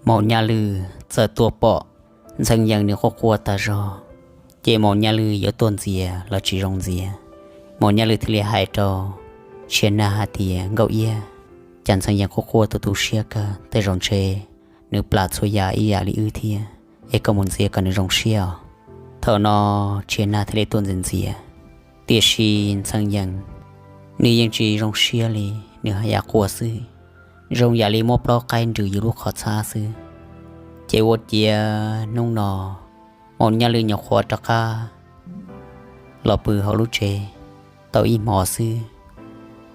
Maum Nyaj Lwm txawm tuaj pom Ntxhee Yees nws quaj quaj tas zog, ces Maum Nyaj Lwm yuav tuaj ntxias los tsis zoo ntxias. Maum Nyaj Lwm thiaj li hais rau Tsia Nag hais tias, Nkauj Iab, cas Ntxhee Yees quaj quaj tu tu siab kawg, tej zaum ntshe nws plam txhua yam ib yam li wb thiab, es koj mus ntxias kom nws zoo siab os. Thaum no Tsia Nag thiaj li tuaj ntxias ntxias, tiam sis Ntxhee Yees nws yeej tsis zoo siab li, nws haj yam quaj xwb, zoo yam li muab plaub qaib nrws yus lub qhov txhab xwb. Ces ua ciav hnub no Maum Nyaj Lwm nyuam qhuav rov qab los pw hauv lub tsev tau ib hmos xwb.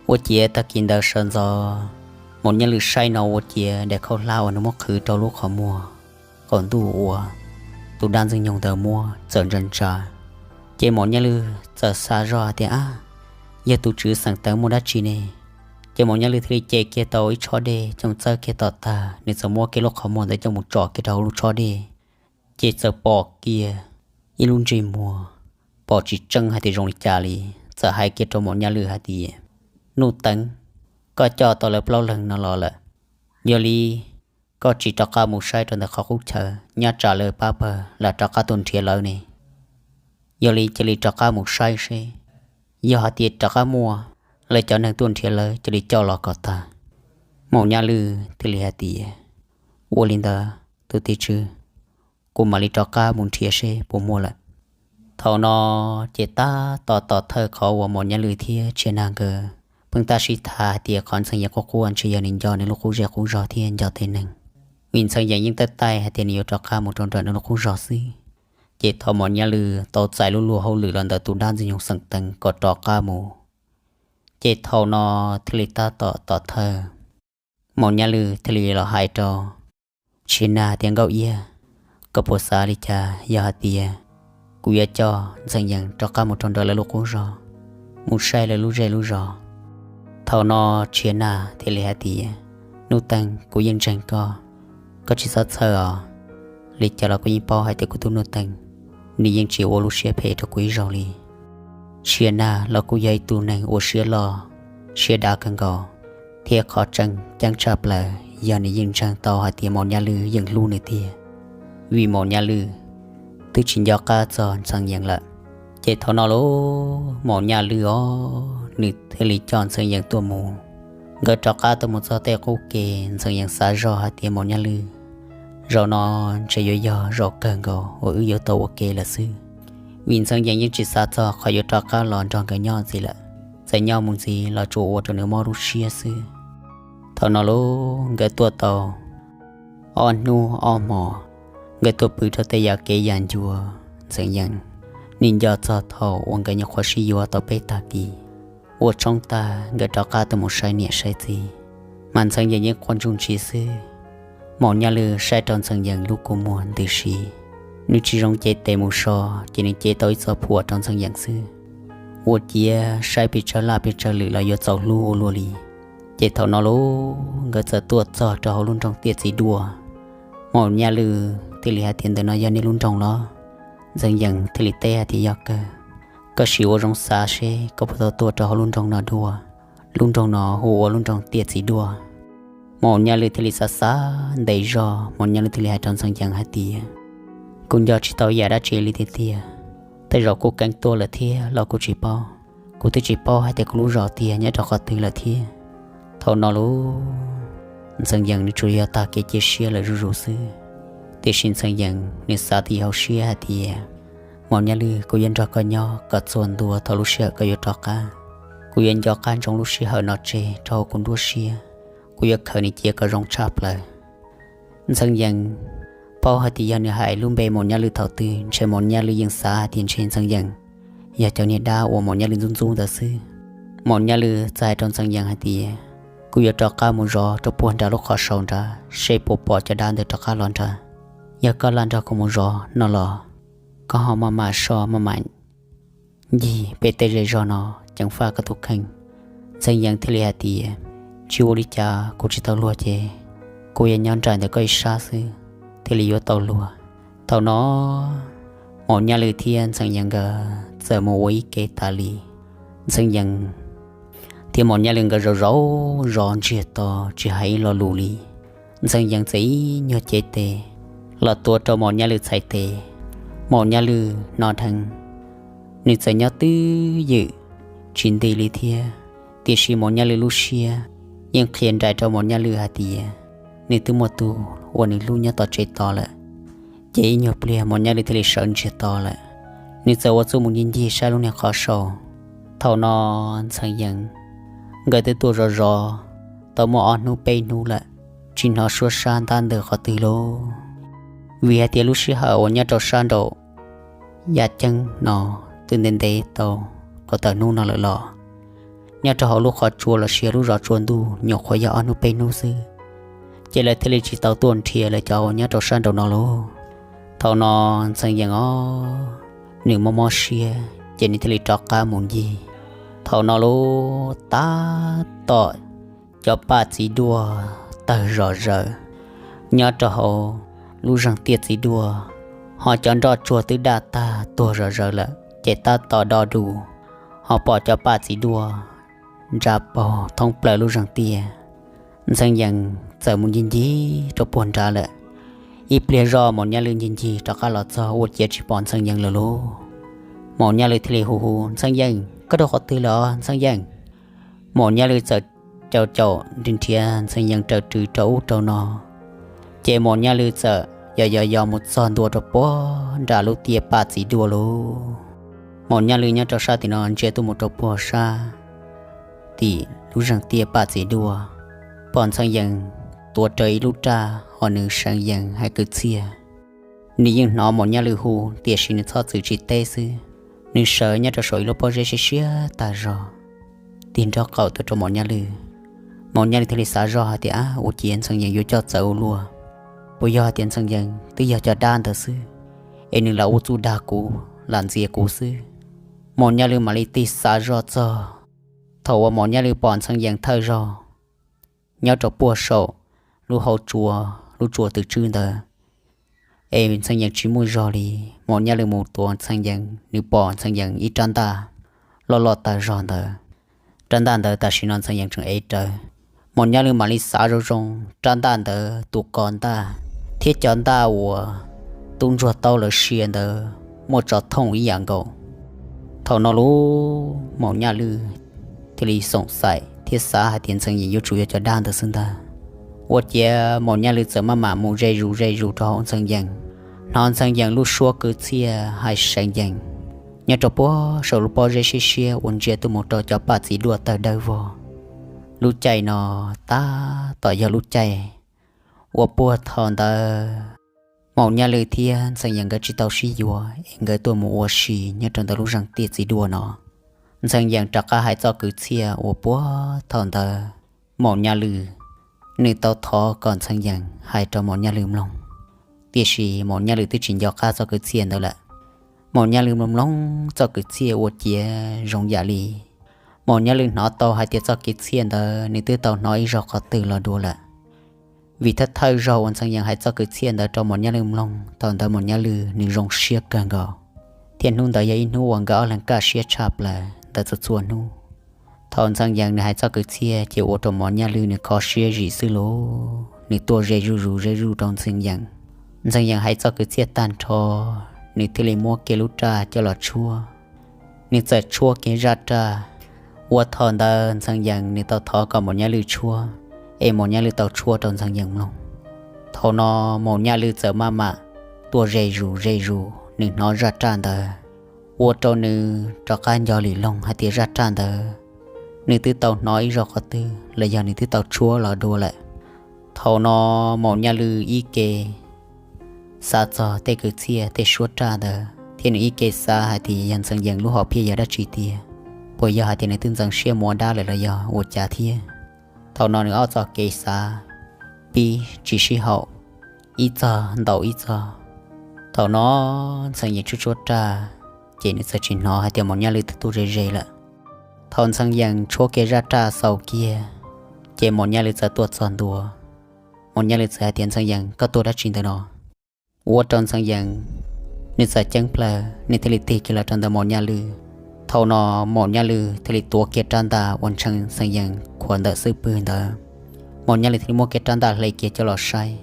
Ua ciav tag kis ntawd sawv ntxov, Maum Nyaj Lwm saib no ua ciav daim khaub hlab uas nws muab qhwv rau lub qhov muag qaum ntuj uas tus dab Ntxwg Nyoog ntawd muab txawm ntsa ntsa. Ces Maum Nyaj Lwm txawm xav zoj hais tias, Ab, yog tus tswv xeem tawv muaj dab tsi ne? Ces Maum Nyaj Lwm thiaj li ce kiag tau ib tshob dej coj txawb kiag tom tag, nws txawm muab kiag lub qhov muag ntawd coj mus tsom kiag rau hauv lub tshob dej. Ces txawm pom kiag ib lub ntsej muag pom tsis tseeb hais tias zoo li cas li, txawm hais kiag rau Maum Nyaj Lwm hais tias, Nuj Teev, koj coj tau lawv plaub leeg no los lawm, yog li koj tsis rov qab mus saib rau ntawm qhov qub chaw, nyob tsam lawv pab pawg lam rov qab tuaj nrhiav lawv ne. Yog li cia li rov qab mus saib seb, yog hais tias rov qab muaj lawv cov neeg tuaj nrhiav lawv cia li coj los kom tag. Maum Nyaj Lwm thiaj li hais tias, Ua li ntawd tus tim tswv, kuv mam li rov qab mus nrhiav seb puas muaj lawm. Thaum no ces tab tom tom thawj qhov uas Maum Nyaj Lwm thiab Tsia Nag nkawd pheej tab sib tham hais tias qhov Ntxhee Yees quaj quaj ntshe yog nws nco nws lub qub zej qub zog thiab nco tej neeg. Vim Ntxhee Yees yeej tab taij hais tias nws yuav rov qab mus rau nram nws lub qub zog xwb. Ces thaum Maum Nyaj Lwm tau txais lub luag hauj lwm los ntawm tus dab Ntxwg Nyoog xeem Teev kom rov qab mus, ces thaum no thiaj li tab tom tom thawj, Maum Nyaj Lwm thiaj li los hais rau Tsia Nag tias, Nkauj Iab, koj puas xav li cas yog hais tias kuv yuav coj Ntxhee Yees rov qab mus rau nram lawv lub qub zog, mus saib lawv lub zej lub zos? Thaum no Tsia Nag thiaj li hais tias, Nuj Teeg, kuv yeej ntseeg koj, koj tsis txhob txhawj os. Li cas los koj yeej paub hais tias kuv tus Nuj Teeg, nws yeej tsis ua lub siab phem rau kuv ib zaug li. Tsia Nag los kuj yog ib tug neeg ua siab loj, siab dav kawg nkaus, thiab qhov tseem ceeb tshaj plaws yog nws yeej ntseeg tau hais tias Maum Nyaj Lwm yeej hlub nws tiag, vim Maum Nyaj Lwm twb tsis nco qab txog Ntxhee Yees lawm. Ces thaum no lauj, Maum Nyaj Lwm os, nws thiaj li coj Ntxhee Yees tuaj mus. Nkawd rov qab tuaj mus txog tej qub ke, Ntxhee Yees xav zog hais tias, Maum Nyaj Lwm, zaum no ntshe yuav yog zaum kawg nkaus uas wb yuav tau ua ke lawm xwb, vim Ntxhee Yees yeej tsis xav txog qhov yuav rov qab los nrog nkawd nyob ntxiv lawm. Txawm nyob mus ntxiv los tsuas ua rau nws mob lub siab xwb. Thaum no lauj, nkawd tuaj tau ob hnub ob hmos, nkawd tuaj pw rau tej yam kev yam ncua, Ntxhee Yees nim nco txog thaum uas nkawd nyuam qhuav sib yuav tau peb tag kis, ua tshoob tag nkawd rov qab tuaj mus saib niam saib txiv, mas Ntxhee Yees yeej quaj ntsuj ntsis xwb. Maum Nyaj Lwm saib rau Ntxhee Yees lub kua muag ntws si, nws tsis zoo cev tes mus so, ces nws cev tau ib txoj phuam rau Ntxhee Yees xwb. Ua ciav saib pes tsawg laj pes tsawg lwm los yuav txaus hlub ua luaj li. Ces thaum no lauj, nkawd txawm tuaj txog rau hauv lub nroog Tiaj Txiv Duaj. Maum Nyaj Lwm thiaj li hais tias, Ntawm no yog nej lub nroog los? Ntxhee Yees thiaj li teb hais tias, Yog kawg, koj sim ua zoo xav seb koj puas tau tuaj rau hauv lub nroog no dua. Lub nroog no hu ua lub nroog Tiaj Txiv Duaj. Maum Nyaj Lwm thiaj li xav xav ntev zog, Maum Nyaj Lwm thiaj li hais rau Ntxhee Yees hais tias, Kuv nco tsis tau yam dab tsi li tiag tiag, tej zaum kuj keev tuaj lawm thiab los kuj tsis paub. Kuv twb tsis paub hais tias kuv lub zos tiag nyob rau qhov twg lawm thiab. Thaum no lauj, Ntxhee Yees nws tsuas yog tag kev cia siab lawm zuj zus xwb. Tiam sis Ntxhee Yees nws xav tib hauv siab hais tias, Maum Nyaj Lwm, kuv yuav nrog koj nyob kom txhua ntua thaum lub sij hawm koj yuav rov qab. Kuv yuav nco qab ntsoov lub sij hawm no tseg rau hauv kuv nruab siab. Kuv yuav khaws nws cia kom zoo tshaj plaws. Ntxhee Yees paub hais tias yog nws hais lub npe Maum Nyaj Lwm thaum twg ntshe Maum Nyaj Lwm yeej xav hais tias ntshe Ntxhee Yees yog cov niag dab uas Maum Nyaj Lwm ntxub ntxub ntawd xwb. Maum Nyaj Lwm txawm hais rau Ntxhee Yees hais tias, Kuv yuav rov qab mus zov rau puag nram lub qhov saud nrad seb puas pom cov dab ntawd rov qab los nrad. Yog koj lam nrog kuv mus zov no los koj ho maj mam so maj mam ncig pem tej zej zog no ceev faj koj tus kheej. Ntxhee Yees thiaj li hais tias, Tsis ua li cas, kuv tsis tau luag ces kuv yuav nyob nraim ntawm koj ib sab xwb thiaj li yuav tau luag. Thaum no Maum Nyaj Lwm thiab Ntxhee Yees nkawd txawm mus ua ib ke tas li. Ntxhee Yees thiab Maum Nyaj Lwm nkawd zaum zaum zov ntsiag to tsis hais ib lo lus li. Ntxhee Yees txawm ib nyuag cev tes los tuav rau Maum Nyaj Lwm txhais tes. Maum Nyaj Lwm hnov dheev, nws txawm nyob twj ywm tsis nti li thiab, tiam sis Maum Nyaj Lwm lub siab yeej qhia nrais rau Maum Nyaj Lwm hais tias nws twb muaj tus uas nws hlub nyob tom tsev tos lawm. Ces ib nyuag pliag Maum Nyaj Lwm thiaj li sawv ntsiag to lawm, nws txawm ua txuj mus ncig ncig saib lub niag qhov saud. Thaum no Ntxhee Yees nkawd twb tuaj zov zov tau muaj ob hnub peb hnub lawm, tsis hnov suab sab ntab ntws qhov twg lauj. Vim hais tias lub sij hawm uas nyob rau sab nraum yaj ceeb no twb ntev ntev tau kaum tawm hnub no lawm los, nyob rau hauv lub qhov tsua los sis lub zos tsua ntuj nyuam qhuav yog ob hnub peb hnub xwb, ces lawv thiaj li tsis tau tuaj nrhiav lawv cov uas nyob rau sab nraum no lauj. Thaum no Ntxhee Yees os, nws mob mob siab ces nws thiaj li rov qab mus ncig. Thaum no lauj, tab tom cov paj txiv duaj tawg zom zaws nyob rau hauv lub zeeg Tiaj Txiv Duaj, ho cov nroj tsuag twb daj tag tuag zom zaws lawm, ces tab tom do dus ho pom cov paj txiv duaj ntsa paug thoob plaws lub zeeg tiaj. Ntxhee Yees txawm mus ncig ncig rau puag nrad lawm. Ib pliag zoj Maum Nyaj Lwm ncig ncig rov qab los txog ua ciav tsis pom Ntxhee Yees lawm lauj. Maum Nyaj Lwm thiaj li hu hu, Ntxhee Yees, koj rau qhov twg lawm os Ntxhee Yees? Maum Nyaj Lwm txawm caum caum nrhiav nrhiav Ntxhee Yees raws rw rau ub rau no, ces Maum Nyaj Lwm txawm yos yos yos mus txog ntua rau puag nram lub tiaj paj txiv duaj lauj. Maum Nyaj Lwj nyob rau sab tim no ntsia tuaj mus rau puag sab tim lub zeeg tiaj paj txiv duaj, pom Ntxhee Yees tuav rawv ib lub raj ho nws seev yees hais kwv txhiaj. Nws yeej hnov Maum Nyaj Lwj hu tiam sis nws txhob txwm tsis teb xwb. Nws sawv nyob rau saum ib lub pob zeb siab siab tag zog, tig nrob qaum tuaj rau Maum Nyaj Lwj. Maum Nyaj Lwj thiaj li xav zog hais tias, Ab, ua ciav Ntxhee Yees yuav coj txawv ua luaj. Puas yog hais tias Ntxhee Yees twb yog cov dab ntawd xwb, es nws lam ua txuj dag kuv, lam ntxias kuv xwb? Maum Nyaj Lwj mam li tig xav zog txog thaum uas Maum Nyaj Lwj pom Ntxhee Yees thawj zaug nyob rau puag saum lub hauv tsua, lub tsua tw tswb ntawd. Es Ntxhee Yees tsis muaj zog li, Maum Nyaj Lwj mus tuav Ntxhee Yees, nws pom Ntxhee Yees ib rab ntaj loj loj tawg zog ntawd. Rab ntaj ntawd tam sim no Ntxhee Yees tseem ev rawv. Maum Nyaj Lwj mam li xav zoo zoo, rab ntaj ntawd tus ko ntaj thiab cov ntaj uas tub ntsuag taub lawv sia ntawd muaj tsov thooj ib yam nkaus. Thaum no lub Maum Nyaj Lwj thiaj li xoom xaim thiab xav hais tias Ntxhee Yees yuav tsum yog cov dab ntawd xwb ntag. Ua ciav Maum Nyaj Lwj txawm maj mam mus ze zus ze zus rau hauv Ntxhee Yees, hnov Ntxhee Yees lub suab kwv txhiaj hais seev yees nyob rau puag saum lub pob zeb siab siab uas ntsia tuaj mus rau cov paj txiv duaj tawg dawb vog. Lub caij no tab tom yog lub caij uas puag thaum ntawd Maum Nyaj Lwj thiab Ntxhee Yees nkawd tsis tau sib yuav es nkawd tuaj mus ua si nyob rau ntawm lub zeeg tiaj txiv duaj no. Ntxhee Yees rov qab hais txoj kwv txhiaj uas puag thaum ntawd Maum Nyaj Lwj nws tau thov kom Ntxhee Yees hais rau Maum Nyaj Lwj mloog, tiam sis Maum Nyaj Lwj twb tsis nco qab txoj kwv txhiaj ntawd lawm. Maum Nyaj Lwj mloog mloog txoj kwv txhiaj ua ciav zoo yam li Maum Nyaj Lwj hnov tau hais tias txoj kwv txhiaj ntawd nws twb tau hnov ib zaug qhov twg los dua lawm. Vim thawj thawj zaug uas Ntxhee Yees hais txoj kwv txhiaj ntawd rau Maum Nyaj Lwj mloog, thaum ntawd Maum Nyaj Lwj nws zoo siab kawg nkaus, thiab hnub ntawd yog ib hnub uas nkawd ob leeg kaj siab tshaj plaws ntawm txhua txhua hnub. Thaum Ntxhee Yees nws hais txoj kwv txhiaj ces ua rau Maum Nyaj Lwj nws kho siab zim xwb lauj, nws tuaj ze zuj zus ze zuj rau Ntxhee Yees. Ntxhee Yees hais txoj kwv txhiaj tag nrho, nws thiaj li muab kiag lub raj coj los tshuab. Nws txawm tshuab kiag zaj raj uas thaum ntawd Ntxhee Yees nws tau thov kom Maum Nyaj Lwj tshuab, es Maum Nyaj Lwj tau tshuab rau Ntxhee Yees mloog. Thaum no Maum Nyaj Lwj txawm maj mam tuaj ze zus ze zus, nws hnov zaj raj ntawd ua rau nws rov qab nco lwm loog hais tias zaj raj ntawd nws twb tau hnov ib zaug qhov twg los yog nws twb tau tshuab los dua lawm. Thaum no Maum Nyaj Lwj ib ke xav txog tej kwv txhiaj tej suab raj ntawd thiab nws ib ke xav hais tias yog Ntxhee Yees lub hom phiaj yog dab tsi tiag, puas yog hais tias nws twb ntxeev siab mus ua dab lawm los yog ua cas thiab. Thaum no nws ob txoj kev xav pib tsis sib haum, ib txog ntaus ib txog. Thaum no Ntxhee Yees tshuab tshuab raj, ces nws txawm tsis hnov hais tias Maum Nyaj Lwj twb tuaj ze ze lawm. Thaum Ntxhee Yees tshuab kiag zaj raj xaus kiag, ces Maum Nyaj Lwj txawm tuaj txog ntua. Maum Nyaj Lwj txawm hais tias, Ntxhee Yees, koj tuaj dab tsi ntawm no? Ua rau Ntxhee Yees nws txawm ceeb plaws, nws thiaj li tig kiag los rau ntawm Maum Nyaj Lwj. Thaum no Maum Nyaj Lwj thiaj li tuav kiag rab ntaj uas ntshee Ntxhee Yees khuam ntawm xub pwg ntawd. Maum Nyaj Lwj thiaj li muab kiag rab ntaj hle kiag coj los saib.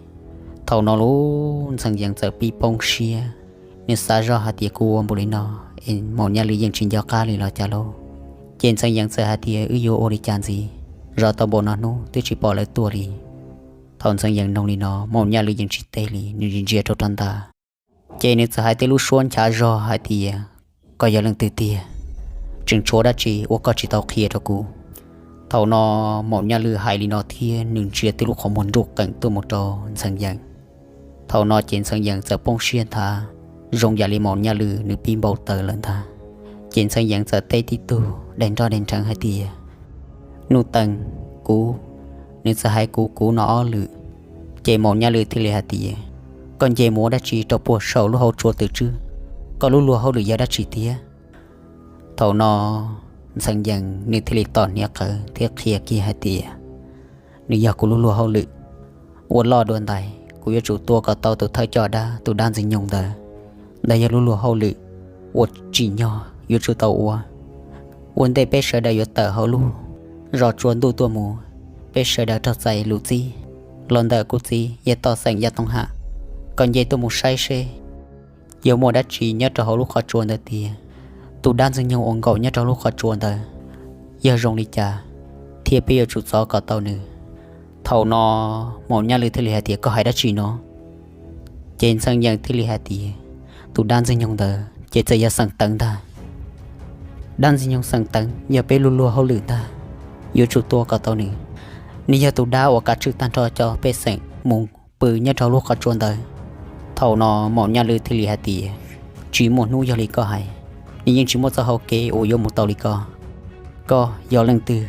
Thaum no lub Ntxhee Yees txawm pib poob siab, nws xav zoj hais tias, Kuv ua npaum li no es Maum Nyaj Lwj yeej tsis nco qab li los cas lauj? Ces Ntxhee Yees txawm hais tias, Wb yuav ua li cas ntxiv? Zov tau npaum no hnub twb tsis pom lawv tuaj li. Thaum Ntxhee Yees nug li no, Maum Nyaj Lwj yeej tsis teb li, nws ntsia rau rab ntaj. Ces nws txawm hais tej lub suab nchav zog hais tias, Koj yog leej twg tiag? Tseem tshuav dab tsi uas koj tsis tau qhia rau kuv? Thaum no Maum Nyaj Lwj hais li no thiab nws ntsia tej lub qhov muag nruj qees tuaj mus rau Ntxhee Yees. Thaum no ces Ntxhee Yees txawm poob siab nthav, zoo yam li Maum Nyaj Lwj nws pib npau taws lawm ntag. Ces Ntxhee Yees txawm teb tib tug daig nroj daig nrheev hais tias, Nuj Teem, kuv. Nws txawm hais kuv kuv no ob lwm. Ces Maum Nyaj Lwj thiaj li hais tias, Koj nce mus ua dab tsi rau puag saum lub hauv tsua twm tswb? Koj lub luag hauj lwm yog dab tsi tiag? Thaum no Ntxhee Yees nws thiaj li tom hniav qawv thiab qhia kiag hais tias, Nws yog kuv lub luag hauj lwm. Ua loj dua ntais kuv yuav tsum tua kom tau tus thawj coj dab, tus dab Ntxwg Nyoog ntawd. Ntawd yog lub luag hauj lwm uas tsim nyog yuav tsum tau ua. Ua ntej peb sawv daws yuav tawm hauv lub zos tsua ntuj tuaj mus, peb sawv daws raug txais lus txib los ntawm kuv txiv Yaj Toj Xeem Yaj Tooj Ham, kom nce tuaj mus saib seb yuav muaj dab tsi nyob rau hauv lub qhov tsua ntawd tiag. Tus dab Ntxwg Nyoog uas nkaum nyob rau lub qhov tsua ntawd yog zoo li cas, thiab peb yuav tsum txov kom tau nws. Thaum no Maum Nyaj Lwj thiaj li hais tias, Koj hais dab tsi no? Ces Ntxhee Yees thiaj li hais tias, Tus dab Ntxwg Nyoog ntawd ces txawm yog Xeem Teev ntag. Dab ntxwg nyoog xeem Teev yog peb luag luag hauj lwm ntag, yuav tsum tua kom tau nws. Nws yog tus dab uas kav tswj tag nrho cov pej xeem mus pw nyob rau lub qhov tsua ntawd. Thaum no Maum Nyaj Lwj thiaj li hais tias, tsis muaj hnub yog li koj hais, nws yeej tsis muaj txoj hau kev uas yuav mus tau li ko. Koj yog leej twg?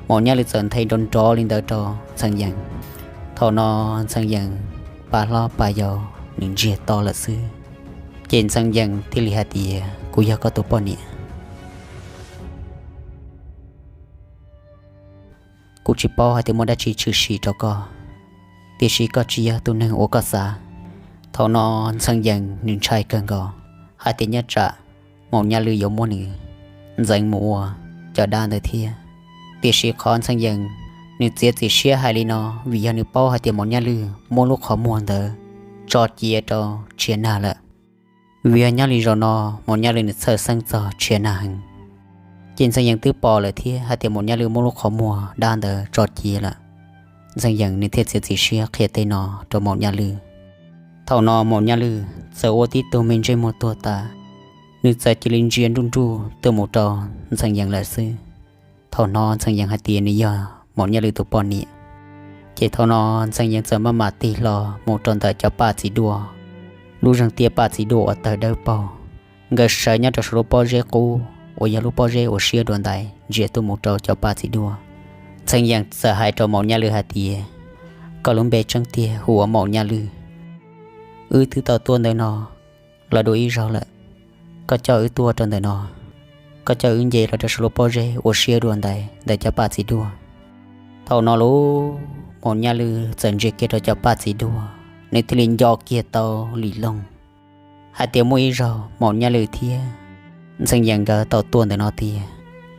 Maum Nyaj Lwj txawm nthe nrov nrov li ntawd rau Ntxhee Yees. Thaum no Ntxhee Yees pa hlob pa yau nws ntsiag to lawm xwb. Ces Ntxhee Yees thiaj li hais tias, kuv yog koj tus poj niam. Kuv tsis paub hais tias muaj dab tsi tshwm sim rau koj, tiam sis koj tsis yog tus neeg uas koj xav. Thaum no Ntxhee Yees nws ntshai kawg nkaus hais tias nyob tsam Maum Nyaj Lwj yuav muab nws ntxeev mus ua cov dab ntawd thiab. Tiam sis qhov Ntxhee Yees nws txiav txim siab hais li no vim yog nws paub hais tias Maum Nyaj Lwj muab lub qhov muag ntawd tso cia rau Tshia Nag lawm. Vim yog nyob li zaum no Maum Nyaj Lwj nws txhawj xeeb txog Tshia Nag heev. Ces Ntxhee Yees twb pom lawm thiab hais tias Maum Nyaj Lwj muab lub qhov muag dab ntawd tso cia lawm. Ntxhee Yees nws thiaj txiav txim siab qhia tej no rau Maum Nyaj Lwj. Thaum no Maum Nyaj Lwj txawm ua tib tug me ntsej muag tuag tas, nws txawm cia li ntsia nruj nruj tuaj mus rau Ntxhee Yees lawm xwb. Thaum no Ntxhee Yees hais tias nws yog Maum Nyaj Lwj tus poj niam. Ces thaum no Ntxhee Yees txawm maj mam tig hlo mus rau ntawm cov paj txiv duaj, lub zeeg tiaj paj txiv duaj uas tawg dawb paug. Nkawd sawv nyob rau saum lub pob zeb qub uas yog lub pob zeb uas siab dua ntais ntsia tuaj mus rau cov paj txiv duaj. Ntxhee Yees txawm hais rau Maum Nyaj Lwj hais tias, koj lub npe tseeb tiag hu ua Maum Nyaj Lwj. Wb twb tau tuaj ntawm no los dua ib zaug lawm. Koj coj wb tuaj rau ntawm no, koj coj wb nce los rau saum lub pob zeb uas siab dua ntais ntawm cov paj txiv duaj. Thaum no lub Maum Nyaj Lwj txawm ntsia kiag rau cov paj txiv duaj, nws thiaj li nco kiag tau Lis Looj hais tias muaj ib zaug Maum Nyaj Lwj thiab Ntxhee Yees nkawd tau tuaj ntawm no tiag.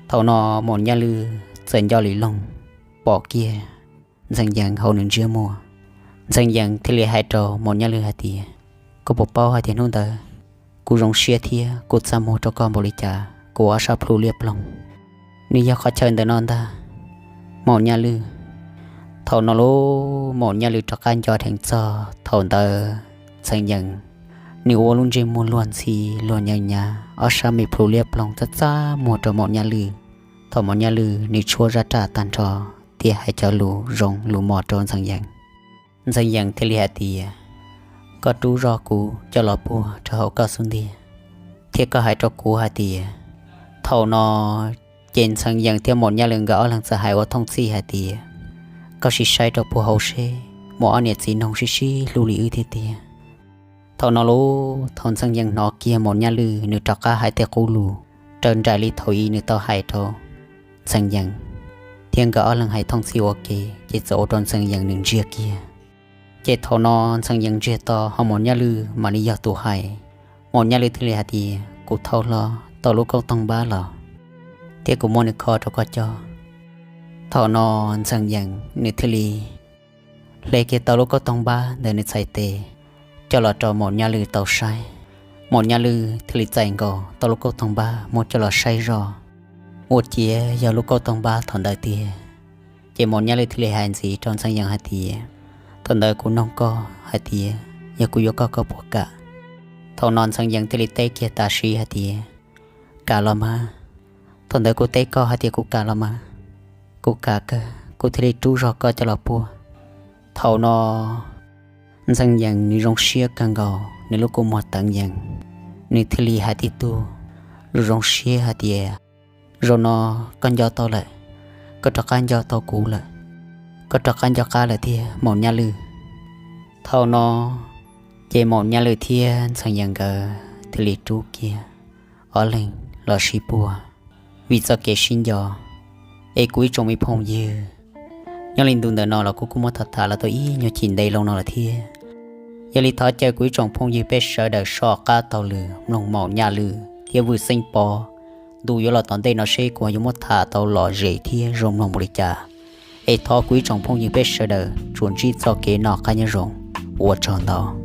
Thaum no Maum Nyaj Lwj txawm nco Lis Looj pom kiag Ntxhee Yees hauv nws ntsiab muag. Ntxhee Yees thiaj li hais rau Maum Nyaj Lwj hais tias, koj puas paub hais tias hnub ntawd kuv zoo siab thiab kuv txaj muag rau koj npaum li cas, kuv ua ob sab plhu liab ploog. Nws yog qhov chaw ntawm no ntag, Maum Nyaj Lwj. Thaum no lub Maum Nyaj Lwj rov qab nco dheev txog thaum ntawd Ntxhee Yees nws ua lub ntsej muag luag ntxhi luag nyav nyav, ob sab me plhu liab ploog txaj txaj muag rau Maum Nyaj Lwj. Thaum Maum Nyaj Lwj nws tshuab zaj raj tag nrho thiab hais cov lus zoo lus mos rau Ntxhee Yees, Ntxhee Yees thiaj li hais tias, koj rub zog kuv coj los puag rau hauv koj xub ntiag, thiab koj hais rau kuv hais tias, thaum no ces Ntxhee Yees thiab Maum Nyaj Lwj nkawd ob leeg txawm hais ua thooj txhij hais tias, koj sim saib rau puag hauv seb muaj ob niam txiv noog sib sib hlub li wb thiab tiag. Thaum no lub thaum Ntxhee Yees hnov kiag Maum Nyaj Lwj nws rov qab hais tej qub lus raws nraim li thaum ub nws tau hais rau Ntxhee Yees, thiab nkawd ob leeg hais thooj txhij ua ke, ces txawm ua rau Ntxhee Yees nws ntsiag kiag. Ces thaum no Ntxhee Yees ntsiag to ho Maum Nyaj Lwj mam li yog tus hais. Maum Nyaj Lwj thiaj li hais tias, kuv thau hlo tau lub kauj toog npab los, thiab kuv muab nws kho rau koj coj. Thaum no Ntxhee Yees nws thiaj li hle kiag tau lub kauj toog npab ntawm nws txhais tes coj los rau Maum Nyaj Lwj tau saib. Maum Nyaj Lwj thiaj li txais nkaus tau lub kauj toog npab muab coj los saib zoj, ua ciav yog lub kauj toog npab thaum ntawd tiag. Ces Maum Nyaj Lwj thiaj li hais ntxiv rau Ntxhee Yees hais tias, thaum ntawd kuv noog koj hais tias yog kuv yuav koj koj puas kam? Thaum no Ntxhee Yees thiaj li teb kiag tam sim hais tias, kam los mas. Thaum ntawd kuv teb koj hais tias kuv kam los mas. Kuv kam kawg, kuv thiaj li rub zog koj coj los puag. Thaum no Ntxhee Yees nws zoo siab kawg nkaus, nws lub kua muag teev yees, nws thiaj li hais tib tug zoo zoo siab hais tias, zaum no koj nco tau lawm, koj rov qab nco tau kuv lawm, koj rov qab nco qab lawm tiag Maum Nyaj Lwj. Thaum no ces Maum Nyaj Lwj thiab Ntxhee Yees nkawd thiaj li rub kiag ob leeg los sib puag vim txoj kev sib nco. Es kuv ib tsoom me phooj ywg, nyob li ntu ntawm no los kuv kuj muab tham tham los tau ib nyuag chim ntev loo no lawm thiab. Yog li thov caw kuv ib tsoom phooj ywg peb sawv daws soj qab taug lw mloog Maum Nyaj Lwj thiab Vwj Xeeb Pov. Ntu yuav los tom ntej no seb kuv yuav muab tham tau lom zem thiab zoo mloog npaum li cas. Es thov kuv ib tsoom phooj ywg peb sawv daws tsuas ntsib txoj kev noj qab nyob zoo. Ua tsaug ntau.